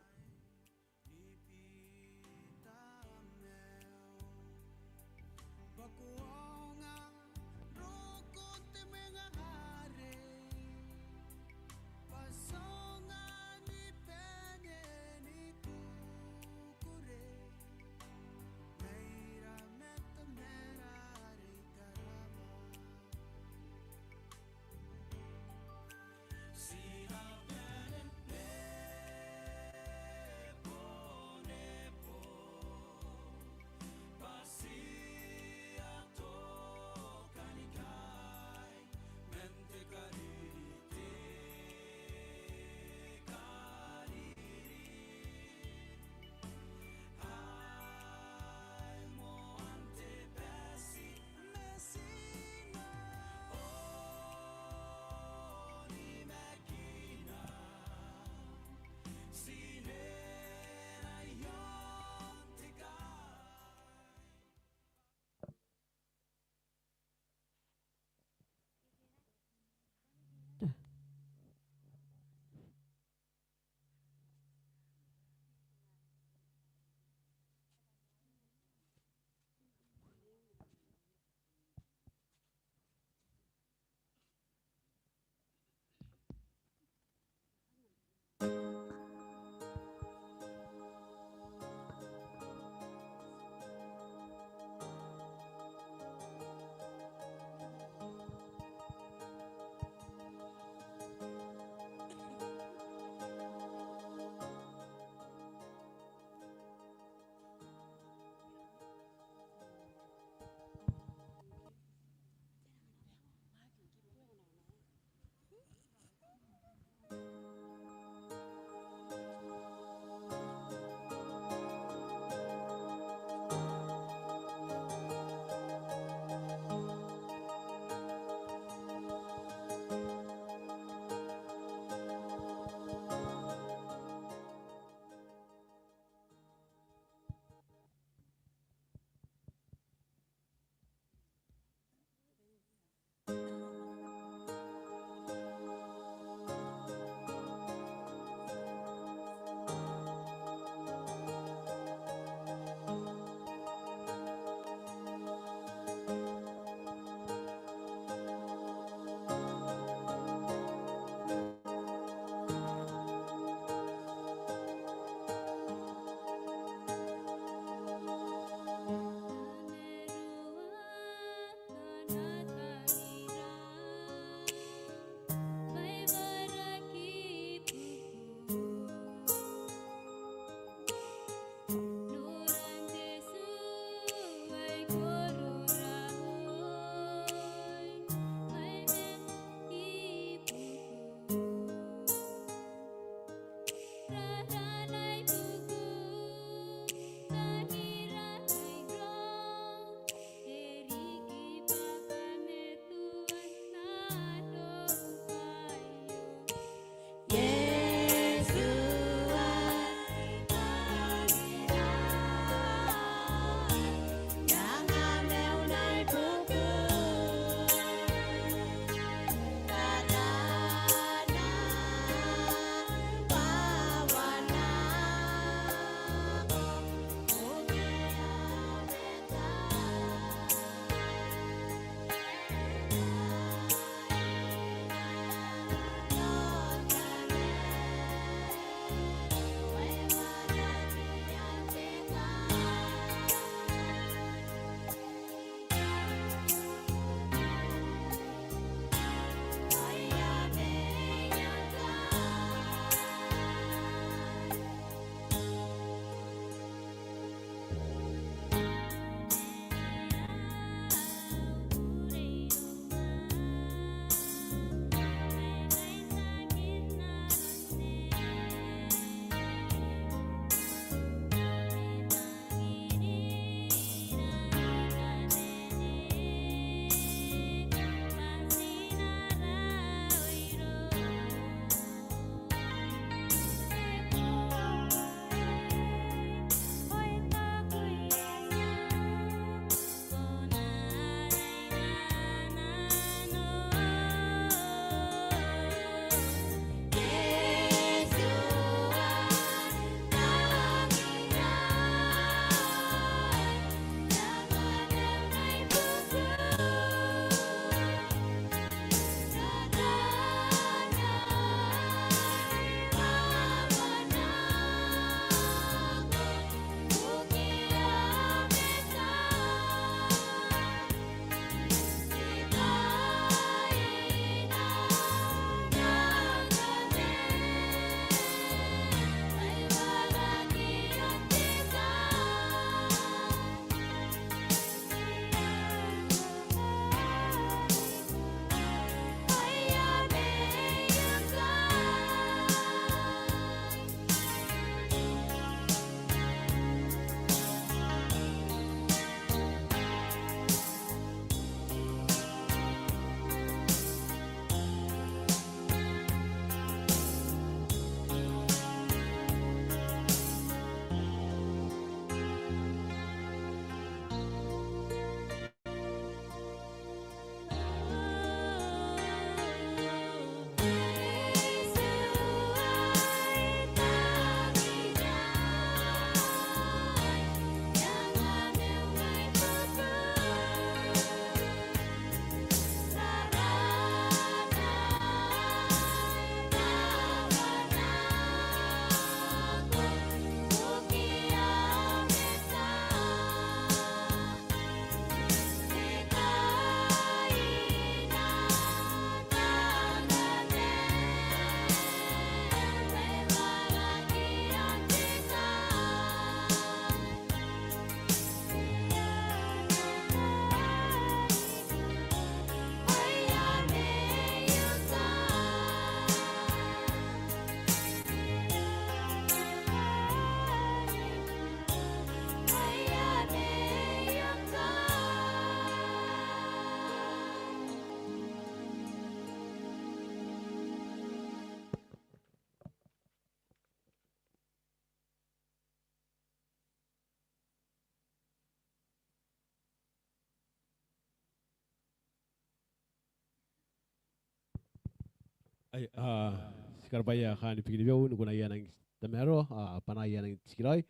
Ai, a, ti karabwaia kaain Bikenibeu, ni kunaia nang tamaroa, a, bwanaaia nang tikiraoi.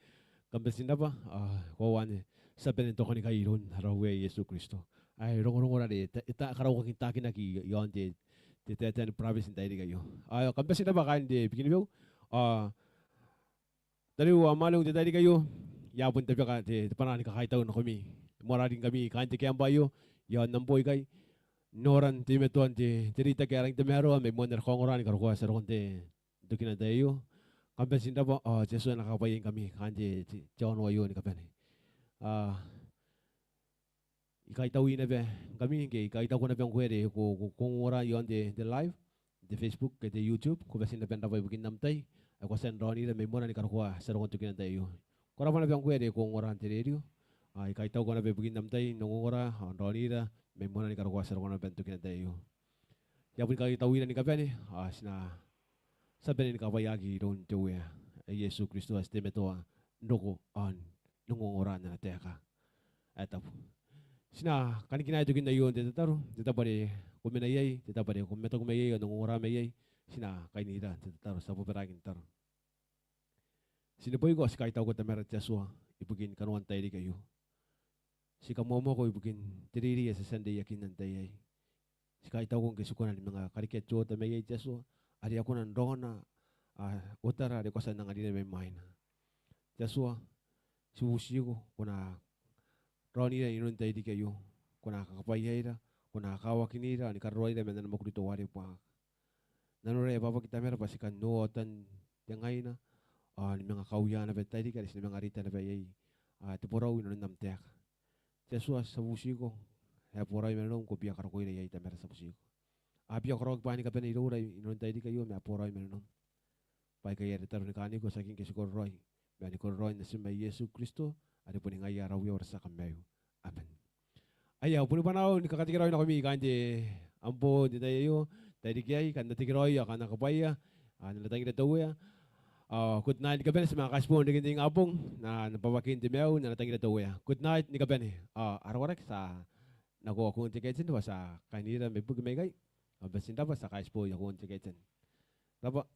Kam bati n rabwa, a, ko a ane ti a bane n tokanikai iroun ara Uea Iesu Kristo. Ae rongorongora are e ta-, e ta-, karaoaki n taekinaki i aon te, te taetae ni burabeti n tairiki aio. A, kam bati n rabwa kaain te Bikenibeu, a, tariu ao mwaneu n te tairiki aio, I a bon tabeka te, te bwanaa ni kakaitau nakoimi. Moarara ngkami kaain te kiamba aio, i aon am boo ikai, n noran teimatoan te, te reitaki ae rangi n tamaroa, mai moan are ko ongora ni karokoa ti a roko n te, n tokina n tai aio. Kam bati n rabwa, ao te Atua e na kakabwaiaingkami kaain te, te, te aono aio ni kabane. A, I kaitaui naba ngkami, ngke I kaitauko naba ngkoe are ko, ko, ko ongora i aon te, te live, te Facebook, ke te YouTube, ko bati n rabwa n rabwa ibukin am tai ae ko a tia n raonira mai moana ni karokoa ti a roko n tokina n tai aio. Ko rabwa naba ngkoe are ko ongora n te rerio. A, I kaitauko naba ibukin am tai n ongongora ao n raonira mai moana ni karokoa ti a roko naba n tokina n tai aio. I a boni kaitauira ni kabane, ao ti na, ti a bane ni kakabwaiaki iroun te Uea ae Iesu Kristo ae ti teimatoa n roko ao n ongongora n ana taeka ae tabu. Ti na kanikinaea tokin aio n te tataro, te tabo are ko mena iai, te tabo are ko mataku mai iai ao n ongongora mai iai, ti na kainira n te tataro, ti a bobaraki n tataro. Ti neboiko, ti kaitauko Tamara te Atua ibukin kanoan tairiki aio. Ti kamoamoako ibukin te reirei ae ti a tia n reiakinna n tai aei. Ti kaitauko ngke ti kona ni manga karekea te oota mai iai te Atua, are a kona n raona, a, otara are ko a tia n anganira mai mwaina. Te Atua, ti butiko ko na raonira inanon tairiki aio, ko na kakabwaiaira, ko na kawakinira, ni kararoaira man ana mwakuri teuare buakaka. Nanora e bwabwaki Tamara bwa ti kan noora otan te ngaina, ao ni manga kauia naba tairiki are ti na manga reita naba iai, a, te borau inanon am taeka. Te Atua, ti a butiko, e a boraoi ma nanom, ko bia karokoira iai Tamara, ti a butiko. A bia karaoaki bwaai ni kabane iroura inanon tairiki aio, ma e a boraoi ma nanom. Bwa aikai ara tataro ni kaaniko, tiaki ngke ti kororaoi, ma ni kororaoin natim ae Iesu Kristo, are boni ngaia ara Uea ao ara tia kamaiu. Amen. Aia, boni bwanau ni kakatekeraoi nakoimi kaain te, am boo n te tai aio, tairiki aei, kam na tekeraoi ao kam na kakabwaia, a, n ana tangira te Uea. A, good night ni kabane, ti manga kaitibo n reke n te ingabong, n ana bwabwakin te maiu, n ana tangira te Uea. Good night ni kabane. A, ara koraki ti a nako akun te keten, bwa ti a kainira mai buki mai ikai. Kam bati n rabwa, ti a kaitibo i akun te keten. Rabwa.